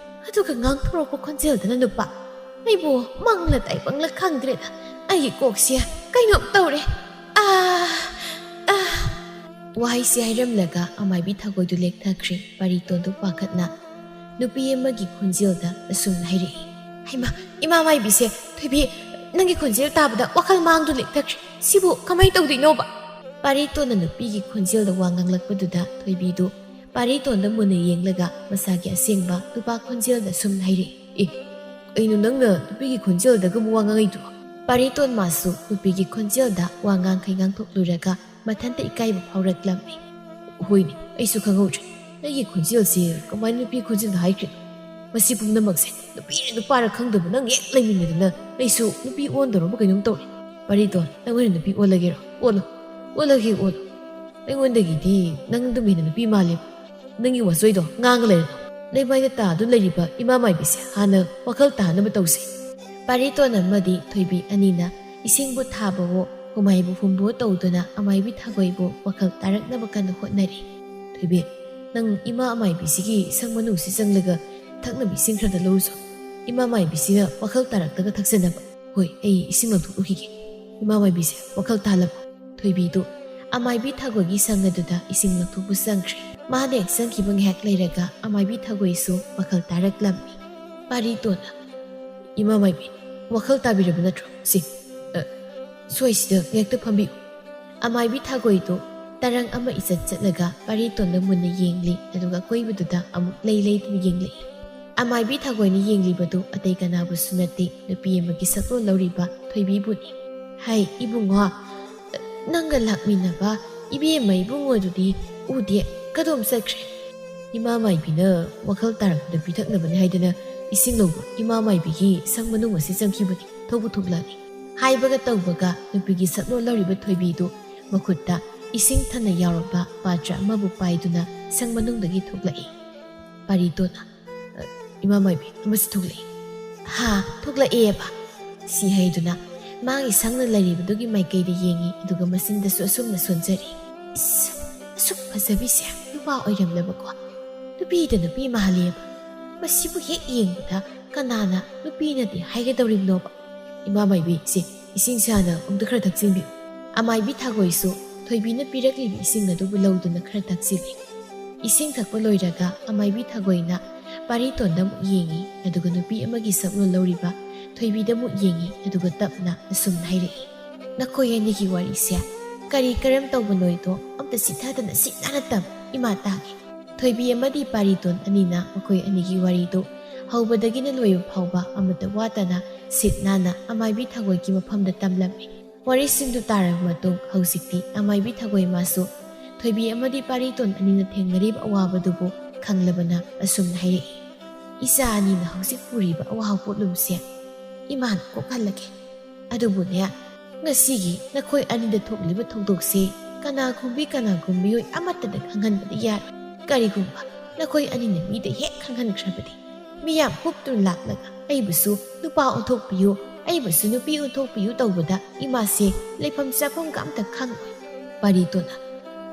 ꯑꯗꯨꯒ ꯉꯥꯡꯊꯣꯔꯛꯄ ꯈꯣꯟꯖꯦꯜꯗꯅ ꯅꯨꯄꯥ꯫ ꯑꯩꯕꯨ ꯃꯪꯂ ꯇꯥꯏꯕꯪꯂ ꯈꯪꯗ꯭ꯔꯦꯗ꯫ ꯑꯩꯒꯤ ꯀꯣꯛꯁꯤ ꯀꯩꯅꯣꯝ ꯇꯧꯔꯦ꯫ ꯑꯥ, ꯑꯥ꯫" ꯋꯥꯍꯩꯁꯤ ꯍꯥꯏꯔꯝꯂꯒ ꯑꯃꯥꯏꯕꯤ ꯊꯥꯒꯣꯏꯗꯨ ꯂꯦꯛꯊꯈ꯭ꯔꯦ꯫ ꯄꯥꯔꯤꯇꯣꯟꯗꯨ ꯄꯥꯈꯠꯅ ꯅꯨꯄꯤ ꯑꯃꯒꯤ ꯈꯣꯟꯖꯦꯜꯗ ꯑꯁꯨꯝꯅ ꯍꯥꯏꯔꯛꯏ, "ꯍꯩꯃꯥ, ꯏꯃꯥ ꯃꯥꯏꯕꯤꯁꯦ, ꯊꯣꯏꯕꯤ, ꯅꯪꯒꯤ ꯈꯣꯟꯖꯦꯜ ꯇꯥꯕꯗ ꯋꯥꯈꯜ ꯃꯥꯡꯗꯨ ꯂꯦꯛꯊꯈ꯭ꯔꯦ꯫ ꯁꯤꯕꯨ ꯀꯃꯥꯏꯅ ꯇꯧꯗꯣꯏꯅꯣꯕ?" ꯄꯥꯔꯤꯇꯣꯟꯅ ꯅꯨꯄꯤꯒꯤ ꯈꯣꯟꯖꯦꯜꯗ ꯋꯥ ꯉꯥꯡꯂꯛꯄꯗꯨꯗ ꯊꯣꯏꯕꯤꯗꯨ ꯄꯥꯔꯤꯇꯣꯟꯗ ꯃꯨꯟꯅ ꯌꯦꯡꯂꯒ ꯃꯁꯥꯒꯤ ꯑꯁꯦꯡꯕ ꯅꯨꯄꯥ ꯈꯣꯟꯖꯦꯜꯗ ꯁꯨꯝ ꯍꯥꯏꯔꯛꯏ, "ꯑꯦ, ꯀꯩꯅꯣ ꯅꯪꯅ ꯅꯨꯄꯤꯒꯤ ꯈꯣꯟꯖꯦꯜꯗꯒ ꯑꯃꯨꯛ ꯋꯥ ꯉꯥꯡꯉꯛꯏꯗꯨꯕꯣ?" ꯄꯥꯔꯤꯇꯣꯟ ꯃꯥꯁꯨ ꯅꯨꯄꯤꯒꯤ ꯈꯣꯟꯖꯦꯜꯗ ꯋꯥ ꯉꯥꯡꯈꯩ ꯉꯥꯡꯊꯣꯛꯂꯨꯔꯒ ꯃꯊꯟꯇ ꯏꯀꯥꯏꯕ ꯐꯥꯎꯔꯛꯂꯝꯃꯤ꯫ "ꯍꯣꯏꯅꯦ, ꯑꯩꯁꯨ ꯈꯪꯍꯧꯗ꯭ꯔꯦ꯫ ꯅꯪꯒꯤ ꯈꯣꯟꯖꯦꯜꯁꯦ ꯀꯃꯥꯏꯅ ꯅꯨꯄꯤ ꯈꯣꯟꯖꯦꯜꯗ ꯍꯥꯏꯈ꯭ꯔꯤꯅꯣ? ꯃꯁꯤ ꯄꯨꯝꯅꯃꯛꯁꯦ ꯅꯨꯄꯤꯔ ꯅꯨꯄꯥꯔ ꯈꯪꯗꯕ ꯅꯪ ꯍꯦꯛ ꯂꯩꯃꯤꯟꯅꯗꯅ ꯑꯩꯁꯨ ꯅꯨꯄꯤ ꯑꯣꯟꯗꯧꯔꯕ ꯀꯩꯅꯣꯝ ꯇꯧꯔꯦ꯫ ꯄꯥꯔꯤꯇꯣꯟ, ꯅꯪ ꯑꯣꯏꯅ ꯅꯨꯄꯤ ꯑꯣꯜꯂꯒꯦꯔꯣ? ꯑꯣꯜꯂꯣ, ꯑꯣꯜꯂꯒꯦ, ꯑꯣꯜꯂꯣ꯫ ꯑꯩꯉꯣꯟꯗꯒꯤꯗꯤ ꯅꯪ ꯑꯗꯨꯝ ꯍꯦꯟꯅ ꯅꯨꯄꯤ ꯃꯥꯜꯂꯦ꯫ ꯅꯪꯒꯤ ꯋꯥꯆꯣꯏꯗꯣ ꯉꯥꯡꯉ ꯂꯩꯔꯅꯨ꯫ ꯂꯩꯃꯥꯏꯗ ꯇꯥꯗꯨꯅ ꯂꯩꯔꯤꯕ ꯏꯃꯥ ꯃꯥꯏꯕꯤꯁꯦ ꯍꯥꯟꯅ ꯋꯥꯈꯜ ꯇꯥꯅꯕ ꯇꯧꯁꯦ꯫" ꯄꯥꯔꯤꯇꯣꯟ ꯑꯃꯗꯤ ꯊꯣꯏꯕꯤ ꯑꯅꯤꯅ ꯏꯁꯤꯡꯕꯨ ꯊꯥꯕꯋꯣ, ꯍꯨꯃꯥꯏꯕꯨ ꯍꯨꯝꯕꯋꯣ ꯇꯧꯗꯨꯅ ꯑꯃꯥꯏꯕꯤ ꯊꯥꯒꯣꯏꯕꯨ ꯋꯥꯈꯜ ꯇꯥꯔꯛꯅꯕ ꯀꯟꯅ ꯍꯣꯠꯅꯔꯤ꯫ "ꯊꯣꯏꯕꯤ, ꯅꯪ ꯏꯃꯥ ꯑꯃꯥꯏꯕꯤꯁꯤꯒꯤ ꯁꯪ ꯃꯅꯨꯡꯁꯤ ꯆꯪꯂꯒ ꯊꯛꯅꯕ ꯏꯁꯤꯡ ꯈꯔꯗ ꯂꯧꯔꯨꯆꯣ꯫ ꯏꯃꯥ ꯃꯥꯏꯕꯤꯁꯤꯅ ꯋꯥꯈꯜ ꯇꯥꯔꯛꯇꯒ ꯊꯛꯆꯅꯕ꯫ ꯍꯣꯏ, ꯑꯩ ꯏꯁꯤꯡ ꯂꯧꯊꯣꯛꯂꯨꯈꯤꯒꯦ꯫ ꯏꯃꯥ ꯃꯥꯏꯕꯤꯁꯦ ꯋꯥꯈꯜ ꯇꯥꯍꯜꯂꯝꯃꯣ꯫" ꯊꯣꯏꯕꯤꯗꯨ ꯑꯃꯥꯏꯕꯤ ꯊꯥꯒꯣꯏꯒꯤ ꯁꯪ ꯑꯗꯨꯗ ꯏꯁꯤꯡ ꯂꯧꯊꯣꯛꯄ ꯆꯪꯈ꯭ꯔꯦ꯫ ꯃꯥꯅ ꯍꯦꯛ ꯆꯪꯈꯤꯕ ꯉꯥꯏꯍꯥꯛ ꯂꯩꯔꯒ ꯑꯃꯥꯏꯕꯤ ꯊꯥꯒꯣꯏꯁꯨ ꯋꯥꯈꯜ ꯇꯥꯔꯛꯂꯝꯃꯤ꯫ ꯄꯥꯔꯤꯇꯣꯟꯅ, "ꯏꯃꯥ ꯃꯥꯏꯕꯤ, ꯋꯥꯈꯜ ꯇꯥꯕꯤꯔꯕ ꯅꯠꯇ꯭ꯔꯣ? ꯁꯤ, ꯑ, ꯁ꯭ꯋꯥꯏꯁꯤꯗ ꯉꯥꯏꯍꯥꯛꯇ ꯐꯝꯕꯤꯌꯨ꯫" ꯑꯃꯥꯏꯕꯤ ꯊꯥꯒꯣꯏꯗꯨ ꯇꯔꯪ ꯑꯃ ꯏꯆꯠ ꯆꯠꯂꯒ ꯄꯥꯔꯤꯇꯣꯟꯗ ꯃꯨꯟꯅ ꯌꯦꯡꯂꯤ, ꯑꯗꯨꯒ ꯑꯀꯣꯏꯕꯗꯨꯗ ꯑꯃꯨꯛ ꯂꯩ ꯂꯩꯗꯨꯅ ꯌꯦꯡꯂꯛꯏ꯫ ꯑꯃꯥꯏꯕꯤ ꯊꯥꯒꯣꯏꯅ ꯌꯦꯡꯂꯤꯕꯗꯨ ꯑꯇꯩ ꯀꯅꯥꯕꯨꯁꯨ ꯅꯠꯇꯦ, ꯅꯨꯄꯤ ꯑꯃꯒꯤ ꯁꯛꯂꯣꯟ ꯂꯧꯔꯤꯕ ꯊꯣꯏꯕꯤꯕꯨꯅꯤ꯫ "ꯍꯥꯏ ꯏꯕꯨꯡꯉꯣ, ꯅꯪꯒ ꯂꯥꯛꯃꯤꯟꯅꯕ "ꯏꯕꯦꯝꯃ, ꯏꯕꯨꯡꯉꯣ ꯑꯗꯨꯗꯤ ꯎꯗꯦ, ꯀꯗꯣꯝ ꯆꯠꯈ꯭ꯔꯦ?" ꯏꯃꯥ ꯃꯥꯏꯕꯤꯅ ꯋꯥꯈꯜ ꯇꯥꯔꯛꯄꯗ ꯄꯤꯊꯛꯅꯕꯅꯤ ꯍꯥꯏꯗꯅ ꯏꯁꯤꯡ ꯂꯧꯕ ꯏꯃꯥ ꯃꯥꯏꯕꯤꯒꯤ ꯁꯪ ꯃꯅꯨꯡ ꯑꯁꯤ ꯆꯪꯈꯤꯕꯅꯤ꯫ ꯊꯣꯛꯄꯨ ꯊꯣꯛꯂꯛꯂꯤ꯫ ꯍꯥꯏꯕꯒ ꯇꯧꯕꯒ ꯅꯨꯄꯤꯒꯤ ꯁꯛꯂꯣꯟ ꯂꯧꯔꯤꯕ ꯊꯣꯏꯕꯤꯗꯨ ꯃꯈꯨꯠꯇ ꯏꯁꯤꯡ ꯊꯟꯅ ꯌꯥꯎꯔꯕ ꯄꯥꯇ꯭ꯔ ꯑꯃꯕꯨ ꯄꯥꯏꯗꯨꯅ ꯁꯪ ꯃꯅꯨꯡꯗꯒꯤ ꯊꯣꯛꯂꯛꯏ꯫ ꯄꯥꯔꯤꯇꯣꯟꯅ, "ꯑ, ꯏꯃꯥ ꯃꯥꯏꯕꯤ, ꯑꯃꯁꯤ ꯊꯣꯛꯂꯛꯏ꯫" "ꯍꯥ, ꯊꯣꯛꯂꯛꯑꯦꯕ?" ꯁꯤ ꯍꯥꯏꯗꯨꯅ ꯃꯥꯒꯤ ꯁꯪꯅ ꯂꯩꯔꯤꯕꯗꯨꯒꯤ ꯃꯥꯏꯀꯩꯗ ꯌꯦꯡꯉꯤ, ꯑꯗꯨꯒ ꯃꯆꯤꯟꯗꯁꯨ ꯑꯁꯨꯝꯅ ꯁꯣꯟꯖꯔꯤ, "ꯏꯁ, ꯑꯁꯨꯛ ꯐꯖꯕꯤꯁꯦ ꯅꯨꯄꯥ ꯑꯣꯏꯔꯝꯂꯕꯀꯣ? ꯅꯨꯄꯤꯗ ꯅꯨꯄꯤ ꯃꯥꯜꯂꯦꯕ꯫ ꯃꯁꯤꯕꯨ ꯍꯦꯛ ꯌꯦꯡꯕꯗ ꯀꯅꯥꯅ ꯅꯨꯄꯤꯅꯗꯤ ꯍꯥꯏꯒꯗꯧꯔꯤꯕꯅꯣꯕ?" "ꯏꯃꯥ ꯃꯥꯏꯕꯤ, ꯁꯤ ꯏꯁꯤꯡꯁꯦ ꯍꯥꯟꯅ ꯑꯃꯨꯛꯇ ꯈꯔ ꯊꯛꯆꯤꯟꯕꯤꯌꯨ꯫" ꯑꯃꯥꯏꯕꯤ ꯊꯥꯒꯣꯏꯁꯨ ꯊꯣꯏꯕꯤꯅ ꯄꯤꯔꯛꯂꯤꯕ ꯏꯁꯤꯡ ꯑꯗꯨꯕꯨ ꯂꯧꯗꯨꯅ ꯈꯔ ꯊꯛꯆꯤꯜꯂꯤ꯫ ꯏꯁꯤꯡ ꯊꯛꯄ ꯂꯣꯏꯔꯒ ꯑꯃꯥꯏꯕꯤ ꯊꯥꯒꯣꯏꯅ ꯄꯥꯔꯤꯇꯣꯟꯗ ꯑꯃꯨꯛ ꯌꯦꯡꯉꯤ, ꯑꯗꯨꯒ ꯅꯨꯄꯤ ꯑꯃꯒꯤ ꯁꯛꯂꯣꯟ ꯂꯧꯔꯤꯕ ꯊꯣꯏꯕꯤꯗ ꯑꯃꯨꯛ ꯌꯦꯡꯉꯤ, ꯑꯗꯨꯒ ꯇꯞꯅ ꯑꯁꯨꯝꯅ ꯍꯥꯏꯔꯛꯏ, "ꯅꯈꯣꯏ ꯑꯅꯤꯒꯤ ꯋꯥꯔꯤꯁꯦ ꯀꯔꯤ ꯀꯔꯝ ꯇꯧꯕꯅꯣꯗꯣ ꯑꯝꯇ ꯆꯤꯊꯗꯅ ꯁꯤꯠ ꯅꯥꯟꯅ ꯇꯝ, ꯏꯃꯥ ꯇꯥꯒꯦ꯫" ꯊꯣꯏꯕꯤ ꯑꯃꯗꯤ ꯄꯥꯔꯤꯇꯣꯟ ꯑꯅꯤꯅ ꯃꯈꯣꯏ ꯑꯅꯤꯒꯤ ꯋꯥꯔꯤꯗꯨ ꯍꯧꯕꯗꯒꯤꯅ ꯂꯣꯏꯕ ꯐꯥꯎꯕ ꯑꯃꯠꯇ ꯋꯥꯠꯇꯅ ꯁꯤꯠ ꯅꯥꯟꯅ ꯑꯃꯥꯏꯕꯤ ꯊꯥꯒꯣꯏꯒꯤ ꯃꯐꯝꯗ ꯇꯝꯂꯝꯃꯤ꯫ ꯋꯥꯔꯤꯁꯤꯡꯗꯨ ꯇꯥꯔꯕ ꯃꯇꯨꯡ ꯍꯧꯖꯤꯛꯇꯤ ꯑꯃꯥꯏꯕꯤ ꯊꯥꯒꯣꯏ ꯃꯥꯁꯨ ꯊꯣꯏꯕꯤ ꯑꯃꯗꯤ ꯄꯥꯔꯤꯇꯣꯟ ꯑꯅꯤꯅ ꯊꯦꯡꯅꯔꯤꯕ ꯑꯋꯥꯕꯗꯨꯕꯨ ꯈꯪꯂꯕꯅ ꯑꯁꯨꯝꯅ ꯍꯥꯏꯔꯛꯏ, "ꯏꯆꯥ ꯑꯅꯤꯅ ꯍꯧꯖꯤꯛ ꯄꯨꯔꯤꯕ ꯑꯋꯥꯕ ꯄꯣꯠꯂꯨꯝꯁꯦ ꯏꯃꯥꯅ ꯀꯣꯛꯍꯜꯂꯒꯦ꯫ ꯑꯗꯨꯕꯨꯅꯦ, ꯉꯁꯤꯒꯤ ꯅꯈꯣꯏ ꯑꯅꯤꯗ ꯊꯣꯛꯂꯤꯕ ꯊꯧꯗꯣꯛꯁꯦ ꯀꯅꯥꯒꯨꯝꯕꯤ ꯀꯅꯥꯒꯨꯝꯕꯤꯑꯣꯏ ꯑꯃꯠꯇꯗ ꯈꯪꯍꯟꯕꯗꯤ ꯌꯥꯔꯣꯏ꯫ ꯀꯔꯤꯒꯨꯝꯕ ꯅꯈꯣꯏ ꯑꯅꯤꯅ ꯃꯤꯗ ꯍꯦꯛ ꯈꯪꯍꯟꯈ꯭ꯔꯕꯗꯤ, ꯃꯤꯌꯥꯝ ꯍꯨꯞꯇꯨꯅ ꯂꯥꯛꯂꯒ ꯑꯩꯕꯨꯁꯨ ꯅꯨꯄꯥ ꯑꯣꯟꯊꯣꯛꯄꯤꯌꯨ, ꯑꯩꯕꯨꯁꯨ ꯅꯨꯄꯤ ꯑꯣꯟꯊꯣꯛꯄꯤꯌꯨ ꯇꯧꯕꯗ ꯏꯃꯥꯁꯦ ꯂꯩꯐꯝ ꯆꯥꯐꯝꯒ ꯑꯝꯇ ꯈꯪꯉꯣꯏ꯫" ꯄꯥꯔꯤꯇꯣꯟꯅ,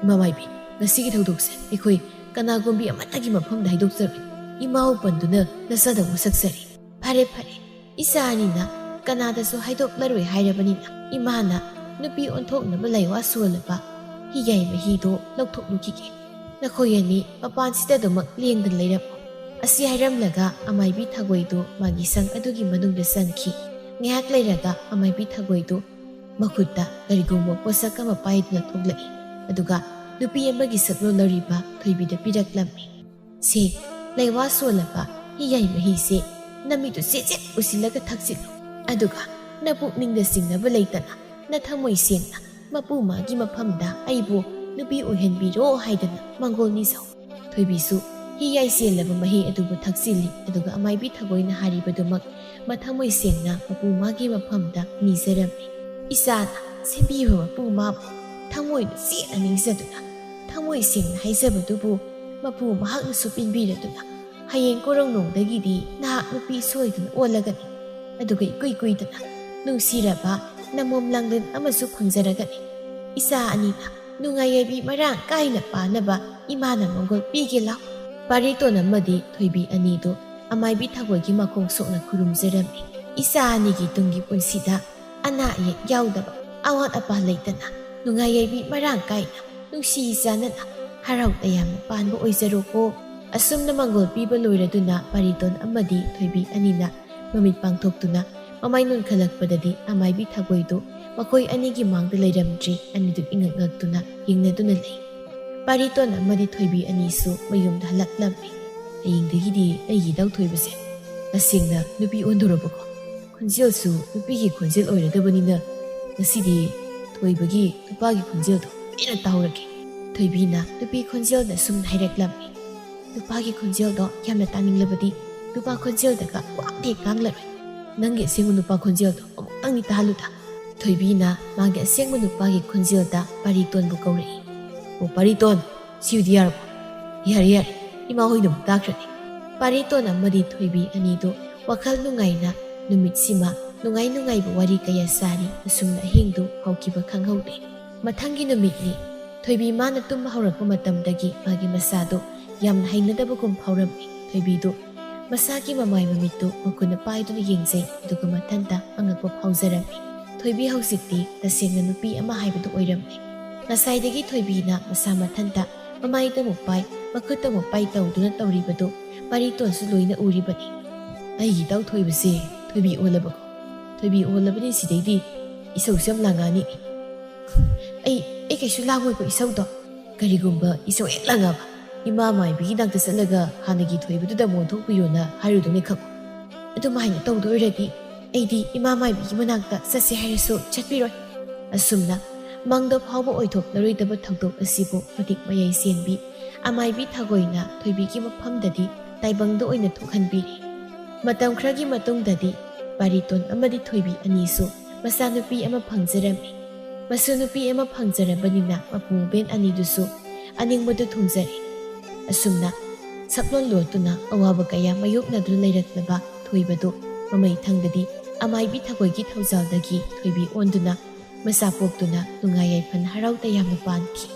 "ꯏꯃꯥ ꯃꯥꯏꯕꯤ, ꯉꯁꯤꯒꯤ ꯊꯧꯗꯣꯛꯁꯦ ꯑꯩꯈꯣꯏ ꯀꯅꯥꯒꯨꯝꯕꯤ ꯑꯃꯠꯇꯒꯤ ꯃꯐꯝꯗ ꯍꯥꯏꯗꯣꯛꯆꯔꯣꯏ꯫ ꯏꯃꯥ ꯎꯄꯟꯗꯨꯅ ꯅꯆꯥꯗ ꯃꯁꯛ ꯆꯔꯤ꯫ ꯐꯔꯦ, ꯐꯔꯦ, ꯏꯆꯥ ꯑꯅꯤꯅ ꯀꯅꯥꯗꯁꯨ ꯍꯥꯏꯗꯣꯛꯂꯔꯣꯏ ꯍꯥꯏꯔꯕꯅꯤꯅ ꯏꯃꯥꯅ ꯅꯨꯄꯤ ꯑꯣꯟꯊꯣꯛꯅꯕ ꯂꯥꯏꯋꯥ ꯁꯣꯜꯂꯕ ꯍꯤꯌꯥꯏ ꯃꯍꯤꯗꯣ ꯂꯧꯊꯣꯛꯂꯨꯈꯤꯒꯦ꯫ ꯅꯈꯣꯏ ꯑꯅꯤ ꯃꯄꯥꯟꯁꯤꯗ ꯑꯗꯨꯃꯛ ꯂꯦꯡꯗꯅ ꯂꯩꯔꯝꯃꯨ꯫" ꯑꯁꯤ ꯍꯥꯏꯔꯝꯂꯒ ꯑꯃꯥꯏꯕꯤ ꯊꯥꯒꯣꯏꯗꯨ ꯃꯥꯒꯤ ꯁꯪ ꯑꯗꯨꯒꯤ ꯃꯅꯨꯡꯗ ꯆꯪꯈꯤ꯫ ꯉꯥꯏꯍꯥꯛ ꯂꯩꯔꯒ ꯑꯃꯥꯏꯕꯤ ꯊꯥꯒꯣꯏꯗꯨ ꯃꯈꯨꯠꯇ ꯀꯔꯤꯒꯨꯝꯕ ꯄꯣꯠꯁꯛ ꯑꯃ ꯄꯥꯏꯗꯨꯅ ꯊꯣꯛꯂꯛꯏ꯫ ꯑꯗꯨꯒ ꯅꯨꯄꯤ ꯑꯃꯒꯤ ꯁꯛꯂꯣꯟ ꯂꯧꯔꯤꯕ ꯊꯣꯏꯕꯤꯗ ꯄꯤꯔꯛꯂꯝꯃꯤ꯫ "ꯁꯦ, ꯂꯩꯋꯥ ꯁꯣꯜꯂꯕ ꯍꯤꯌꯥꯏ ꯃꯍꯤꯁꯦ ꯅꯃꯤꯠꯇꯨ ꯆꯦꯠ ꯆꯦꯠ ꯎꯁꯤꯜꯂꯒ ꯊꯛꯆꯤꯜꯂꯨ꯫ ꯑꯗꯨꯒ ꯅꯄꯨꯛꯅꯤꯡꯗ ꯆꯤꯡꯅꯕ ꯂꯩꯇꯅ ꯅꯊꯃꯣꯏ ꯁꯦꯡꯅ ꯃꯄꯨ ꯃꯥꯒꯤ ꯃꯐꯝꯗ ꯑꯩꯕꯨ ꯅꯨꯄꯤ ꯑꯣꯏꯍꯟꯕꯤꯔꯣ ꯍꯥꯏꯗꯅ ꯃꯪꯒꯣꯜ ꯅꯤꯖꯍꯧ꯫ ꯊꯣꯏꯕꯤꯁꯨ ꯍꯤ ꯌꯥꯏ ꯆꯦꯜꯂꯕ ꯃꯍꯤ ꯑꯗꯨꯕꯨ ꯊꯛꯆꯤꯜꯂꯤ, ꯑꯗꯨꯒ ꯑꯃꯥꯏꯕꯤ ꯊꯒꯣꯏꯅ ꯍꯥꯏꯔꯤꯕꯗꯨꯃꯛ ꯃꯊꯃꯣꯏ ꯁꯦꯡꯅ ꯃꯄꯨ ꯃꯥꯒꯤ ꯃꯐꯝꯗ ꯅꯤꯖꯔꯝꯃꯤ꯫ ꯏꯆꯥꯅ ꯁꯦꯝꯕꯤꯕ ꯃꯄꯨ ꯃꯥꯕꯨ ꯊꯃꯣꯏꯅ ꯆꯦꯠꯅ ꯅꯤꯡꯖꯗꯨꯅ, ꯊꯃꯣꯏ ꯁꯦꯡꯅ ꯍꯥꯏꯖꯕꯗꯨꯕꯨ ꯃꯄꯨ ꯃꯍꯥꯛꯅꯁꯨ ꯄꯦꯟꯕꯤꯔꯗꯨꯅ, ꯍꯌꯦꯡ ꯀꯣꯔꯧꯅꯣꯡꯗꯒꯤꯗꯤ ꯅꯍꯥꯛ ꯅꯨꯄꯤ ꯁꯣꯏꯗꯅ ꯑꯣꯜꯂꯒꯅꯤ꯫ ꯑꯗꯨꯒ ꯏꯀꯨꯏ ꯀꯨꯏꯗꯅ ꯅꯨꯡꯁꯤꯔꯕ ꯅꯃꯣꯝ ꯂꯥꯡꯂꯦꯟ ꯑꯃꯁꯨ ꯐꯪꯖꯔꯒꯅꯤ꯫ ꯏꯆꯥ ꯑꯅꯤꯅ ꯅꯨꯡꯉꯥꯏ ꯌꯥꯏꯕꯤ ꯃꯔꯥꯡ ꯀꯥꯏꯅ ꯄꯥꯟꯅꯕ ꯏꯃꯥꯅ ꯃꯪꯒꯣꯜ ꯄꯤꯒꯦ ꯂꯥꯎ꯫ ꯄꯥꯔꯤꯇꯣꯟ ꯑꯃꯗꯤ ꯊꯣꯏꯕꯤ ꯑꯅꯤꯗꯨ ꯑꯃꯥꯏꯕꯤ ꯊꯒꯣꯏꯒꯤ ꯃꯈꯣꯡ ꯁꯣꯛꯅ ꯈꯨꯔꯨꯝꯖꯔꯝꯃꯤ꯫ ꯏꯆꯥ ꯑꯅꯤꯒꯤ ꯇꯨꯡꯒꯤ ꯄꯨꯟꯁꯤꯗ ꯑꯅꯥ ꯑꯌꯦꯛ ꯌꯥꯎꯗꯕ, ꯑꯋꯥꯠ ꯑꯄꯥ ꯂꯩꯇꯅ, ꯅꯨꯡꯉꯥꯏ ꯌꯥꯏꯕꯤ ꯃꯔꯥꯡ ꯀꯥꯏꯅ, ꯅꯨꯡꯁꯤ ꯆꯥꯟꯅꯅ, ꯍꯔꯥꯎ ꯇꯌꯥꯝꯅ ꯄꯥꯟꯕ ꯑꯣꯏꯖꯔꯣꯀꯣ꯫ ꯑꯁꯨꯝꯅ ꯃꯪꯒꯣꯜ ꯄꯤꯕ ꯂꯣꯏꯔꯗꯨꯅ ꯄꯥꯔꯤꯇꯣꯟ ꯑꯃꯗꯤ ꯊꯣꯏꯕꯤ ꯑꯅꯤꯅ ꯃꯃꯤꯠ ꯄꯥꯡꯊꯣꯛꯇꯨꯅ ꯃꯃꯥꯏ ꯅꯣꯟꯈꯠꯂꯛꯄꯗꯗꯤ ꯑꯃꯥꯏꯕꯤ ꯊꯒꯣꯏꯗꯨ ꯃꯈꯣꯏ ꯑꯅꯤꯒꯤ ꯃꯥꯡꯗ ꯂꯩꯔꯝꯗ꯭ꯔꯤ꯫ ꯑꯅꯤꯗꯨ ꯏꯉꯛ ꯉꯛꯇꯨꯅ ꯌꯦꯡꯅꯗꯨꯅ ꯂꯩ꯫ ꯄꯥꯔꯤꯇꯣꯟ ꯑꯃꯗꯤ ꯊꯣꯏꯕꯤ ꯑꯅꯤꯁꯨ ꯃꯌꯨꯝꯗ ꯍꯜꯂꯛꯂꯝꯃꯤ꯫ ꯍꯌꯦꯡꯗꯒꯤꯗꯤ ꯑꯩꯒꯤ ꯏꯇꯥꯎ ꯊꯣꯏꯕꯁꯦ ꯇꯁꯦꯡꯅ ꯅꯨꯄꯤ ꯑꯣꯟꯗꯧꯔꯕꯀꯣ꯫ ꯈꯣꯟꯖꯦꯜꯁꯨ ꯅꯨꯄꯤꯒꯤ ꯈꯣꯟꯖꯦꯜ ꯑꯣꯏꯔꯗꯕꯅꯤꯅ ꯉꯁꯤꯗꯤ ꯊꯣꯏꯕꯒꯤ ꯅꯨꯄꯥꯒꯤ ꯈꯣꯟꯖꯦꯜꯗꯣ ꯄꯦꯟꯅ ꯇꯥꯍꯧꯔꯒꯦ꯫ ꯊꯣꯏꯕꯤꯅ ꯅꯨꯄꯤ ꯈꯣꯟꯖꯦꯜꯗ ꯁꯨꯝ ꯍꯥꯏꯔꯛꯂꯝꯃꯤ꯫ ꯅꯨꯄꯥꯒꯤ ꯈꯣꯟꯖꯦꯜꯗꯣ ꯌꯥꯝꯅ ꯇꯥꯅꯤꯡꯂꯕꯗꯤ ꯅꯨꯄꯥ ꯈꯣꯟꯖꯦꯜꯗꯒ ꯋꯥꯡꯗꯦ ꯉꯥꯡꯂꯔꯣꯏ꯫ ꯅꯪꯒꯤ ꯑꯁꯦꯡꯕ ꯅꯨꯄꯥ ꯈꯣꯟꯖꯦꯜꯗꯣ ꯑꯃꯨꯛꯇꯪꯗꯤ ꯇꯥꯍꯜꯂꯨꯗ꯫ ꯊꯣꯏꯕꯤꯅ ꯃꯥꯒꯤ ꯑꯁꯦꯡꯕ ꯅꯨꯄꯥꯒꯤ ꯈꯣꯟꯖꯦꯜꯗ ꯄꯥꯔꯤꯇꯣꯟꯕꯨ ꯀꯧꯔꯛꯏ꯫ "ꯑꯣ ꯄꯥꯔꯤꯇꯣꯟ, ꯁꯤꯕꯨꯗꯤ ꯌꯥꯔꯕꯣ?" "ꯌꯥꯔꯦ ꯌꯥꯔꯦ, ꯏꯃꯥ ꯍꯣꯏꯅ ꯑꯃꯨꯛ ꯇꯥꯈ꯭ꯔꯅꯤ꯫" ꯄꯥꯔꯤꯇꯣꯟ ꯑꯃꯗꯤ ꯊꯣꯏꯕꯤ ꯑꯅꯤꯗꯨ ꯋꯥꯈꯜ ꯅꯨꯡꯉꯥꯏꯅ ꯅꯨꯃꯤꯠꯁꯤꯃ ꯅꯨꯡꯉꯥꯏ ꯅꯨꯡꯉꯥꯏꯕ ꯋꯥꯔꯤ ꯀꯌꯥ ꯁꯥꯔꯤ꯫ ꯑꯁꯨꯝꯅ ꯑꯍꯤꯡꯗꯨ ꯍꯧꯈꯤꯕ ꯈꯪꯍꯧꯗꯦ꯫ ꯃꯊꯪꯒꯤ ꯅꯨꯃꯤꯠꯅꯤ꯫ ꯊꯣꯏꯕꯤ ꯃꯥꯅ ꯇꯨꯝꯕ ꯍꯧꯔꯛꯄ ꯃꯇꯝꯗꯒꯤ ꯃꯥꯒꯤ ꯃꯁꯥꯗꯨ ꯌꯥꯝꯅ ꯍꯩꯅꯗꯕꯒꯨꯝ ꯐꯥꯎꯔꯝꯃꯤ꯫ ꯊꯣꯏꯕꯤꯗꯨ ꯃꯁꯥꯒꯤ ꯃꯃꯥꯏ ꯃꯃꯤꯠꯇꯨ ꯃꯈꯨꯠꯅ ꯄꯥꯏꯗꯨꯅ ꯌꯦꯡꯖꯩ, ꯑꯗꯨꯒ ꯃꯊꯟꯇ ꯑꯉꯛꯄ ꯐꯥꯎꯖꯔꯝꯃꯤ꯫ ꯊꯣꯏꯕꯤ ꯍꯧꯖꯤꯛꯇꯤ ꯇꯁꯦꯡꯅ ꯅꯨꯄꯤ ꯑꯃ ꯍꯥꯏꯕꯗꯨ ꯑꯣꯏꯔꯝꯃꯤ꯫ ꯉꯁꯥꯏꯗꯒꯤ ꯊꯣꯏꯕꯤꯅ ꯃꯁꯥ ꯃꯊꯟꯇ ꯃꯃꯥꯏꯗ ꯑꯃꯨꯛ ꯄꯥꯏ, ꯃꯈꯨꯠꯇ ꯑꯃꯨꯛ ꯄꯥꯏ ꯇꯧꯗꯨꯅ ꯇꯧꯔꯤꯕꯗꯨ ꯄꯥꯔꯤꯇꯣꯟꯁꯨ ꯂꯣꯏꯅ ꯎꯔꯤꯕꯅꯤ꯫ "ꯑꯩꯒꯤ ꯏꯇꯥꯎ ꯊꯣꯏꯕꯁꯦ ꯊꯣꯏꯕꯤ ꯑꯣꯜꯂꯕꯀꯣ? ꯊꯣꯏꯕꯤ ꯑꯣꯜꯂꯕꯅꯤ ꯁꯤꯗꯩꯗꯤ꯫ ꯏꯁꯧꯁꯨ ꯌꯥꯝ ꯂꯥꯡꯉꯛꯑꯅꯤ꯫" "ꯑꯩ, ꯑꯩ ꯀꯩꯁꯨ ꯂꯥꯡꯉꯣꯏꯀꯣ ꯏꯁꯧꯗꯣ꯫ ꯀꯔꯤꯒꯨꯝꯕ ꯏꯁꯧ ꯍꯦꯛ ꯂꯥꯡꯉꯕ ꯏꯃꯥ ꯃꯥꯏꯕꯤꯒꯤ ꯅꯥꯛꯇ ꯆꯠꯂꯒ ꯍꯥꯟꯅꯒꯤ ꯊꯣꯏꯕꯗꯨꯗ ꯑꯃꯨꯛ ꯑꯣꯟꯊꯣꯛꯄꯤꯌꯣꯅ ꯍꯥꯏꯔꯨꯗꯧꯅꯤ ꯈꯪꯉꯨ꯫ ꯑꯗꯨꯃꯥꯏꯅ ꯇꯧꯗꯣꯏ ꯑꯣꯏꯔꯗꯤ ꯑꯩꯗꯤ ꯏꯃꯥ ꯃꯥꯏꯕꯤꯒꯤ ꯃꯅꯥꯛꯇ ꯆꯠꯁꯦ ꯍꯥꯏꯔꯁꯨ ꯆꯠꯄꯤꯔꯣꯏ꯫" ꯑꯁꯨꯝꯅ ꯃꯪꯗ ꯐꯥꯎꯕ ꯑꯣꯏꯊꯣꯛꯂꯔꯣꯏꯗꯕ ꯊꯧꯗꯣꯛ ꯑꯁꯤꯕꯨ ꯃꯇꯤꯛ ꯃꯌꯥꯏ ꯁꯦꯟꯕꯤ ꯑꯃꯥꯏꯕꯤ ꯊꯥꯒꯣꯏꯅ ꯊꯣꯏꯕꯤꯒꯤ ꯃꯐꯝꯗꯗꯤ ꯇꯥꯏꯕꯪꯗ ꯑꯣꯏꯅ ꯊꯣꯛꯍꯟꯕꯤꯔꯤ꯫ ꯃꯇꯝ ꯈꯔꯒꯤ ꯃꯇꯨꯡꯗꯗꯤ ꯕꯥꯔꯤꯇꯣꯟ ꯑꯃꯗꯤ ꯊꯣꯏꯕꯤ ꯑꯅꯤꯁꯨ ꯃꯆꯥꯅꯨꯄꯤ ꯑꯃ ꯐꯪꯖꯔꯝꯃꯤ꯫ ꯃꯁꯨ ꯅꯨꯄꯤ ꯑꯃ ꯐꯪꯖꯔꯕꯅꯤꯅ ꯃꯄꯨꯡꯕꯦꯟ ꯑꯅꯤꯗꯨꯁꯨ ꯑꯅꯤꯡꯕꯗꯨ ꯊꯨꯡꯖꯔꯦ꯫ ꯑꯁꯨꯝꯅ ꯁꯛꯂꯣꯟ ꯂꯣꯠꯇꯨꯅ ꯑꯋꯥꯕ ꯀꯌꯥ ꯃꯥꯌꯣꯛꯅꯗꯨꯅ ꯂꯩꯔꯛꯂꯕ ꯊꯣꯏꯕꯗꯨ ꯃꯃꯩ ꯊꯪꯗꯗꯤ ꯑꯃꯥꯏꯕꯤ ꯊꯥꯒꯣꯏꯒꯤ ꯊꯧꯖꯥꯜꯗꯒꯤ ꯊꯣꯏꯕꯤ ꯑꯣꯟꯗꯨꯅ ꯃꯆꯥ ꯄꯣꯛꯇꯨꯅ ꯅꯨꯡꯉꯥꯏ ꯌꯥꯏꯐꯅ ꯍꯔꯥꯎ ꯇꯌꯥꯝꯅ ꯄꯥꯟꯈꯤ꯫